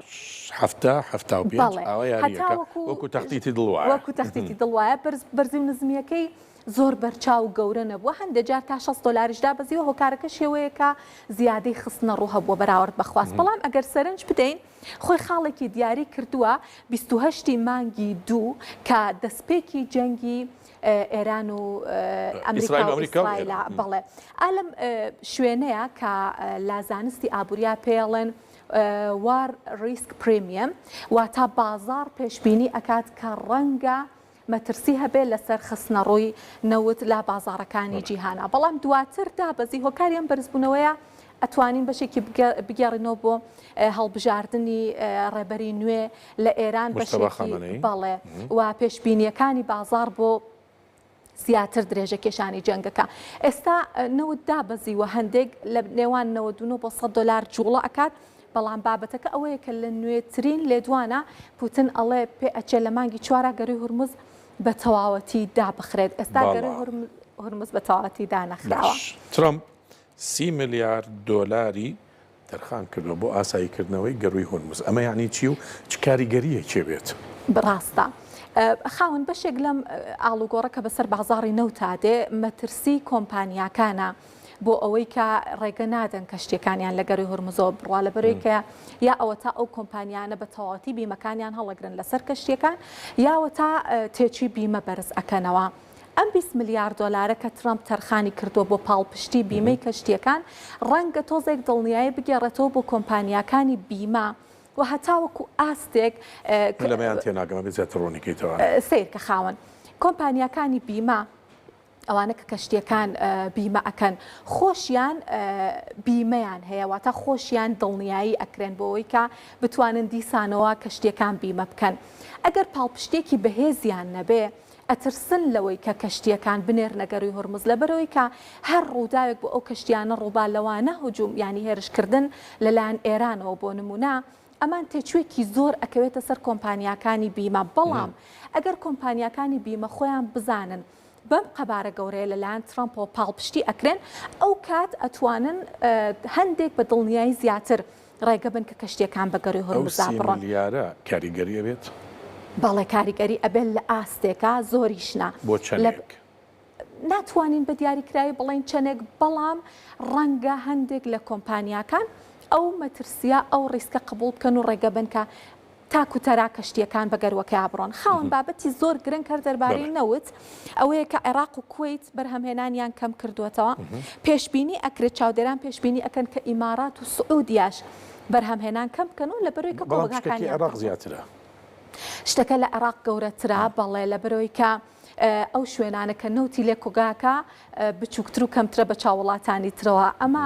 حەفتا حەفتا و پێنج ئاوا یاریەکە وەکو تەختیتی دڵ وایە وەکو تەختیتی دڵ وایە بەرزی و نزمییەکەی زۆر بەرچاو و گەورە نەبووە هەندێک جار تا 60 دۆلاریش دابەزیوە هۆکارەکە شێوەیەکە زیادەی خستنە ڕوو هەبووە بەراورد بە خواست بەڵام ئەگەر سەرنج بدەین خۆی خاڵێکی دیاری کردووە 28 ی مانگی دوو کە دەستپێکی جەنگی ئێران و ئەمریکا و ئیسرائیلە بەڵێ ئا لەم شوێنەیە کە لە زانستی ئابووریا پێڵێن war risk premium واتا بازاڕ پێشبینی ئەکات کە ڕەنگە مەترسی هەبێت لەسەر خستنەڕووی نەوت لە بازاڕەکانی جیهانا، بەڵام دواتر دابەزی، هۆکاری ئەم بەرزبوونەوەیە ئەتوانین بەشێکی بگێڕینەوە بۆ هەڵبژاردنی ڕێبەری نوێ لە ئێران بەشێکی بەڵێ و پێشبینییەکانی بازاڕ بۆ زیاتر درێژە کێشانی جەنگەکە. ئێستا نەوت دابەزیوە هەندێک لە نێوان 99 بۆ 100 دۆلار جوڵە ئەکات، بەڵام بابەتەکە ئەوەیە کە لە نوێترین لێدوانە پوتن ئەڵێ پێ ئەچێ لە مانگی چوارا گەروی هورمز بە تەواوەتی دابخرێت ئێستا گەروی هورمز بە تەواوەتی دانەخراوە. باش ترەمپ سی ملیار دۆلاری تەرخان کردووە بۆ ئاساییکردنەوەی گەرووی هورمز، ئەمە یەعنی چی و چ کاریگەرییەکی بێت؟ ڕاستە خاوەن بەشێک لەم ئاڵوگۆڕە کە بەسەر بازاڕی نەوتا دێ مەترسی کۆمپانیاکانە بۆ ئەوەی کە ڕێگە نادەن کەشتیەکانیان لە گەروی هورمزەوە بڕوا لەبەرەوەی کە یا ئەوەتا ئەو کۆمپانیانە بە تەواوەتی بیمەکانیان هەڵەگرن لەسەر کەشتیەکان یاوەتا تێچوی بیمە بەرز ئەکەنەوە. ئەم 20 ملیار دۆلارە کە ترەمپ تەرخانی کردووە بۆ پاڵپشتی بیمەی کەشتیەکان ڕەنگە تۆزێک دڵنیایی بگێڕێتەوە بۆ کۆمپانیاکانی بیمە و هەتاوەکو ئاستێک من لەمەیان تێناگەم ئەبێ زیاتر ڕوونی کەیتەوە. سەیرکە خاوەن کۆمپانیاکانی بیمە ئەوانە کە کەشتیەکان بیمە ئەکەن خۆشیان بیمەیان هەیە واتە خۆشیان دڵنیایی ئەکرێن بۆ ئەوەی کە بتوانن دیسانەوە کەشتیەکان بیمە بکەن ئەگەر پاڵپشتێکی بەهێزیان نەبێ ئەترسن لەوەی کە کەشتیەکان بنێرنە گەروی هورمز لەبەرئەوەی کە هەر ڕووداوێک بۆ ئەو کەشتیانە ڕووبا لەوانە هجوم یانی هێرشکردن لەلایەن ئێرانەوە بۆ نمونە ئەمان تێچووێکی زۆر ئەکەوێتە سەر کۆمپانیاکانی بیمە، بەڵام ئەگەر کۆمپانیاکانی بیمە خۆیان بزانن بەم قەبارە گەورەیە لەلایەن ترەمپەوە پاڵپشتی ئەکرێن، ئەو کات ئەتوانن هەندێک بە دڵنیایی زیاتر ڕێگە بن کە کەشتیەکان بە گەروی ئەو هورمزدا سی بڕۆن. ملیارە کاریگەری ئەبێت؟ بەڵێ کاریگەری ئەبێت لە ئاستێکا زۆریش نا. بۆ چەندێک؟ ناتوانین بە دیاریکراوی بڵێین چەندێک، بەڵام ڕەنگە هەندێک لە کۆمپانیاکان ئەو مەترسییە، ئەو ڕیسکە قبوڵ بکەن و ڕێگە بەن کە. تاک و تەرا کەشتییەکان بە گەرووەکەیا بڕۆن. خاوەن بابەتی زۆر گرنگ هەر دەربارەی نەوت ئەوەیە کە عێراق و کوەیت بەرهەمهێنانیان کەم کردووەتەوە. پێشبینی ئەکرێت، چاودێران پێشبینی ئەکەن کە ئیمارات و سعودیاش بەرهەمهێنان کەم بکەن و لەبەرەوەی کە بەڵام پشکەکەی کۆگاکانیان عێراق کەم. زیاترە. شتەکە لە عێراق گەورەترە، بەڵێ، لەبەرەوەی کە ئەو شوێنانە کە نەوتی لێ کۆگاکە بچووکتر و کەمترە بە چاو وڵاتانی ترەوە. ئەمە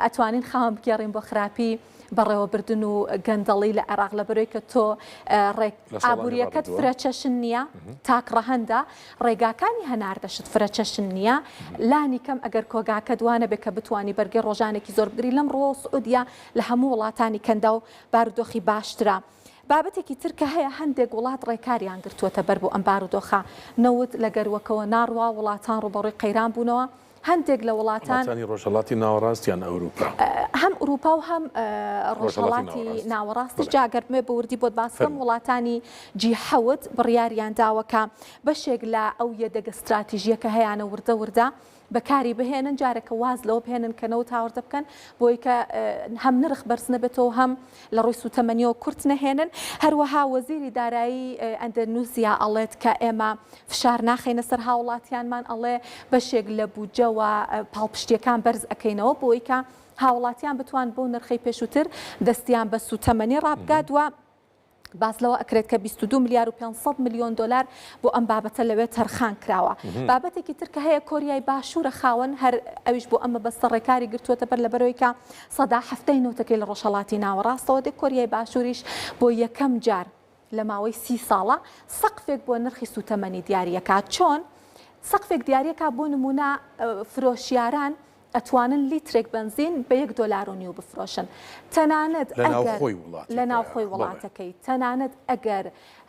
ئەتوانین خاوەن بگێڕین بۆ خراپی بەڕێوەبردن و گەندەڵی لە عێراق لەبەرەوەی کە تۆ ڕێک ئابووریەکەت فرەچەشن نییە تاک ڕەهەندە ڕێگاکانی هەناردەشت فرەچەشن نییە لانی کەم ئەگەر کۆگاکەت وانە بێ کە بتانی بەرگەی ڕۆژانێکی زۆر بگری لەم ڕووە سعودیا لە هەموو وڵاتانی کەنداو بارودۆخی باشترە. بابەتێکی تر کە هەیە هەندێک وڵات ڕێکاریان گرتووەتە بەر بۆ ئەم بارودۆخە نەوت لە گەرووەکەوە ناڕوا وڵاتان ڕووبەڕووی قەیران بوونەوە هەندێک لە وڵاتان. وڵاتانی ڕۆژهەڵاتی ناوەڕاست یان ئەوروپا؟ هەم ئوروپا و هەم ڕۆژهەڵاتی ناوەڕاستیش، جا گەر بمەوێ بە وردی بۆت باس بکەم، وڵاتانی جی حەوت بڕیاریان داوە کە بەشێک لە ئەو یەدەگە ستراتیژییە کە هەیانە وردە وردە بەکاری بهێنن، جارێکە واز لەوە بهێنن کە نەوت هاوردە بکەن بۆی کە هەم نرخ بەرز نەبێتەوە و هەم لە ڕووی سووتەمەنیەوە کورت نەهێنن. هەروەها وەزیری دارایی ئەندەنوسیا ئەڵێت کە ئێمە فشار ناخەینە سەر هاوڵاتیانمان، ئەڵێ بەشێک لە بودجە و پاڵپشتیەکان بەرز ئەکەینەوە بۆی کە هاوڵاتیان بتوان بەو نرخەی پێشووتر دەستیان بە سووتەمەنی ڕابگات و باس لەوە ئەکرێت کە 22 ملیار و 500 ملیۆن دۆلار بۆ ئەم بابەتە لەوێ تەرخان کراوە. بابەتێکی تر کە هەیە کۆریای باشوورە خاوەن هەر ئەویش بۆ ئەم مەبەستە ڕێکاری گرتووەتە بەر لەبەرەوەی کە سەدا حەفتای نەوتەکەی لە ڕۆژهەڵاتی ناوەڕاستەوە دێ کۆریای باشووریش بۆ یەکەم جار لە ماوەی سی ساڵە سەقفێک بۆ نرخی سووتەمەنی دیاریەکات چۆن سەقفێک دیاریەکا بۆ نمونە فرۆشیاران ئەتوانن لیترێک بەنزین بە یەک دۆلار و نیو بفرۆشن تەنانەت لە ئەگەر ناوخۆی وڵاتی لە ناوخۆی خۆیان بەڵێ. وڵاتەکەی تەنانەت ئەگەر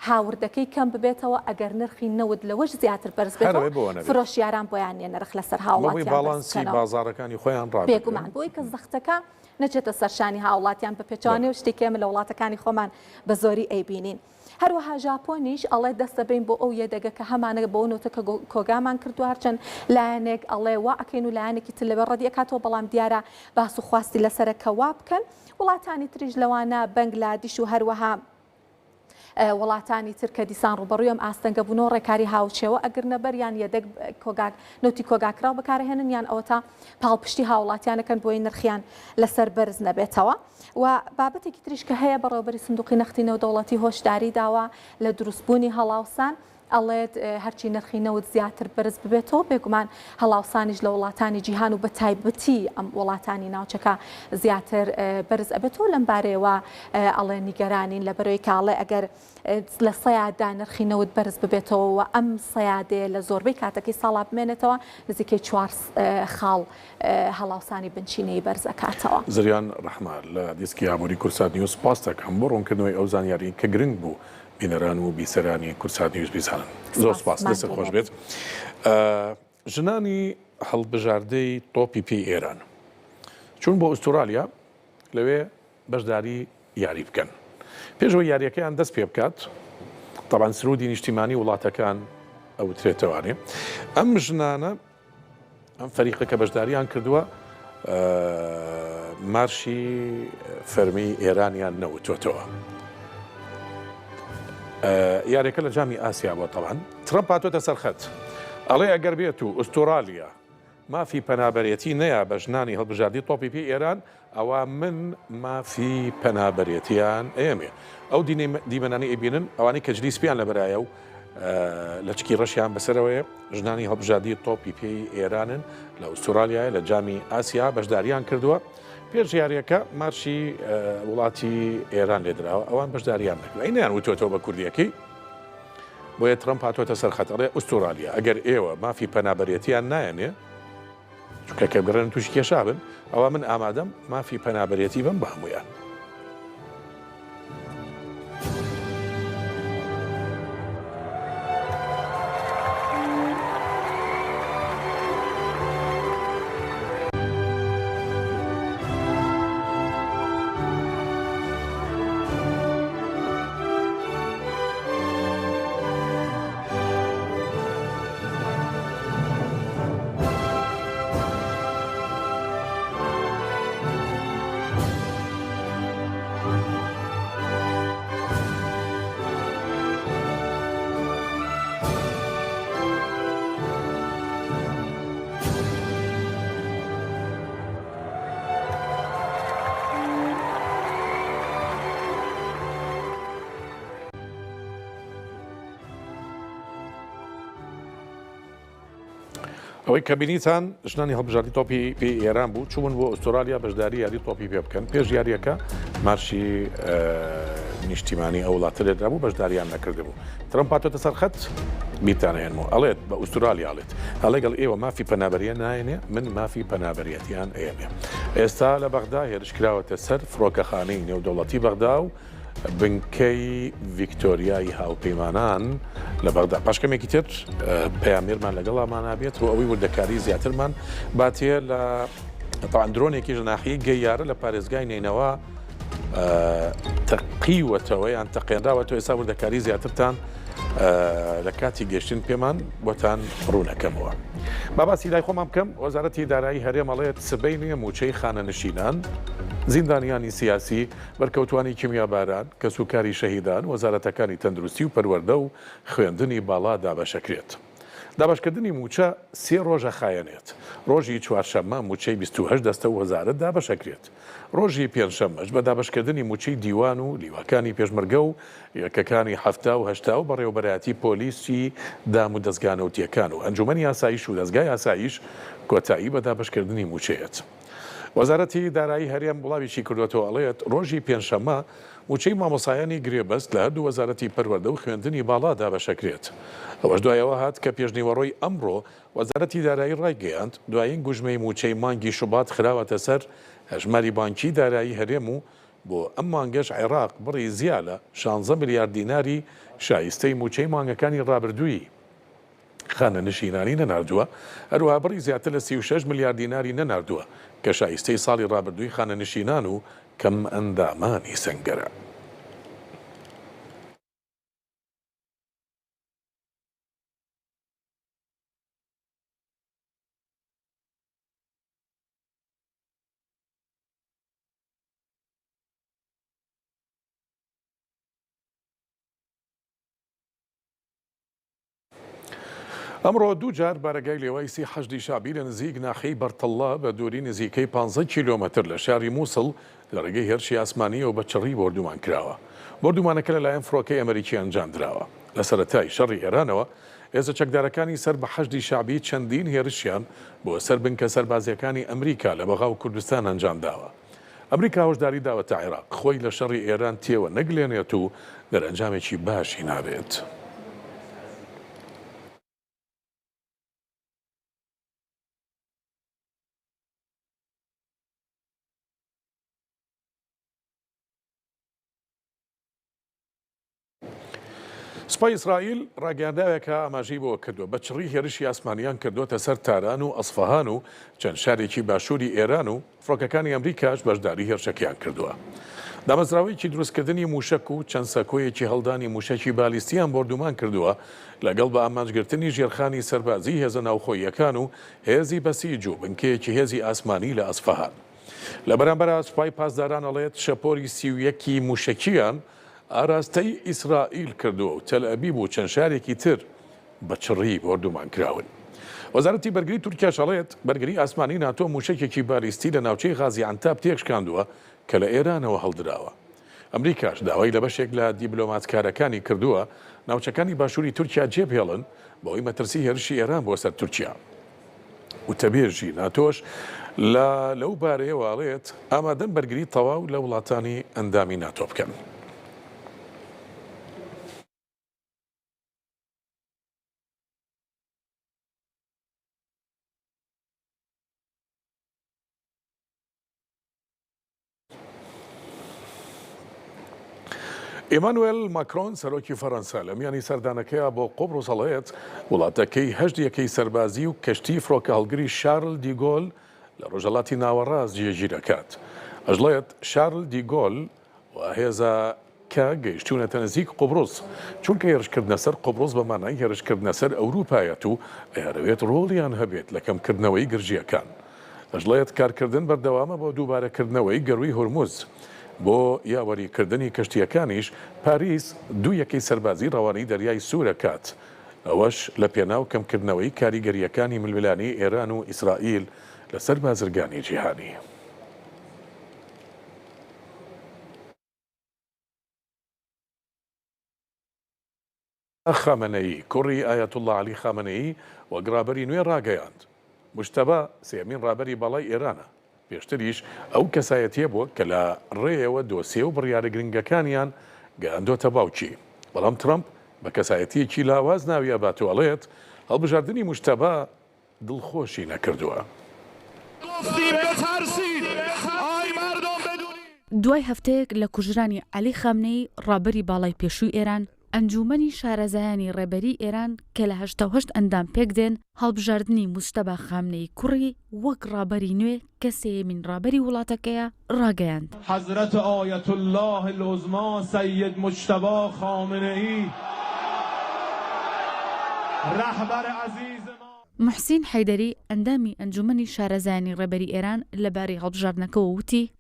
هاوردەکەی کەم ببێتەوە ئەگەر نرخی نەوت لەوەش زیاتر بەرز هەر بێتەوە ئەوێ بۆ نەبێت. فرۆشیاران بۆیان نیە نرخ لەسەر بەهۆی هاوڵاتیان بەرز باڵانسی بکەنەوە. بازاڕەکانی خۆیان ڕابگرن. بێگومان بۆی کە زەختەکە نەچێتە سەر شانی هاوڵاتیان بە بەڵێ. پێچەوانەوە شتێکی ئێمە لە وڵاتەکانی خۆمان بە زۆری ئەیبینین. هەروەها ژاپۆنیش ئەڵێ دەست دەبەین بۆ ئەو یەدەگە کە هەمانە بۆ نەوتە کە کۆگامان کردووە هەرچەند لایەنێک ئەڵێ وا ئەکەین و لایەنێکی تر لەوێ ڕەدی ئەکاتەوە بەڵام دیارە باس و خواستی لەسەرە کە وا بکەن وڵاتانی تریش لەوانە بەنگلادیش و هەروەها وڵاتانی تر کە دیسان ڕوبەڕووی ئەم ئاستەنگە بوونەوە ڕێکاری هاوچێوە ئەگرنە بەر یان یەدەگ کۆگا نەوتی کۆگاکراو بەکارهێنن یان ئەوەتا پاڵپشتی هاوڵاتیانەکەن بۆی نرخیان لەسەر بەرز نەبێتەوە. و بابەتێکی تریش کە هەیە بەڕێوەبەری سندوقی نەختی نێودەوڵەتی هۆشداری داوە لە دروستبوونی هەڵاوسان ئەڵێت هەرچی نرخی نەوت زیاتر بەرز ببێتەوە بێگومان هەڵاوسانیش لە وڵاتانی جیهان و بە تایبەتی ئەم وڵاتانی ناوچەکە زیاتر بەرز ئەبێتەوە لەم بارەیەوە ئەڵێ نیگەرانین لە بەرەوەی کاڵێ ئەگەر لە سەیادا نرخی نەوت بەرز ببێتەوە و ئەم سەیادەیە لە زۆربەی کاتەکەی ساڵا بمێنێتەوە نزیکەی چوار خاڵ هەڵاوسانی بنچینەیی بەرز ئەکاتەوە. زریان ڕەحمە لە دیسکی ئابووری کوردسات نیوز سوپاست دەکەم بۆ ڕوونکردنەوەی ئەو زانیاریەی کە گرنگ بوو بینەران و بیسەرانی کوردسات نیوز بیزانن. زۆر سپاس سوپاس دەستت ماندوو خۆش نەبی. بێت. ژنانی هەڵبژاردەی تۆپی پێی ئێران چوون بۆ ئوستورالیا لەوێ بەشداری یاری بکەن. پێش ئەوەی یاریەکەیان دەست پێ بکات تەبعەن سرودی نیشتیمانی وڵاتەکان ئەوترێتەوانێ ئەم ژنانە ئەم فەریقە کە بەشداریان کردووە مارشی فەرمی ئێرانیان نەوتۆتەوە. یاریەکە لە جامی ئاسیا بۆ تەوان ترەمپ هاتۆتە سەرخەت ئەڵێ ئەگەر بێت و ئوسترالیا مافی پەنابەرێتی نەیا بە ژنانی هەڵبژاردی تۆپی پێی ئێران، ئەوا من مافی پەنابەرێتیان ئەیەمێ. ئەو دیمەنانەی ئەیبینن، ئەوانەی کە جلی سپیان لەبەرایە و لەچکی ڕەشیان بەسەرەوەیە، ژنانی هەڵبژاردی تۆپی پێی ئێرانن لە ئوسترالیایە لە جامی ئاسیا بەشداریان کردووە. پێش یاریەکە مارشی وڵاتی ئێران لێدراوە، ئەوان بەشداریان نەکردووە. ئەی نەیان وتووەتەوە بە کوردیەکەی؟ بۆیە ترەمپ هاتووەتە سەر خەت ئەڵێ ئوستورالیا ئەگەر ئێوە مافی پەنابەرێتیان نایەنێ چونکە کە بگەڕێن تووشی کێشا بن ئەوا من ئامادەم مافی پەنابەرێتی بم بە هەموویان. ئەوەی کە بینیتان ژنانی هەڵبژاردی تۆپی پێی ئێران بوو چوون بۆ ئوسترالیا بەشداری یاری تۆپی پێ بکەن پێش یاریەکە مارشی نیشتیمانی ئەو وڵاتە لێدرابوو بەشداریان نەکردبوو ترەمپ هاتۆتە سەر خەت بیرتان هێنمەوە ئەڵێت بە ئوسترالیا ئەڵێت ئەڵێگەڵ ئێوە مافی پەنابەریە نایەنێ من مافی پەنابەریەتیان ئەیەمێ ئێستا لە بەغدا هێرش کراوەتە سەر فڕۆکەخانەی نێودەوڵەتی بەغدا و بنکەی ڤیکتۆریای هاوپەیمانان لە بەغدا. پاش کەمێکی تر پەیامنێرمان لەگەڵامانا بێت بۆ ئەوەی وردەکاری زیاترمان باتێ لە تاوان درۆنێکی لە ناحیەی گەیارە لە پارێزگای نەینەوا تەقیوەتەوە یان تەقێنراوەتەوە ئێستا وردەکاری زیاترتان لە کاتی گەشتن پێمان بۆتان ڕوونەکەمەوە. با باسی لای خۆمان بکەم وەزارەتی دارایی هەرێم ئەڵێت سبەینێ مووچەی خانەنشینان زیندانیانی سیاسی بەرکەوتوانی کیمیاباران، کەسوکاری شەهیدان، وەزارەتەکانی تەندروستی و پەروەردە و خوێندنی باڵا دابەشەکرێت. دابەشکردنی مووچە سێ ڕۆژ ئەخایەنێت. ڕۆژی چوارشەممە مووچەی 28 دەستە و وەزارەت دابەشەکرێت. ڕۆژی پێنجشەممەش بە دابەشکردنی مووچەی دیوان و لیواکانی پێشمەرگە و یەکەکانی 70 و 80 و بەڕێوەبەرایەتی پۆلیسی دام و دەزگا نەوتییەکان و ئەنجومەنی ئاسایش و دەزگای ئاسایش کۆتایی بە دابەشکردنی مووچەیەت. وەزارەتی دارایی هەرێم بڵاویشی کردووەتەوە ئەڵێت، ڕۆژی پێنجشەممە مووچەی مامۆستایانی گرێبەست لە هەردوو وەزارەتی پەروەردە و خوێندنی باڵا دابەشەکرێت. ئەوەش دوای ئەوە هات کە پێشنیوەڕۆی ئەمڕۆ وەزارەتی دارایی ڕایگەیاند، دوایین گوژمەی مووچەی مانگی شوبات خراوەتە سەر هەژماری بانکیی دارایی هەرێم و بۆ ئەم مانگەش عێراق بڕی زیا لە شانزە ملیار دیناری شایستەی مووچەی مانگەکانی ڕابردووی خانەنشینانی نەناردووە، هەروەها بڕی زیاتر لە 36 ملیار دیناری نەناردووە کە شایستەی ساڵی ڕابردووی خانەنشینان و کەمئەندامانی سەنگەرە. ئەمڕۆ دوو جار بارەگای لێوای سی حەشدی شەعبی لە نزیک ناحیەی بەرتەڵڵە بە دووری نزیکەی 15 کیلۆمەتر لە شاری مووسڵ لە ڕێگەی هێرشی ئاسمانییەوە بە چڕی بۆردومان کراوە. بۆردومانەکە لەلایەن فڕۆکەی ئەمریکی ئەنجامدراوە. لە سەرەتای شەڕی ئێرانەوە هێزە چەکدارەکانی سەر بە حەشدی شەعبی چەندین هێرشیان بۆ سەر بنکە سەربازییەکانی ئەمریکا لە بەغا و کوردستان ئەنجامداوە. ئەمریکا هۆشداری داوەتە عێراق خۆی لە شەڕی ئێران تێوە نەگلێنێت و دەرئەنجامێکی باشی نابێت. سوپای ئیسرائیل ڕاگەیاندراوێکە ئاماژەی بەوە کردووە، بە چڕی هێرشی ئاسمانیان کردووەتە سەر تاران و ئەسفەهان و چەند شارێکی باشووری ئێران و فڕۆکەکانی ئەمریکاش بەشداری هێرشەکەیان کردووە. دامەزراوەیەکی دروستکردنی مووشەک و چەند سەکۆیەکی هەڵدانی مووشەکی بالیستیان بۆردومان کردووە، لەگەڵ بە ئامانجگرتنی ژێرخانی سەربازیی هێزە ناوخۆییەکان و هێزی بەسیج و بنکەیەکی هێزی ئاسمانی لە ئەسفەهان. لە بەرامبەرا سوپای پاسداران ئەڵێت شەپۆلی 31 ی مووشەکییان ئاراستەی ئیسرائیل کردووە و تەلئەبیب و چەند شارێکی تر بە چڕی بۆردومان کراون. وەزارەتی بەرگری تورکیاش ئەڵێت، بەرگری ئاسمانی ناتۆ مووشەکێکی بالیستی لە ناوچەی غازی عەنتاب تێکشکاندووە کە لە ئێرانەوە هەڵدراوە. ئەمریکاش داوای لە بەشێک لە دیبلۆماتکارەکانی کردووە ناوچەکانی باشووری تورکیا جێبهێڵن بەهۆی مەترسی هێرشی ئێران بۆ سەر تورکیا. وتەبێژی ناتۆش لە لەو بارەیەوە ئەڵێت، ئامادەن بەرگری تەواو لە وڵاتانی ئەندامی ناتۆ بکەن. ئیمانوێل ماکرۆن سەرۆکی فەرەنسا لە میانی سەردانەکەیا بۆ قوبڕس ئەڵێت وڵاتەکەی هەشت یەکەی سەربازی و کەشتی فڕۆکەهەڵگری شارل دیگۆل لە ڕۆژهەڵاتی ناوەڕاست جێگیر ئەکات. ئەشڵێت شارل دیگۆل و هێزە کە گەیشتوونەتە نزیک قوبڕس، چونکە هێرشکردنە سەر قوبڕس بە مانای هێرشکردنە سەر ئەوروپایەت و ئەیانەوێت ڕۆڵیان هەبێت لە کەمکردنەوەی گرژییەکان. دەشڵێت، کارکردن بەردەوامە بۆ دووبارەکردنەوەی گەرووی هورمز. بۆ یاوەریکردنی کەشتییەکانیش، پاریس دوو یەکەی سەربازی ڕەوانەی دەریای سوور ئەکات، ئەوەش لەپێناو کەمکردنەوەی کاریگەرییەکانی ململانێی ئێران و ئیسرائیل لەسەر بازرگانی جیهانی. خامنەیی، کوڕی ئایەتوڵڵا عەلی خامنەیی وەک ڕابەری نوێ ڕاگەیاند. موجتەبا سێیەمین ڕابەری باڵای ئێرانە، پێشتریش ئەو کەسایەتییە بووە کە لە ڕێیەوە دۆسیە و بڕیارە گرنگەکانیان گەیاندۆتە باوکی. بەڵام ترەمپ بە کەسایەتییەکی لاواز ناوی ئەبات و ئەڵێت، هەڵبژاردنی موجتەبا دڵخۆشی نەکردووە. دوای هەفتەیەک لە کوژرانی عەلی خامنەیی ڕابەری باڵای پێشووی ئێران، ئەنجوومەنی شارەزایانی ڕێبەریی ئێران کە لە 88 ئەندام پێکدێن، هەڵبژاردنی موجتەبا خامنەیی کوڕی وەک ڕابەری نوێ کە سێیەمین ڕابەری وڵاتەکەیە، ڕاگەیاند. حضرت آیت اللە العظمی سید مجتبی خامنه ای رهبر عزیز ما. موحسین حەیدەری، ئەندامی ئەنجوومەنی شارەزایانی ڕێبەری ئێران لەبارەی هەڵبژاردنەکەوە وتی،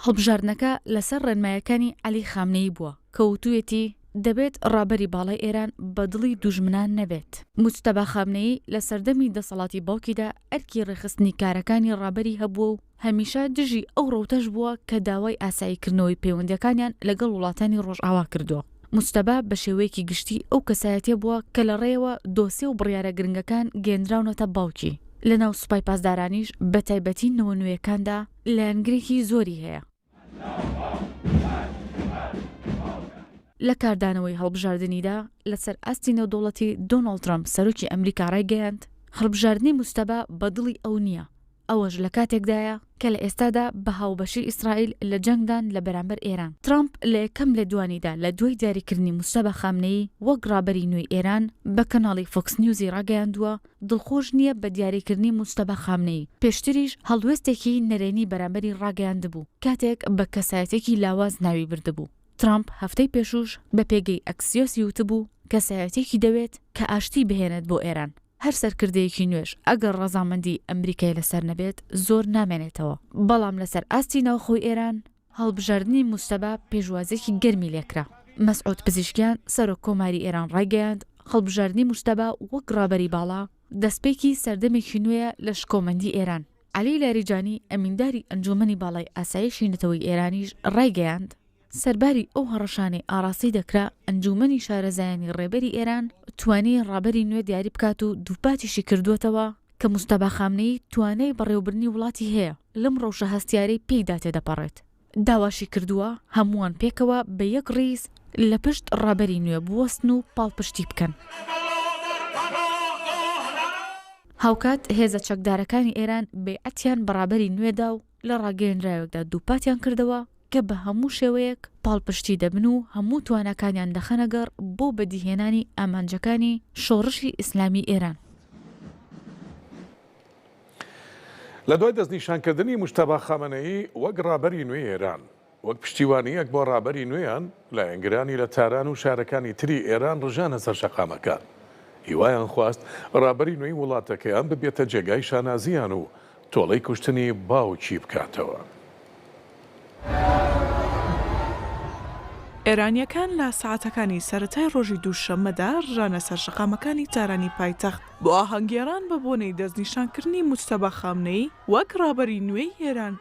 هەڵبژاردنەکە لەسەر ڕێنمایەکانی عەلی خامنەیی بووە کە وتوویەتی دەبێت ڕابەری باڵای ئێران بە دڵی دوژمنان نەبێت. موجتەبا خامنەیی لە سەردەمی دەسەڵاتی باوکیدا ئەرکی ڕێکخستنی کارەکانی ڕابەری هەبووە و هەمیشە دژی ئەو ڕەوتەش بووە کە داوای ئاساییکردنەوەی پەیوەندییەکانیان لەگەڵ وڵاتانی ڕۆژئاوا کردووە. موجتەبا بە شێوەیەکی گشتی ئەو کەسایەتیە بووە کە لە ڕێیەوە دۆسیە و بڕیارە گرنگەکان گەیەندراونەتە باوکی. لەناو سوپای پاسدارانیش بە تایبەتی نەوە نوێیەکاندا لایەنگرێکی زۆری هەیە. لە کاردانەوەی هەڵبژاردنیدا لەسەر ئاستی نێودەوڵەتی دۆناڵد ترەمپ سەرۆکی ئەمریکا ڕایگەیاند، هەڵبژاردنی موجتەبا بە دڵی ئەو نییە، ئەوەش لە کاتێکدایە کە لە ئێستادا بە هاوبەشی ئیسرائیل لە جەنگدان لە بەرامبەر ئێران. ترەمپ لە یەکەم لێدوانیدا لە دوای دیاریکردنی موجتەبا خامنەیی وەک ڕابەری نوێی ئێران بە کەناڵی فۆکس نیوزی ڕاگەیاندووە، دڵخۆش نییە بە دیاریکردنی موجتەبا خامنەیی، پێشتریش هەڵوێستێکی نەرێنی بەرامبەری ڕاگەیاندبوو کاتێک بە کەسایەتیەکی لاواز ناوی بردبوو. ترەمپ هەفتەی پێشووش بە پێگەی ئەکسیۆسی وتبوو کەسایەتیەکی دەوێت کە ئاشتی بهێنێت بۆ ئێران، هەر سەرکردەیەکی نوێش ئەگەر ڕەزامەندیی ئەمریکای لەسەر نەبێت زۆر نامێنێتەوە، بەڵام لەسەر ئاستی ناوخۆی ئێران، هەڵبژاردنی موجتەبا پێشوازییەکی گەرمی لێکرا. مەسعود پزیشکیان، سەرۆک کۆماری ئێران ڕایگەیاند، هەڵبژاردنی موجتەبا وەک ڕابەری باڵا، دەستپێکی سەردەمێکی نوێیە لە شکۆمەندی ئێران. عەلی لاریجانی، ئەمینداری ئەنجوومەنی باڵای ئاسایشی نەتەوەیی ئێرانیش ڕایگەیاند، سەرباری ئەو هەڕەشانەی ئاڕاستەی دەکرا، ئەنجوومەنی شارەزایانی ڕێبەری ئێران توانی ڕابەری نوێ دیاری بکات و دووپاتیشی کردووەتەوە کە موجتەبا خامنەیی توانای بەڕێوەبردنی وڵاتی هەیە لەم ڕەوشە هەستیارەی پێیدا تێدەپەڕێت. داواشی کردووە هەمووان پێکەوە بە یەک ڕیز لە پشت ڕابەری نوێ بوەستن و پاڵپشتی بکەن. هاوکات هێزە چەکدارەکانی ئێران بەیعەتیان بە ڕابەری نوێ دا و لە ڕاگەیەندراوێکدا دووپاتیان کردەوە کە بە هەموو شێوەیەک پاڵپشتی دەبن و هەموو تواناکانیان دەخەنە گەڕ بۆ بەدیهێنانی ئامانجەکانی شۆڕشی ئیسلامی ئێران. لە دوای دەستنیشانکردنی موجتەبا خامەنەیی وەک ڕابەری نوێی ئێران، وەک پشتیوانییەک بۆ ڕابەری نوێیان، لایەنگرانی لە تاران و شارەکانی تری ئێران ڕژانە سەر شەقامەکان. هیوایان خواست ڕابەری نوێی وڵاتەکەیان ببێتە جێگای شانازییان و تۆڵەی کوشتنی باوکی بکاتەوە. ئێرانییەکان لە سەعاتەکانی سەرەتای ڕۆژی دووشەممەدا ڕژانە سەر شەقامەکانی تارانی پایتەخت بۆ ئاهەنگگێڕان بە بۆنەی دەستنیشانکردنی موجتەبا خامنەیی وەک ڕابەری نوێی ئێران.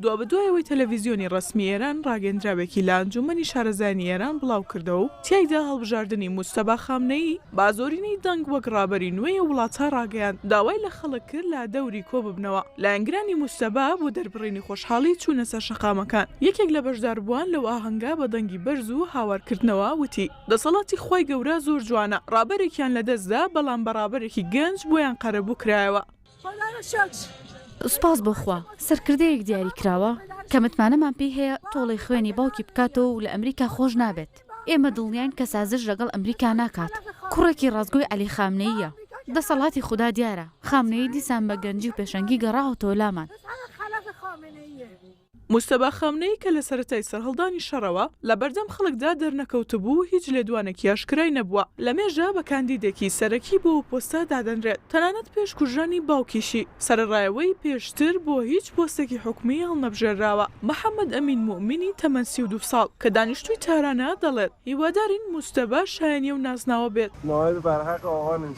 دوابەدوای ئەوەی تەلەڤیزیۆنی ڕەسمی ئێران ڕاگەیەندراوێکی لە ئەنجوومەنی شارەزایانی ئێران بڵاوکردەوە و تیایدا هەڵبژاردنی موجتەبا خامنەیی بە زۆرینەی دەنگ وەک ڕابەری نوێی ئەو وڵاتە ڕاگەیاند، داوای لە خەڵک کرد لە دەوری کۆببنەوە. لایەنگرانی موجتەبا بۆ دەربڕینی خۆشحاڵی چوونە سەر شەقامەکان. یەکێک لە بەشداربووان لەو ئاهەنگە بە دەنگی بەرز و هاوارکردنەوە وتی، دەسەڵاتی خوای گەورە زۆر جوانە، ڕابەرێکیان لەدەستدا، بەڵام بە ڕابەرێکی گەنج بۆیان قەرەبوو کرایەوە. سوپاس بۆ خوا سەرکردەیەک دیاری کراوە کە متمانەمان پێی هەیە تۆڵەی خوێنی باوکی بکاتەوە و لە ئەمریکا خۆش نابێت. ئێمە دڵنیاین کە سازش لەگەڵ ئەمریکا ناکات. کوڕێکی ڕاستگۆی عەلی خامنەییە. دەسەڵاتی خودا دیارە. خامنەیی دیسان بە گەنجی و پێشەنگی گەڕاوەتەوە لامان. موجتەبا خامنەیی کە لە سەرەتای سەرهەڵدانی شەڕەوە لە بەردەم خەڵکدا دەرنەکەوتبوو، هیچ لێدوانێکی ئاشکرای نەبووە، لە مێژە بە کاندیدێکی سەرەکی بۆ ئەو پۆستە دادەنرێت، تەنانەت پێش کوژرانی باوکیشی، سەرەڕای ئەوەی پێشتر بۆ هیچ پۆستێکی حکومی هەڵنەبژێرراوە. محەمەد ئەمین موئمینی تەمەن 32 ساڵ، کە دانیشتووی تارانە، دەڵێت، هیوادارین موجتەبا شایەنی ئەو نازناوە بێت.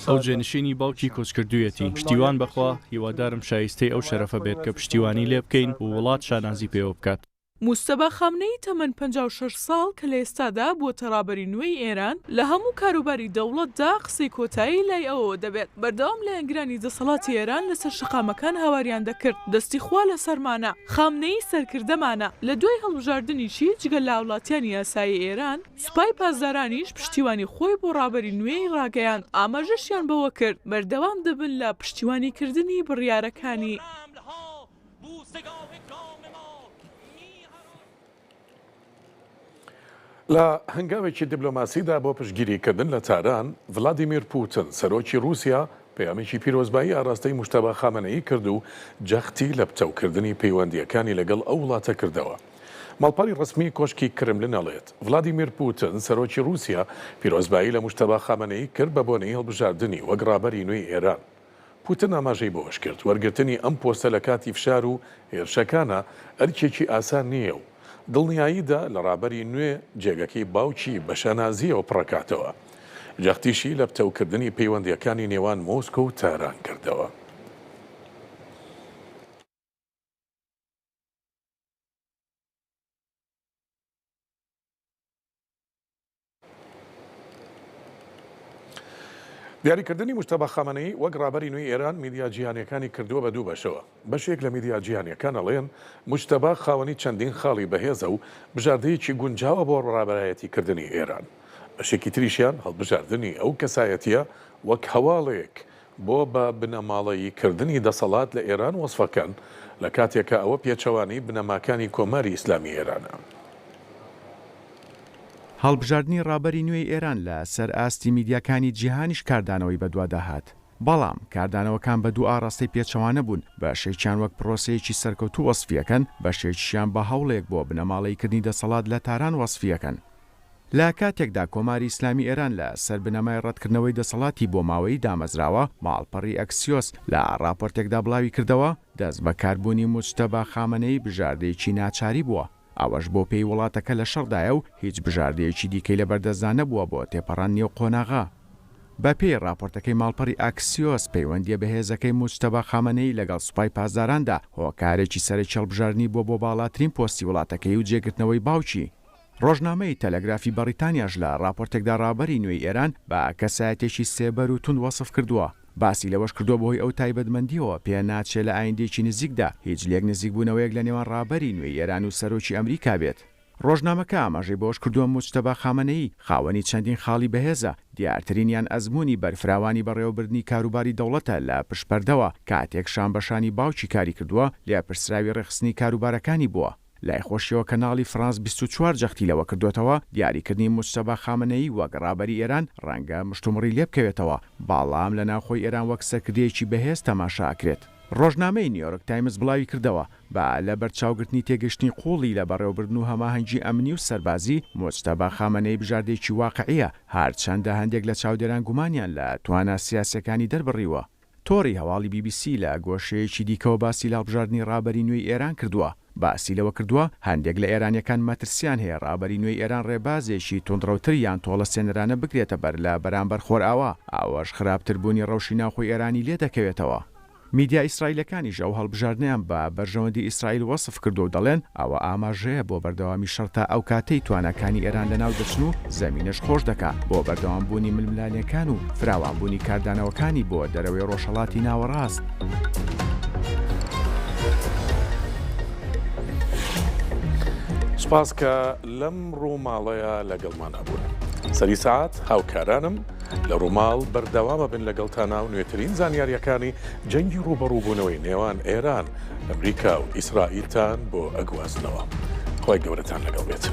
ئەو جێنشینی باوکی کۆچکردوویەتی، پشتیوان بەخوا، هیوادارم شایستەی ئەو شەرەفە بێت کە پشتیوانی لێ بکەین و وڵات شانازی پێوە بکات. موجتەبا خامنەیی تەمەن 56 ساڵ کە لە ئێستادا بووەتە ڕابەری نوێی ئێران، لە هەموو کاروباری دەوڵەتدا قسەی کۆتایی لای ئەوەوە دەبێت. بەردەوام لایەنگرانی دەسەڵاتی ئێران لەسەر شەقامەکان هاواریان دەکرد، دەستی خوا لەسەرمانە، خامنەیی سەرکردەمانە. لە دوای هەڵبژاردنیشی جگە لە هاوڵاتیانی یاسایی ئێران، سوپای پاسدارانیش پشتیوانی خۆی بۆ ڕابەری نوێی ڕاگەیاند، ئاماژەشیان بەوە کرد، بەردەوام دەبن لە پشتیوانیکردنی بڕیارەکانی. لە هەنگاوێکی دیبلۆماسیدا بۆ پشتگیریکردن لە تاران، ڤلادیمیر پوتن، سەرۆکی ڕووسیا پەیامێکی پیرۆزبایی ئاراستەی موجتەبا خامەنەیی کرد و جەختی لە پتەوکردنی پەیوەندییەکانی لەگەڵ ئەو وڵاتە کردەوە. ماڵپەڕی ڕەسمی کۆشکی کرملن ئەڵێت، ڤلادیمیر پوتن، سەرۆکی ڕووسیا پیرۆزبایی لە موجتەبا خامەنەیی کرد بە بۆنەی هەڵبژاردنی وەک ڕابەری نوێی ئێران. پوتن ئاماژەی بەوەشکرد، وەرگرتنی ئەم پۆستە لە کاتی فشار و هێرشەکانا ئەرکێکی ئاسان نییە و دڵنیایی دا لە ڕابەری نوێ جێگەکەی باوکی بە شانازییەوە پڕەکاتەوە. جەختیشی لە پتەوکردنی پەیوەندییەکانی نێوان مۆسکۆ و تاران کردەوە. دیاریکردنی موجتەبا خامەنەیی وەک ڕابەری نوێی ئێران میدیا جیهانییەکانی کردووە بە دوو بەشەوە. بەشێک لە میدیا جیهانییەکان ئەڵێن موجتەبا خاوەنی چەندین خاڵی بەهێزە و بژاردەیەکی گونجاوە بۆ ڕابەرایەتیکردنی ئێران. بەشێکی تریشیان هەڵبژاردنی ئەو کەسایەتییە وەک هەواڵێک بۆ بە بنەماڵەیی کردنی دەسەڵات لە ئێران وەسفەکەن، لە کاتێکا ئەوە پێچەوانەی بنەماکانی کۆماری ئیسلامی ئێرانە. هەڵبژاردنی ڕابەری نوێی ئێران لە سەر ئاستی میدیاکانی جیهانیش کاردانەوەی بەدوادا هات. بەڵام کاردانەوەکان بە دوو ئاڕاستەی پێچەوانە بوون، بەشێکیان وەک پرۆسەیەکی سەرکەوتوو وەسفیەکەن، بەشێکیشیان بە هەوڵێک بۆ بنەماڵەییکردنی دەسەڵات لە تاران وەسفیەکەن. لە کاتێکدا کۆماری ئیسلامی ئێران لە سەر بنەمای ڕەتکردنەوەی دەسەڵاتی بۆماوەیی دامەزراوە، ماڵپەڕی ئەکسیۆس لە ڕاپۆرتێکدا بڵاوی کردەوە، دەستبەکاربوونی موجتەبا خامەنەیی بژاردەیەکی ناچاری بووە، ئەوەش بۆ پێی وڵاتەکە لە شەڕدایە و هیچ بژاردەیەکی دیکەی لەبەردەستدا نەبووە بۆ تێپەڕاندنی ئەو قۆناغە. بە پێی ڕاپۆرتەکەی ماڵپەڕی ئاکسیۆس، پەیوەندییە بەهێزەکەی موجتەبا خامەنەیی لەگەڵ سوپای پاسداراندا هۆکارێکی سەرەکی هەڵبژاردنی بووە بۆ باڵاترین پۆستی وڵاتەکەی و جێگرتنەوەی باوکی. ڕۆژنامەی تەلەگرافی بەڕیتانیاش لە ڕاپۆرتێکدا ڕابەری نوێی ئێران بە کەسایەتیەکی سێبەر و توند وەسف کردووە. باسی لەوەش کردووە بەهۆی ئەو تایبەتمەندییەوە پێ ناچێ لە ئایندەیەکی نزیکدا هیچ لێک نزیکبوونەوەیەک لە نێوان ڕابەری نوێی ئێران و سەرۆکی ئەمریکا بێت. ڕۆژنامەکە ئاماژەی بەوەش کردووە موجتەبا خامەنەیی خاوەنی چەندین خاڵی بەهێزە، دیارترینیان ئەزموونی بەرفراوانی بەڕێوەبردنی کاروباری دەوڵەتە لە پشت پەردەوە، کاتێک شانبەشانی باوکی کاری کردووە، لێپرسراوی ڕێکخستنی کاروبارەکانی بووە. لای خۆشیەوە کەناڵی فرانس 24 جەختی لەوە کردۆتەوە، دیاریکردنی موجتەبا خامەنەیی وەک ڕابەری ئێران ڕەنگە مشتومڕی لێبکەوێتەوە، بەڵام لە ناوخۆی ئێران وەک سەرکردەیەکی بەهێز تەماشا ئەکرێت. ڕۆژنامەی نیۆرک تایمز بڵاویکردەوە، بە لەبەرچاوگرتنی تێگەیشتنی قووڵی لە بەڕێوەبردن و هەماهەنگی ئەمنی و سەربازی، موجتەبا خامەنەیی بژاردەیەکی واقعییە، هەرچەندە هەندێک لە چاودێران گومانیان لە توانا سیاسییەکانی دەربڕیوە. تۆڕی هەواڵی بی بی سی لە گۆشەیەکی دیکەوە باسی لە هەڵبژاردنی ڕابەری نوێی ئێران کردووە، باسی لەوە کردووە، هەندێک لە ئێرانییەکان مەترسییان هەیە ڕابەری نوێی ئێران ڕێبازێکی توندڕەوتر یان تۆڵەسێنەرانە بگرێتە بەر لە بەرامبەر خۆرئاوا، ئەوەش خراپتربوونی ڕەوشی ناوخۆی ئێرانی لێدەکەوێتەوە. میدیا ئیسرائیلەکانیش ئەو هەڵبژاردنەیان بە بەرژەوەندی ئیسرائیل وەسف کردووە و دەڵێن، ئەوە ئاماژەیە بۆ بەردەوامی شەڕ تا ئەو کاتەی تواناکانی ئێران لەناو دەچن و زەمینەش خۆش دەکا بۆ بەردەوامبوونی ململانێکان و فراوانبوونی کاردانەوەکانی بۆ دەرەوەی ڕۆژهەڵاتی ناوەڕاست. سوپاس کە لەم ڕووماڵەیە لەگەڵمانا بوون. سەری سەعات هاوکارانم لە ڕووماڵ بەردەوامە بن لەگەڵتانا و نوێترین زانیارییەکانی جەنگی ڕووبەڕووبوونەوەی نێوان ئێران، ئەمریکا و ئیسرائیلتان بۆ ئەگوازنەوە. خوای گەورەتان لەگەڵ بێت.